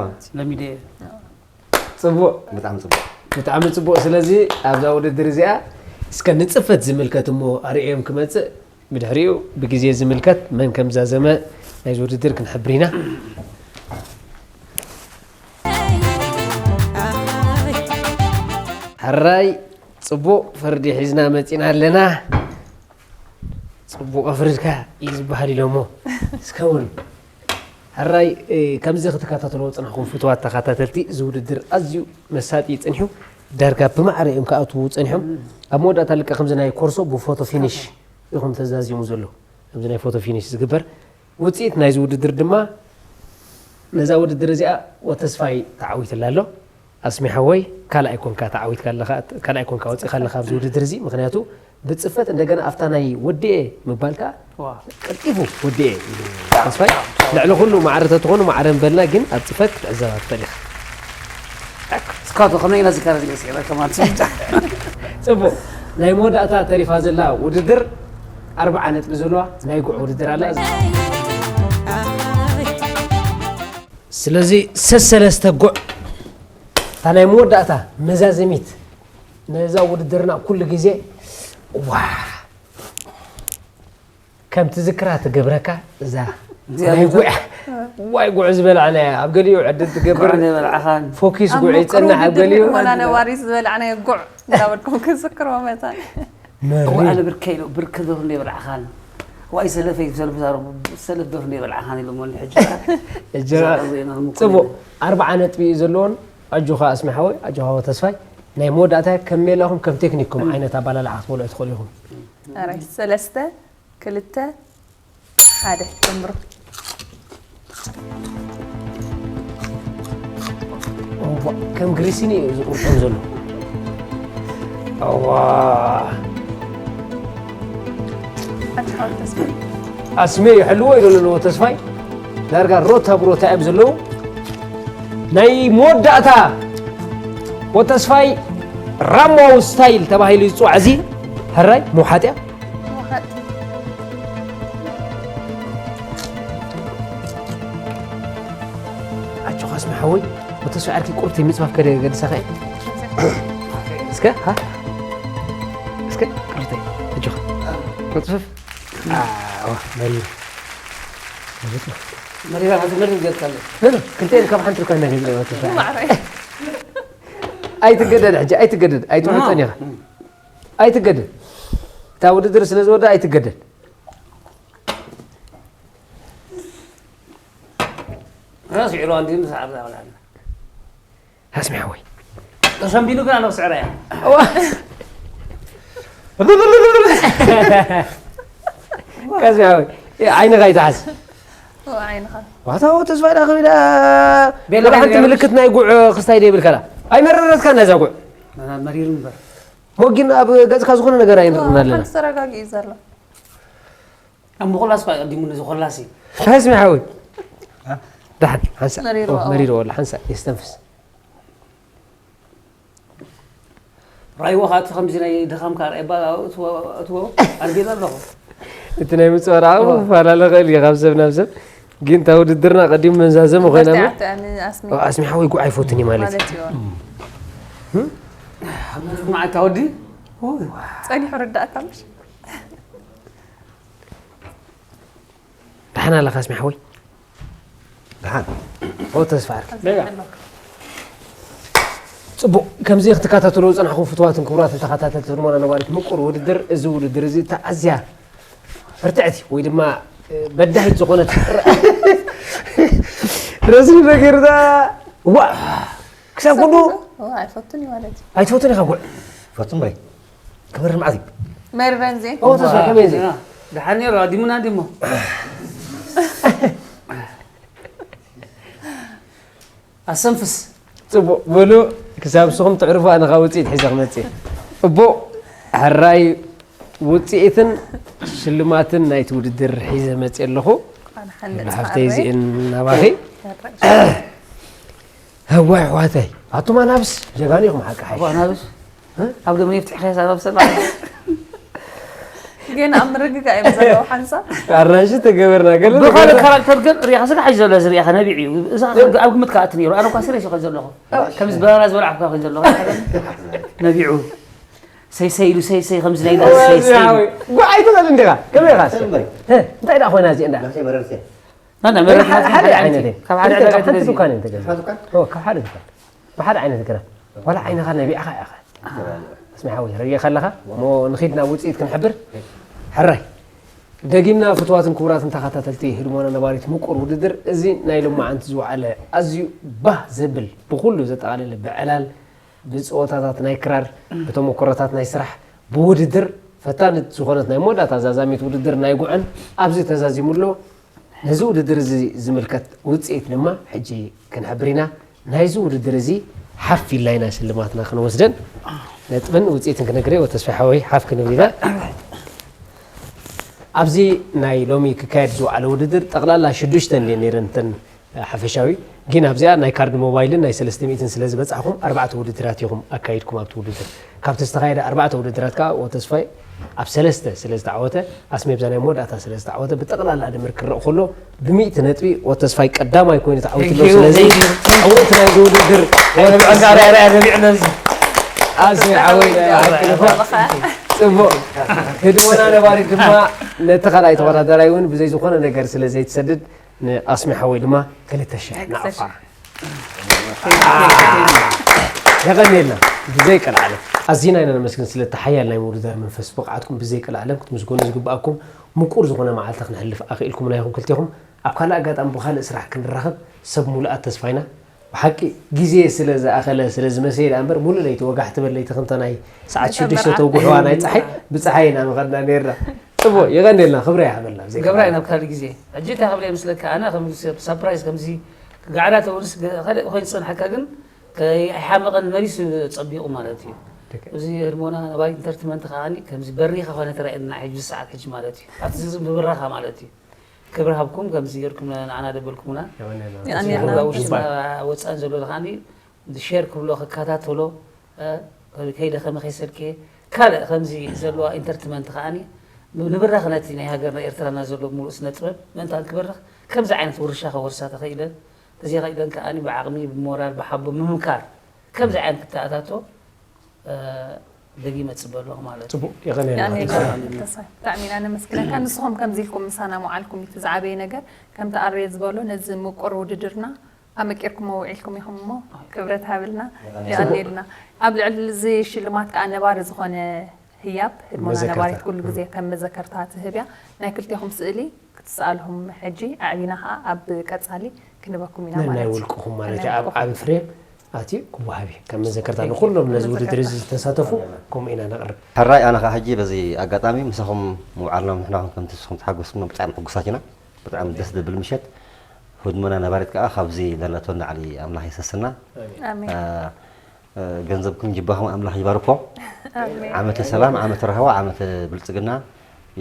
ጽቡቕ፣ ብጣዕሚ ጽቡቅ። ብጣዕሚ ጽቡቕ። ስለዚ ኣብዛ ውድድር እዚኣ እስከ ንጽፈት ዝምልከት እሞ ኣርእዮም ክመጽእ፣ ብድሕሪኡ ብግዜ ዝምልከት መን ከም ዛዘመ ናይዚ ውድድር ክንሕብር ኢና። ሕራይ ጽቡቕ ፍርዲ ሒዝና መጺና ኣለና። ጽቡቕ ኣፍሪድካ እዩ ዝበሃል ኢሎሞ። እስከ እውን ሕራይ፣ እ፣ ከምዚ ክትከታተልዎ ዝጸናሕኩም ፍቱዋት ተኸታተልቲ፣ እዚ ውድድር ኣዝዩ መሳጢ እዩ ጸኒሑ። ዳርጋ ብማዕረ እዮም ክኣትዉ ጸኒሖም። ኣብ መወዳእታ ልክዕ ከምዚ ናይ ኮርሶ ብፎቶ ፊኒሽ ኢኹም ተዛዚሙ ዘሎ። ከምዚ ናይ ፎቶ ፊኒሽ ዝግበር። ውጽኢት ናይዚ ውድድር ድማ ነዛ ውድድር እዚኣ ወተስፋይ ተዓዊትላ ኣሎ። ኣስሜ ሓወይ፣ ካልኣይ ኮንካ ተዓዊትካ ኣለኻ፣ ካልኣይ ኮንካ ወጺእካ ኣለኻ ኣብዚ ውድድር እዚ። ምኽንያቱ ብጽፈት እንደገና ኣብታ ናይ ወዲኤ ምባል ከኣ ዋ። ቀልጢፉ ወዲኤ ኢሉ ተስፋይ። ልዕሊ ኩሉ ማዕረ ተትኾኑ ማዕረ ምበልና፣ ግን ኣብ ጽፈት ክትዕዘባ ትኽእል ኢኻ። እስካቶ ከመይ ኢና ዝካረ ዝገስ ኢላ ከማን ስምጫ። ጽቡቕ። ናይ መወዳእታ ተሪፋ ዘላ ውድድር ኣርብዓ ነጥቢ ዘለዋ ናይ ጉዕ ውድድር ኣላ። ስለዚ ሰሰለስተ ጉዕ እታ ናይ መወዳእታ መዛዘሚት ነዛ ውድድርና ኩሉ ግዜ ዋ ከም ትዝክራ ትገብረካ እዛ ናይ ጉዕ። ዋይ ጉዕ ዝበላዕናያ ኣብ ገሊኡ ዕድል ትገብር። ጉዕ ዝበላዕኻን። ፎኪስ ኣብ ጉዕ ምቅሩ ይጸንሕ ኣብ ውድድር ገሊኡ። ኮና ነዋሪ ዝበላዕናዮ ጉዕ እንዳበልኩም ክዝክርዎ መታን። መሪር። እዋን ብርከ ኢሉ ብርክ ዶፍ እንደ በልዓኻን። ዋይ ሰለፈይ ሰለፍ ዛረቡ ሰለፍ ዶፍ እንደ በልዓኻን ኢሉ ሞን ሕጂ። እጀራ ጽቡቕ ኣርብዓ ነጥቢ እዩ ዘለዎን። ኣጆኻ ኣስሚ ሓወይ፣ ኣጆኻ ተስፋይ። ናይ መወዳእታ ከም ሜላኹም ከም ቴክኒክኩም ዓይነት ኣባላልዓ ክትበልዑ ትኽእሉ ኢኹም። ኣራይ ሰለስተ ክልተ ሓደ ጀምሩ። እዋ፣ ከም ግሪሲኒ እዩ ዝቁርጦም ዘሎ። እዋ። ኣስሜ ይሕልዎ ኢሉ ኣለዎ ተስፋይ። ዳርጋ ሮታ ብሮታ እዮም ዘለዉ። ናይ መወዳእታ ወተስፋይ ራማው ስታይል ተባሂሉ ዝፅዋዕ እዚ ሕራይ መውሓጥያ። ኣጆኻ ኣስሚ ሓወይ፣ ወተስፋይ ዓርኪ ቁርቲ ምፅፋፍ ከደ ገድሳኸ። እስከ፣ ሃ? እስከ፣ ቁርተይ፣ ኣጆኻ። ቁርጥፍፍ። ኣዋ፣ መሪር። መሪራ፣ መሪር ጌርካ ኣሎ። ኖ፣ ኖ፣ ክልተ ካብ ሓንቲ እኳ እናገዝአ ወተስፋይ። ማዕረይ። ኣይትገደድ ሕጂ፣ ኣይትገደድ፣ ኣይትውሕጠን ኢኻ። ኣይትገደድ። እታ ውድድር ስለ ዝወዳ ኣይትገደድ። ረሲዕሉ ኣንዲ ምስ ዓርዳ በላዕና። ኣስሚ ሓወይ። ተሰንቢሉ ግን ኣለኩ ስዕራ እያ። ቀስ ያው ዓይንኻ ይትሓዝ። ኦ ዓይንኻ ዋታው ተስፋ ዳ ከቢዳ ቤላ ወላ ሓንቲ ከቢዳ። ምልክት ናይ ጉዕ ክስታይ ደይብልካ ዳ ኣይመረረትካ ነዛ ጉዕ መሪሩ እምበር ሞጊን ኣብ ገጽካ ዝኾነ ነገር ኣይንርና ኣለና ሓንቲ ተረጋጊ እዩ ዘሎ ኣብ ምኹላስ ኳ ቀዲሙ ነዚ ኮላሲ ሓስሚ ሓወይ ዳሓን ሓንሳ መሪሩ ኦ፣ ኣዎ። መሪሩ ወላ ሓንሳ የስተንፍስ ራይዎ ካቲ ከምዚ ናይ ድኻምካ ራይባ እትዎ ኣርጌዛ ኣለኹ እቲ ናይ ምጽዋር ዓቕሙ ክፈላለ ኽእል እዩ ካብ ሰብ ናብ ሰብ ግን እታ ውድድርና ቀዲሙ መንዛዘመ ኮይና እሞ በርትዓት ኣነ ኣስሚ ኦ፣ ኣስሚ ሓወይ ጉዕ ኣይፈቱን እዩ ማለት እዩ ማለት እዩ መዓልታ ወዲ ጸኒሑ ርዳእካ ምሽ ደሓን ኣለኻ ኣስሚ ሓወይ ደሓን ኦ ተስፋ ኣርኪ ጽቡቕ ከምዚ ክትከታተሉ ዝጸናሕኹም ፍትዋትን ክቡራትን ተኸታተልቲ ህድሞና ነባሪት ምቁር ውድድር እዚ ውድድር እዚ ተዓዝያ ብርትዕቲ ወይ ድማ በዳሂት ዝኾነት ረዝኒ በጊርዛ ዋ ክሳብ ኩሉ ኣይፈቱን እዩ ማለት እዩ ኣይትፈቱን ኢኻ ጉዕ ፈቱም በይ ክብር ማዕት እዩ መሪረን ዜ ኦ ተስፋ ከመይ እዚ ደሓን ነይሩ ኣዲሙና እንዲሞ ኣሰንፍስ ጽቡቕ በሉ ክሳብ ንስኹም ትዕርፉ ኣነ ካብ ውፅኢት ሒዘ ክመፅእ እቦ ሕራይ ውፅኢትን ሽልማትን ናይቲ ውድድር ሒዘ መፅእ ኣለኹ ሓፍተይ እዚእን ናባኺ ህዋይ ኣሕዋተይ ኣቱም ኣናብስ ጀጋኑ ኢኹም ሓቂ ሓይሽ ኣናብስ ኣብ ደመ ይፍትሕካ ሳብ ሰብ ግን ኣብ ምርግጋእ እዮም ዘለዉ ሓንሳብ ኣራንሺ ተገበርና ገለ ብኻልእ ካራክተር ግን ሪኢኻ ስጋ ሓዚ ዘሎ እዚ ሪኢኻ ነቢዑ እዩ እዛ ኣብ ግምት ከኣት ነይሩ ኣነ እኳ ስሬ ይኸል ዘለኹ ከምዚ በራራ ዝበላዕኩ ከል ዘለኹ ነቢዑ ሰይሰይ ኢሉ ሰይሰይ ከምዚ ናይ ዳስ ሰይሰይ ኢሉ ጉዓይ ትኽእል እንዲኻ ከመይ ኢኻ እንታይ ደኣ ኮይና እዚኣ እንዳ ናና መረት ሓደ ዓይነት እዩ ካብ ሓደ ዕዳጋ ሓንቲ ተገዚኡ ዱካን እዮም ተገዚኡ ካብ ሓደ ዱካን ብሓደ ዓይነት ግራት ዋላ ዓይንኻ ነቢዕኻ ኢኻ እስሚ ሓወይ ርየ ከለኻ እሞ ንኺድ ናብ ውፅኢት ክንሕብር ሕራይ ደጊምና ፍትዋትን ክቡራትን ተኸታተልቲ ህድሞና ነባሪት ምቁር ውድድር እዚ ናይ ሎማዓንቲ ዝወዓለ ኣዝዩ ባህ ዘብል ብኩሉ ዘጠቓለለ ብዕላል ብፀወታታት ናይ ክራር ብተመክሮታት ናይ ስራሕ ብውድድር ፈታኒት ዝኾነት ናይ መወዳእታ ዛዛሚት ውድድር ናይ ጉዕን ኣብዚ ተዛዚሙ ኣሎ ነዚ ውድድር እዚ ዝምልከት ውፅኢት ድማ ሕጂ ክንሕብር ኢና ናይዚ ውድድር እዚ ሓፍ ኢልና ኢና ሽልማትና ክንወስደን ነጥብን ውፅኢትን ክነግረ ወተስፋ ሓወይ ሓፍ ክንብል ኢና ኣብዚ ናይ ሎሚ ክካየድ ዝወዓለ ውድድር ጠቕላላ ሽዱሽተ እንድየን ነይረን እተን ሓፈሻዊ ግን ኣብዚኣ ናይ ካርድ ሞባይልን ናይ ሰለስተ ሚእትን ስለ ዝበፃሕኹም ኣርባዕተ ውድድራት ኢኹም ኣካይድኩም ኣብቲ ውድድር ካብቲ ዝተኻየደ ኣርባዕተ ውድድራት ከዓ ወተስፋይ ኣብ ሰለስተ ስለ ዝተዓወተ ኣስሜ ብዛ ናይ መወዳእታ ስለ ዝተዓወተ ብጠቕላላ ድምር ክረእ ከሎ ብሚእቲ ነጥቢ ወተስፋይ ቀዳማይ ኮይኑ ተዓዊቱ ኣሎ ስለዚ ዓወት ናይ ውድድር ኣስሜ ዓወይ ጽቡቕ ህድሞና ነባሪ ድማ ነቲ ካልኣይ ተወዳዳራይ እውን ብዘይ ዝኾነ ነገር ስለ ዘይትሰድድ ንኣስሚ ሓወይ ድማ ክልተ ሽሕ ንኣፋ የቐንየልና ብዘይ ቀልዓለም ኣዚና ኢና ነመስግን ስለቲ ሓያል ናይ ምውድዳር መንፈስ ብቕዓትኩም ብዘይ ቀልዓለም ክትምስገኑ ዝግብኣኩም ምቁር ዝኾነ መዓልቲ ክነሕልፍ ኣኽኢልኩምና ኢኹም ክልቴኹም ኣብ ካልእ ኣጋጣሚ ብኻልእ ስራሕ ክንራኸብ ሰብ ሙሉኣት ተስፋ ኢና ብሓቂ ግዜ ስለ ዝኣኸለ ስለ ዝመሰየ ደኣ እምበር ሙሉእ ለይቲ ወጋሕ ትበል ለይቲ ከምታ ናይ ሰዓት ሽዱሽተ ተውጉሕዋ ናይ ፀሓይ ብፀሓይ ኢና ምኸድና ነርና ፅቡቕ የቐንየልና ክብረ ይሃበልና ብዘይ ገብራይ ናብ ካልእ ግዜ ሕጂ እንታይ ክብል እየ ምስለካ ኣነ ከም ሰብ ሳፕራይዝ ከምዚ ጋዕዳ ተውርስ ካልእ ኮይኑ ዝፀንሓካ ግን ከይሓመቐን መሊሱ ፀቢቑ ማለት እዩ እዚ ህድሞና ነባይ ኢንተርትመንት ከዓ ከምዚ በሪኻ ኮነ ተራእየና ሕጂ ሰዓት ሕጂ ማለት እዩ ኣብቲ ዝዝም ብብራኻ ማለት እዩ ክብሪ ሃብኩም ከምዚ ገርኩም ንዓና ደበልኩምና የቐንየልና ውሽጥና ወፃን ዘሎ ከዓ ሸር ክብሎ ክከታተሎ ከይደኸመ ከይሰልከየ ካልእ ከምዚ ዘለዋ ኢንተርትመንት ከዓ ንብራኽ ነቲ ናይ ሃገርና ኤርትራና ዘሎ ሙሉእ ስነ ጥበብ ምእንታን ክበርኽ ከምዚ ዓይነት ውርሻ ከወርሳ ተኸኢለን ተዘይኸኢለን ከዓ ብዓቕሚ ብሞራል ብሓቦ ምምካር ከምዚ ዓይነት ክተኣታቶ ደጊመ ጽበ ኣለኹ ማለት እዩ። ጽቡቕ የቐንየልና። ብጣዕሚ ኢና ነመስግነካ። ንስኹም ከምዚ ኢልኩም ምሳና ምዓልኩም እቲ ዝዓበየ ነገር ከምቲ ኣርየ ዝበሎ ነዚ ምቁር ውድድርና ኣመቂርኩሞ ውዒልኩም ኢኹም እሞ ክብረት ሃብልና የቐንየልና። ኣብ ልዕሊ እዚ ሽልማት ከዓ ነባሪ ዝኾነ ህያብ ህድሞና ነባሪት ኩሉ ግዜ ከም መዘከርታ ትህብ እያ። ናይ ክልቴኹም ስእሊ ክትሰኣልኹም ሕጂ ኣዕቢና ከዓ ኣብ ቀጻሊ ክንበኩም ኢና ማለት እዩ። ናይ ውልቅኹም ማለት እዩ። ኣብ ዓቢ ፍሬም ኣትዩ ክወሃብ እዩ። ከም መዘከርታ ንኹሎም ነዚ ውድድር እዚ ዝተሳተፉ ከምኡ ኢና ነቕርብ። ሕራይ ኣነ ከዓ ሕጂ በዚ ኣጋጣሚ ምሳኹም ምውዓልና ንሕና ከምቲ ንስኹም ተሓጎስኩም ብጣዕሚ ሕጉሳት ኢና። ብጣዕሚ ደስ ዝብል ምሸት። ህድሞና ነባሪት ከዓ ካብዚ ዘለቶ ንላዕሊ ኣምላኽ የሰስና። ኣሜን። አ፣ አ፣ ገንዘብኩም ጅባኹም ኣምላኽ ይባርኮ። ኣሜን። ዓመተ ሰላም፣ ዓመተ ራህዋ፣ ዓመተ ብልጽግና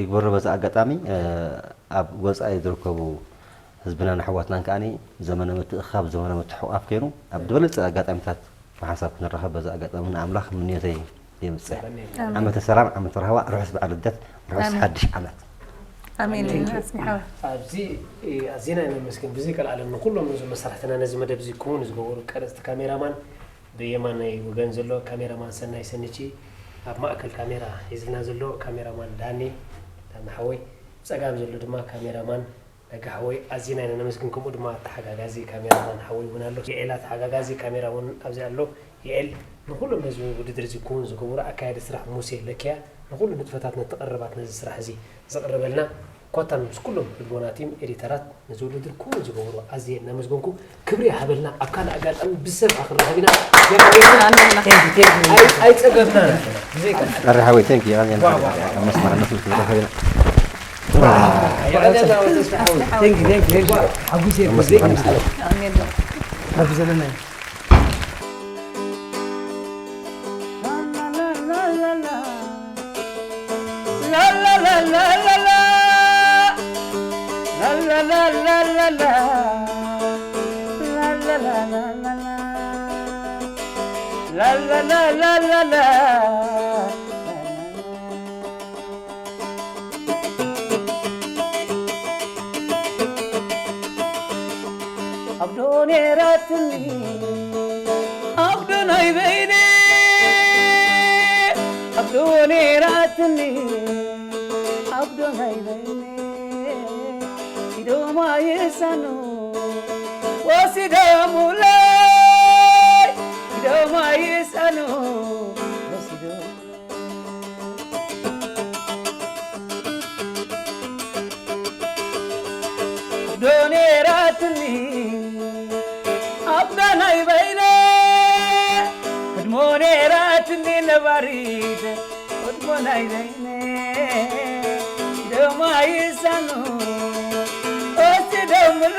ይግበሮ። በዚ ኣጋጣሚ አ፣ ኣብ ወጻኢ ዝርከቡ ህዝብናን ኣሕዋትናን ከኣ ዘመነ ምትእኽኻብ፣ ዘመነ ምትሕቑቓፍ ኮይኑ ኣብ ዝበለጸ ኣጋጣሚታት ብሓንሳብ ክንራኸብ በዚ ኣጋጣሚ ንኣምላኽ ምንዮተይ የምጽእ። ኣሜን። ዓመተ ሰላም፣ ዓመተ ራህዋ፣ ርሑስ በዓል ልደት፣ ርሑስ ኣሜን። ሓድሽ ዓመት። ኣሜን። ኣሜን። ኣጽኒሓ። ኣብዚ ኣዚና ኢና ነመስግን። ብዘይ ቀልዓለም ንኹሎም ነዚ መሳርሕትና ነዚ መደብ እዚ ክውን ዝገበሩ ቀረጽቲ ካሜራማን ብየማናይ ወገን ዘሎ ካሜራማን ሰናይ ሰንቺ፣ ኣብ ማእከል ካሜራ ሒዝልና ዘሎ ካሜራማን ዳኒ፣ ዳኒ ሓወይ፣ ጸጋም ዘሎ ድማ ካሜራማን ነጋ ሓወይ ኣዚና ኢና ነመስግን። ከምኡ ድማ ተሓጋጋዚ ካሜራማን ሓወይ እውን ኣሎ። የኤላ ተሓጋጋዚ ካሜራ እውን ኣብዚ ኣሎ። የኤል ንኹሎም ነዚ ውድድር እዚ ክውን ዝገበሩ ኣካያዲ ስራሕ ሙሴ ለኪያ ንኹሉ ንጥፈታት ነቲ ቀረባት ነዚ ስራሕ እዚ ዘቕረበልና ኮታ ምስ ኩሎም ህድሞና ቲም ኤዲተራት ነዚ ውድድር ክውን ዝገበሩ ኣዝየ እናመስገንኩ ክብሪ ይሃበልና። ኣብ ካልእ ኣጋጣሚ ብሰብ ክንራኸብ ኢና። ኣሜን። ኣይ- ኣይጸገብናን ኢና። ብዘይካ ኣረ ሓወይ፣ ቴንክ ዩ። ኣዝያ ዋ፣ ዋ፣ ዋ። ኣብ መስመር መስመር ክንራኸብ ኢና። Thank you, thank you, thank you. ሓጉስ እየ። መስመር፣ መስመር። ኣሜን። ረቢ ዘለና እዩ። ኣብዶ ነይራትኒ ኣብዶ ናይ በይነ ኣብዶ ነይራትኒ ኣብዶ ናይ በይነ ኢዶማ ይሳኑ ወሲዶሙለይ ኢዶማ ይሳኑ ወሲዶ ዶ ነይራትኒ ኣብዳ ናይ በይነ ህድሞ ነይራትኒ ነባሪት ህድሞ ናይ በይነ ደማ ይሳኑ ወስደምለ